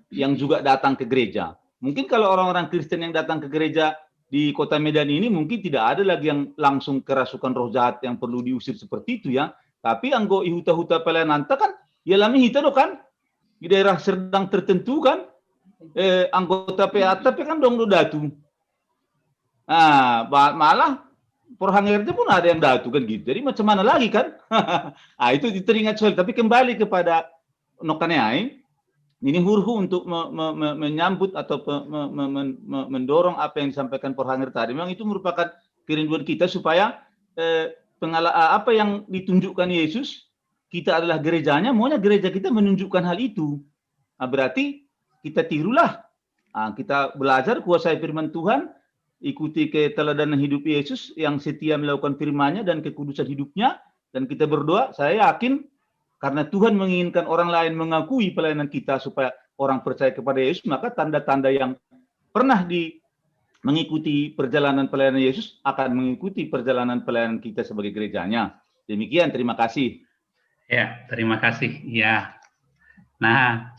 yang juga datang ke gereja. Mungkin kalau orang-orang Kristen yang datang ke gereja di kota Medan ini mungkin tidak ada lagi yang langsung kerasukan roh jahat yang perlu diusir seperti itu ya. Tapi anggo i huta-huta pelayanan ta kan, ya lami hita do kan, di daerah Serdang tertentu kan, eh, anggota P A tapi kan dong do datu. Nah, ba- malah Porhangerte pun ada yang datu kan gitu. Jadi macam mana lagi kan? Ah, itu teringat soal. Tapi kembali kepada nokaniai, ini hurhu untuk me- me- me- menyambut atau pe- me- me- men- me- mendorong apa yang disampaikan Porhanger tadi. Memang itu merupakan kerinduan kita supaya eh, pengala- apa yang ditunjukkan Yesus, kita adalah gerejanya, maunya gereja kita menunjukkan hal itu. Nah, berarti kita tirulah. Nah, kita belajar kuasai firman Tuhan, ikuti keteladanan hidup Yesus yang setia melakukan firman-Nya dan kekudusan hidupnya, dan kita berdoa, saya yakin karena Tuhan menginginkan orang lain mengakui pelayanan kita supaya orang percaya kepada Yesus, maka tanda-tanda yang pernah di mengikuti perjalanan pelayanan Yesus akan mengikuti perjalanan pelayanan kita sebagai gerejanya. Demikian, terima kasih. Ya, terima kasih. Ya. Nah,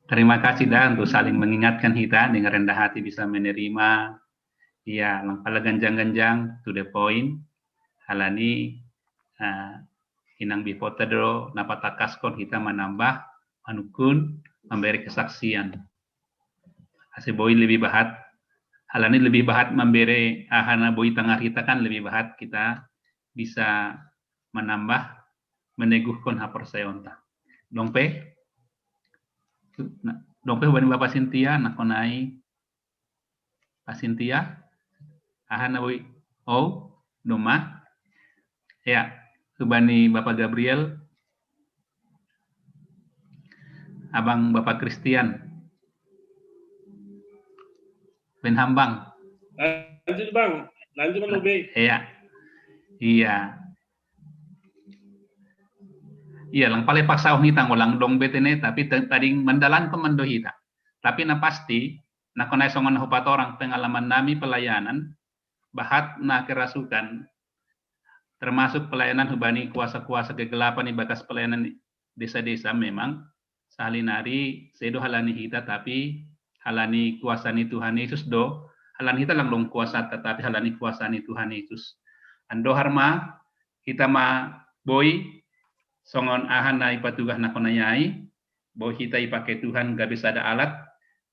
terima kasih dah untuk saling mengingatkan kita dengan rendah hati bisa menerima. Ya, lang pala ganjang-ganjang, to the point. Alani uh, inang bipota do napatakaskon hita manambah, manukun, mambere kesaksian. Ase boi lebih bahat, alani lebih bahat mambere ahana boi tangar hita kan lebih bahat kita bisa manambah, meneguhkon haporsayaonta. Dong pe? Dong pe hubani Bapa Sintia, nakonai Pak Sintia, ahana boi. Oh, doma. Ya, hubani Bapak Gabriel, Abang Bapak Christian. Ben Hambang. Lanjut Bang, lanjut Bang Lobe. Iya, iya. Iya, lang pale paksa hita ngolang dong betene, tapi tadi mandalan pemendo hita. Tapi na pasti, na konai songon hupat orang pengalaman nami pelayanan, bahat na kerasukan, termasuk pelayanan hubani kuasa-kuasa kegelapan di bagas pelayanan desa-desa memang sahali nari sedo halani hita tapi halani kuasa ni Tuhan Yesus do, halani hita lang dong kuasa tetapi halani kuasa ni Tuhan Yesus. Andohar ma hita ma boi songon aha na ipatugah na konayai, boi hita ipake Tuhan gabe sada alat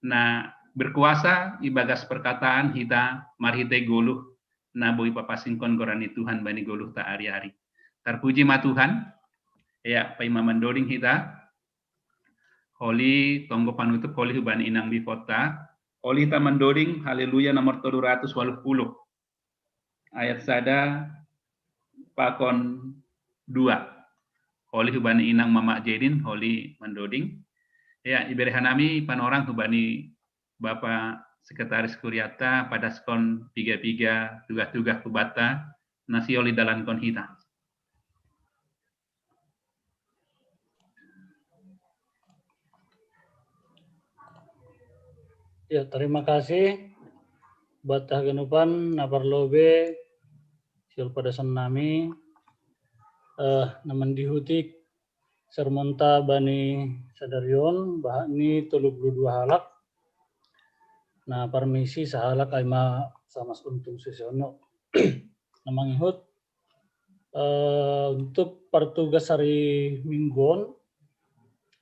na berkuasa ibagas perkataan hita marhite goluh na boi papasingkon goran ni Tuhan bani goluh ta ari-ari. Tarpuji ma Tuhan. Ya, paima mandoding hita. Holi tonggo panutup holi hubani inang bipota. Holi ta mandoding Haleluya nomor tolu ratus waluh puluh. Ayat sada pakon dua. Holi hubani inang mama Jedin, holi mandoding. Ya, ibere hanami panorang hubani Bapa Sekretaris Kuriata, padaskon piga-piga tugah-tugah kubata, nasi oli dalankon hita. Ya, terima kasih. Buat haganupan na parlobe siul padasan nami, eh, na mandihutik sermonta bani sadarion, bahat ni tolu puluh dua halak. Na parmisi sahalak ai ma sama untung sesiono. Na mangihut, eh, untuk partugas hari mingguon,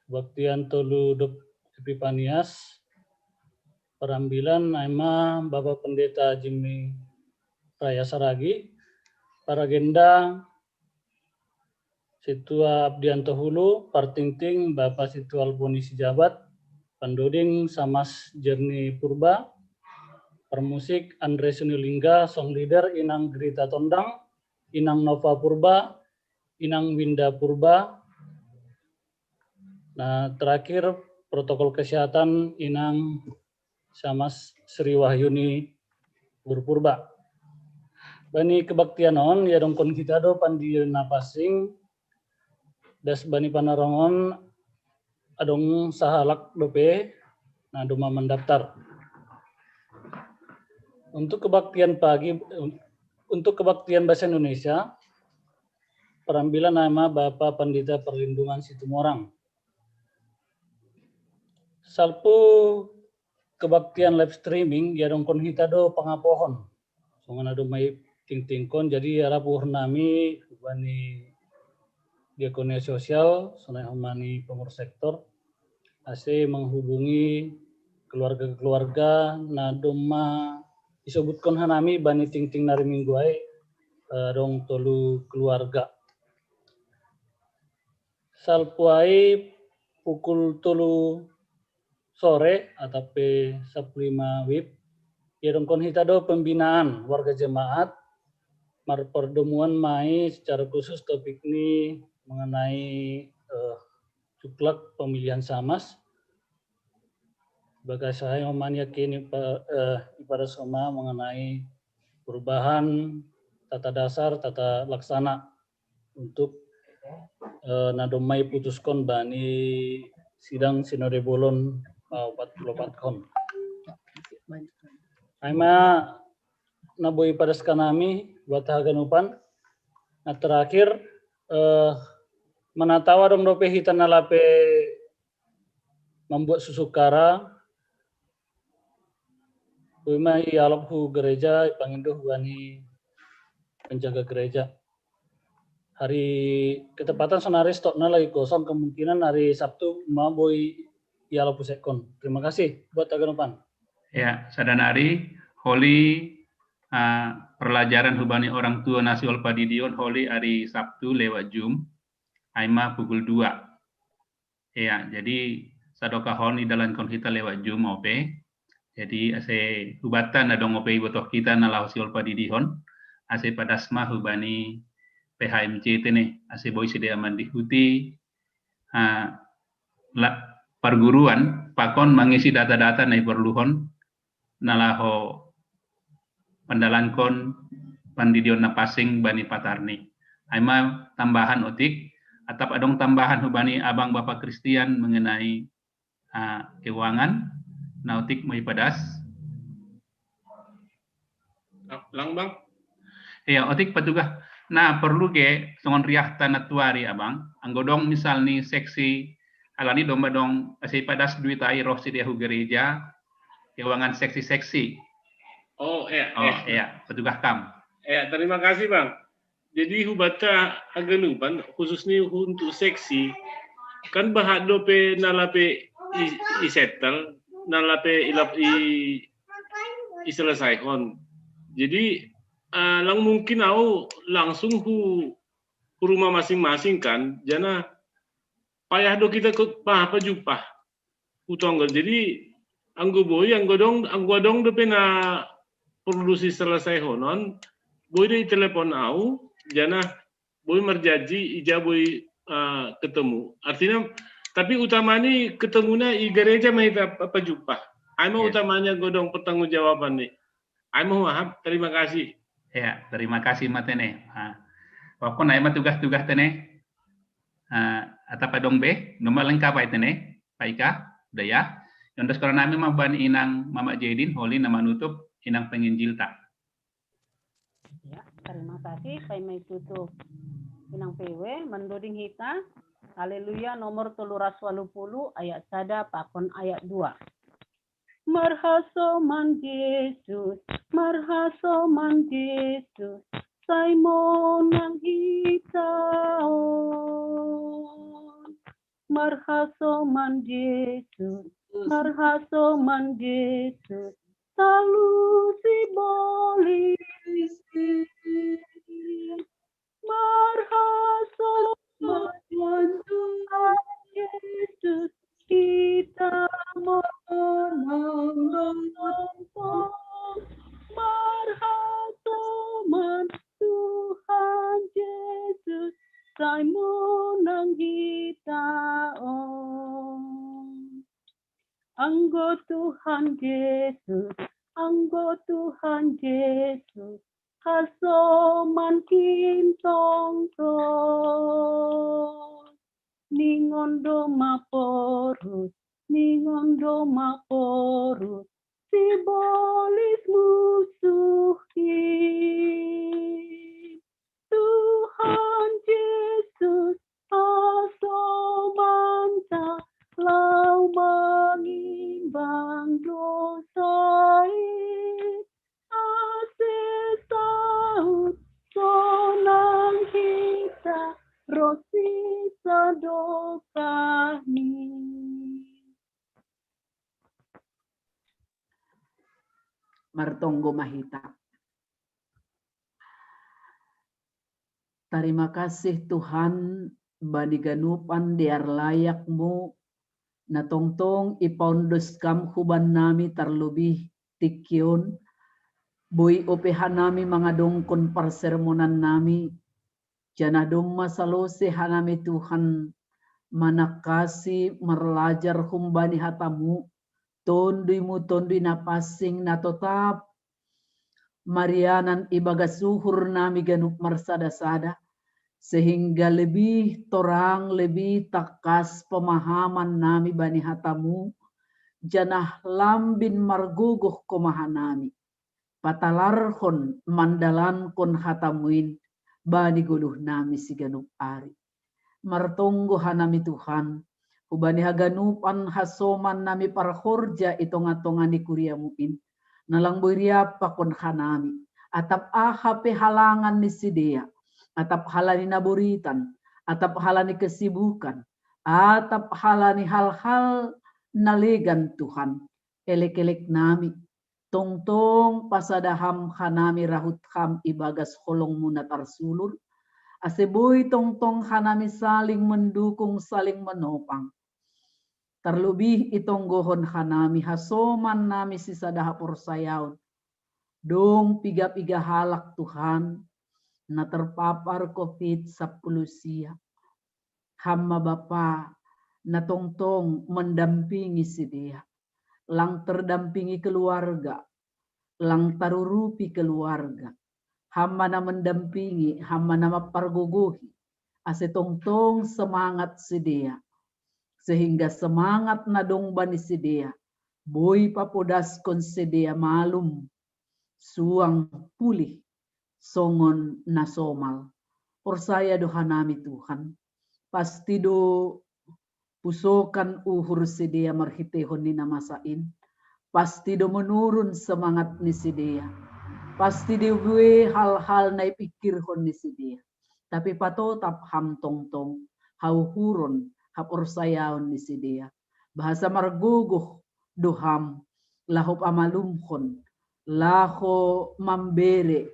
baktian tolu dok Epipanias, parambilan ai ma Bapak Pendeta Jimmy Raya Saragi, paragenda Situa Abdianto Hulu, partingting Bapak Situa Alboni Sijabat, pandoding Samas Jerni Purba, parmusik Andre Sunilingga, song leader Inang Grita Tondang, Inang Nova Purba, Inang Winda Purba. Nah, terakhir protokol kesehatan Inang Samas Sri Wahyuni Guru Purba. Bani kebaktian on ya dongkon kita do pandi na passing das bani panarongon adong sahalak dope na doma mendaftar. Untuk kebaktian pagi Untuk kebaktian bahasa Indonesia, perambilan nama Bapak Pandita Perlindungan Situmorang. Salpu kebaktian live streaming, ya dongkon hita do pangapohon. Songon ado mai tingtingkon, jadi arapuhon nami bani Diakonia Sosial, sonai homani pengurus sektor, ase menghubungi keluarga-keluarga na domma isobutkon hanami bani tingting nari minggu ai, eh, dong tolu keluarga. Salpu ai pukul tolu sore atau pe sapuluh lima wib, ya dongkon hita do pembinaan warga jemaat, marperdomuan mai secara khusus topik ni mengenai eh, cuklak pemilihan samas. Bagas ai homani yakin ipa, eh, ipada soma mengenai perubahan tata dasar, tata laksana untuk eh, na domma iputuskon bani sidang sinode bolon eh, empat puluh empat kon. Ai ma na boi padaskan nami buat haganupan. Nah, terakhir eh, manatawa dong dope hita na lape membuat susukara, boi ma ialop hu gereja, ipangindo hu bani penjaga gereja. Hari ketepatan sonari stokna lagi kosong, kemungkinan hari Sabtu ma boi ialop hu sekkon. Terima kasih buat haganupan. Ya, sada nari, holi uh, perlajaran hu bani orang tua na siolpadidion holi hari Sabtu lewat Zoom, ai ma pukul dua. Ya, jadi sadokahon idalankon hita lewat Zoom ope. Jadi ase hubatan adong ope ibotoh hita na laho siolpadidihon, ase padas ma hu bani P H M C tene, ase boi sidea mandihuti uh, la, perguruan pakon mangisi data-data na iporluhon na laho pandalankon pandidion na pasing bani patarni. Ai ma tambahan otik, atap adong tambahan hu bani abang bapa Kristian mengenai uh, keuangan, na otik ma ipadas. Lang bang. Iya, otik patugah. Nah, perlu ge songon riahta na tuari abang. Anggo dong misal ni seksi alani domma dong ase ipadas duit ai roh sidea hu gereja, keuangan seksi-seksi. Oh, iya. Oh, iya, patugah kam. Iya, terima kasih bang. Jadi hubata haganupan khusus ni untuk seksi kan bahat dope na lape i, i settle, na lape ilap i, i selesaihon. Jadi uh, lang mungkin au langsung hu, hu rumah masing-masing kan, jana payah do kita ke pa apa jupah utonggal. Jadi anggo boi, anggo dong, anggo dong dope na perlu si selesai honon, boi do telepon au, jana boi merjanji ija boi uh, ketemu. Artinya, tapi utamanya ketemunya i gereja mah itu apa jupah. Ai ma utamanya godong pertanggungjawaban nih. Ai ma mahap, terima kasih. Ya, terima kasih ma tene. Nah, walaupun ai ma tugas-tugas tene. Uh, atap adong be, nomor lengkap ai tene. Pak Ika, udah ya. Yang dos korona nami ma bani inang Mama Jedin, holi na manutup inang penginjilta. Ya, terima kasih. Pai ma itutup inang P W, mandoding hita. Haleluya, nomor tolu ratus walu puluh ayat sada pakon ayat dua. Marhasoman Jesus, marhasoman Jesus, sai monang hita on. Marhasoman Jesus, marhasoman Jesus, talu sibolis. Marhasoman Tuhan Jesus, hita monang lompo. Marhasoman Tuhan Jesus, sai monang hita on. Anggo Tuhan Jesus, anggo Tuhan Jesus, hasoman kintong ros. Ningon do ma porus, ningon do ma porus, sibolis musuh i. Tuhan Yesus, hasomanta lau mangimbang dosa i, ase saut sonang hita ro sisadokah ni. Martonggo ma hita. Tarima kasih Tuhan, bani ganupan dear layakmu, na tongtong ipaondos kam hubannami tarlobih tingki on, boi ope hanami mangadongkon parsermonannami, janah domma salose hanami Tuhan, manangkasi marlajar humbani hatamu, tonduymu tondui na pansing na totap marianan ibagas uhurnami ganup marsada-sada, sehingga lebih torang, lebih tangkas pemahamannami bani hatamu, janah lambin margogoh homa hanami patalarhon mandalankon hatamuin bani goluhnami siganup ari. Martonggo hanami Tuhan, hubani haganupan hasomannami parhorja i tonga-tonga ni kuriamuin, na lang boi riap pakon hanami, atap aha pe halangan ni sidea, atap halani naboritan, atap halani kesibukan, atap halani hal-hal na legan Tuhan, elek-elek nami, tongtong pasada ham hanami rahut ham ibagas holongmu na tarsulur, ase boi tongtong hanami saling mendukung, saling menopang. Tarlobih itonggohon hanami hasomannami sisada haporsayaon. Dong piga-piga halak Tuhan, na terpapar covid sepuluh sia. Ham ma Bapa, na tongtong mendampingi sidea. Lang terdampingi keluarga, lang tarurupi keluarga. Ham ma na mendampingi, ham ma na mampargogohi, ase tongtong semangat sidea, sehingga semangat na dong bani sidea boi papodaskon sidea malum, suang, pulih songon na somal. Porsaya do hanami Tuhan, pasti do pusokan uhur sidea marhiteihon ni na masa in, pasti do menurun semangat ni sidea, pasti do bue hal-hal na ipikirhon ni sidea. Tapi patotap ham tongtong hauhuron haporsayaon ni sidea, bahasa margogoh do ham laho pamalumhon, laho mambere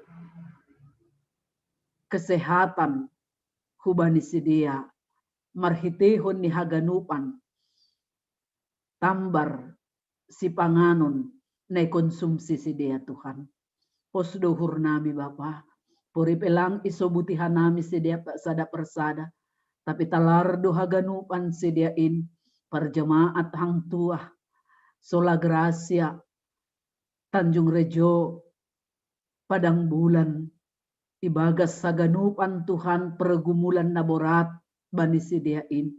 kesehatan hubani sidea marhiteihon ni haganupan tambar sipanganon na ikonsumsi sidea Tuhan. Pos do uhurnami Bapa, pori pe lang isobuti hanami sidea sada persada, tapi talar do haganupan sidea in, parjemaat hang tuah, Sola Gracia, Tanjung Rejo, Padang Bulan, ibagas haganupan Tuhan pergumulan na borat bani sidea in.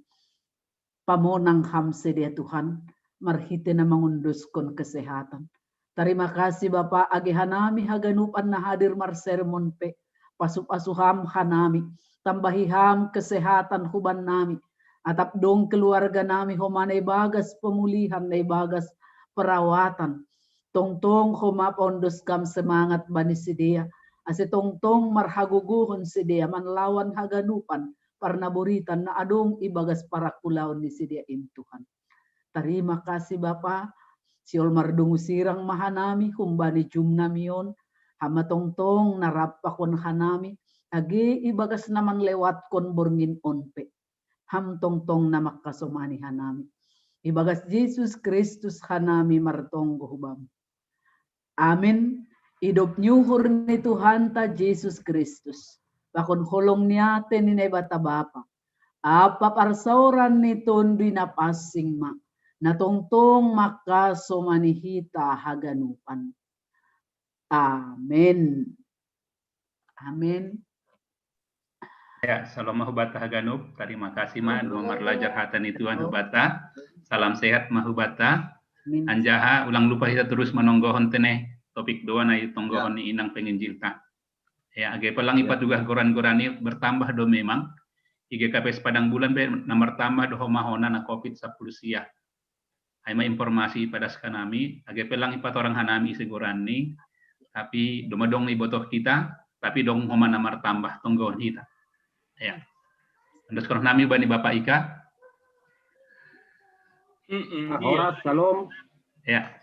Pamonang ham sidea Tuhan, marhite na mangondoskon kesehatan. Tarima kasih Bapa, age hanami haganupan na hadir marsermon pe, pasu-pasu ham hanami, tambahi ham kesehatan hubannami, atap dong keluarganami homa na ibagas pemulihan, na ibagas perawatan. Tongtong homa paondos kam semangat bani sidea, ase tongtong marhagogohon sidea manlawan haganupan parnaboritan na adong ibagas parangkulaon ni sidea in Tuhan. Tarima kasih Bapa, sihol mardungu sirang ma hanami humbani jumnami on, ham ma tongtong na rap pakon hanami, age ibagas na manlewatkon borngin on pe. Ham tongtong na mangkasomani hanami. Ibagas Jesus Kristus hanami martonggo hubam. Amin. Idop ni uhur ni Tuhanta Jesus Kristus, pakon holong ni ate ni Naibata Bapa, ampa parsaoran ni Tonduy Napansing ma, na tongtong mangkasomani hita haganupan. Amin. Amin. Ya, salom ma hubata haganup. Tarima kasih ma, dua marlajar hata ni Tuhan hubata. Salam sehat ma hubata. Anjaha ulang lupa hita terus manonggohon tene topik doa na itonggohon ni inang penginjilta. Ya, age pe lang ipat juga goran-goran ni bertambah do memang. Ige K P S Padang Bulan be na mertambah do homa hona na covid sepuluh sia. Ai ma informasi ipadas kanami, age pe lang ipatorang hanami ise goran ni, tapi doma dong ibotoh hita, tapi dong homa na mertambah tonggohon hita. Ya. Andos kono nami bani Bapak Ika. Mm-mm, Horas, salam. Ya.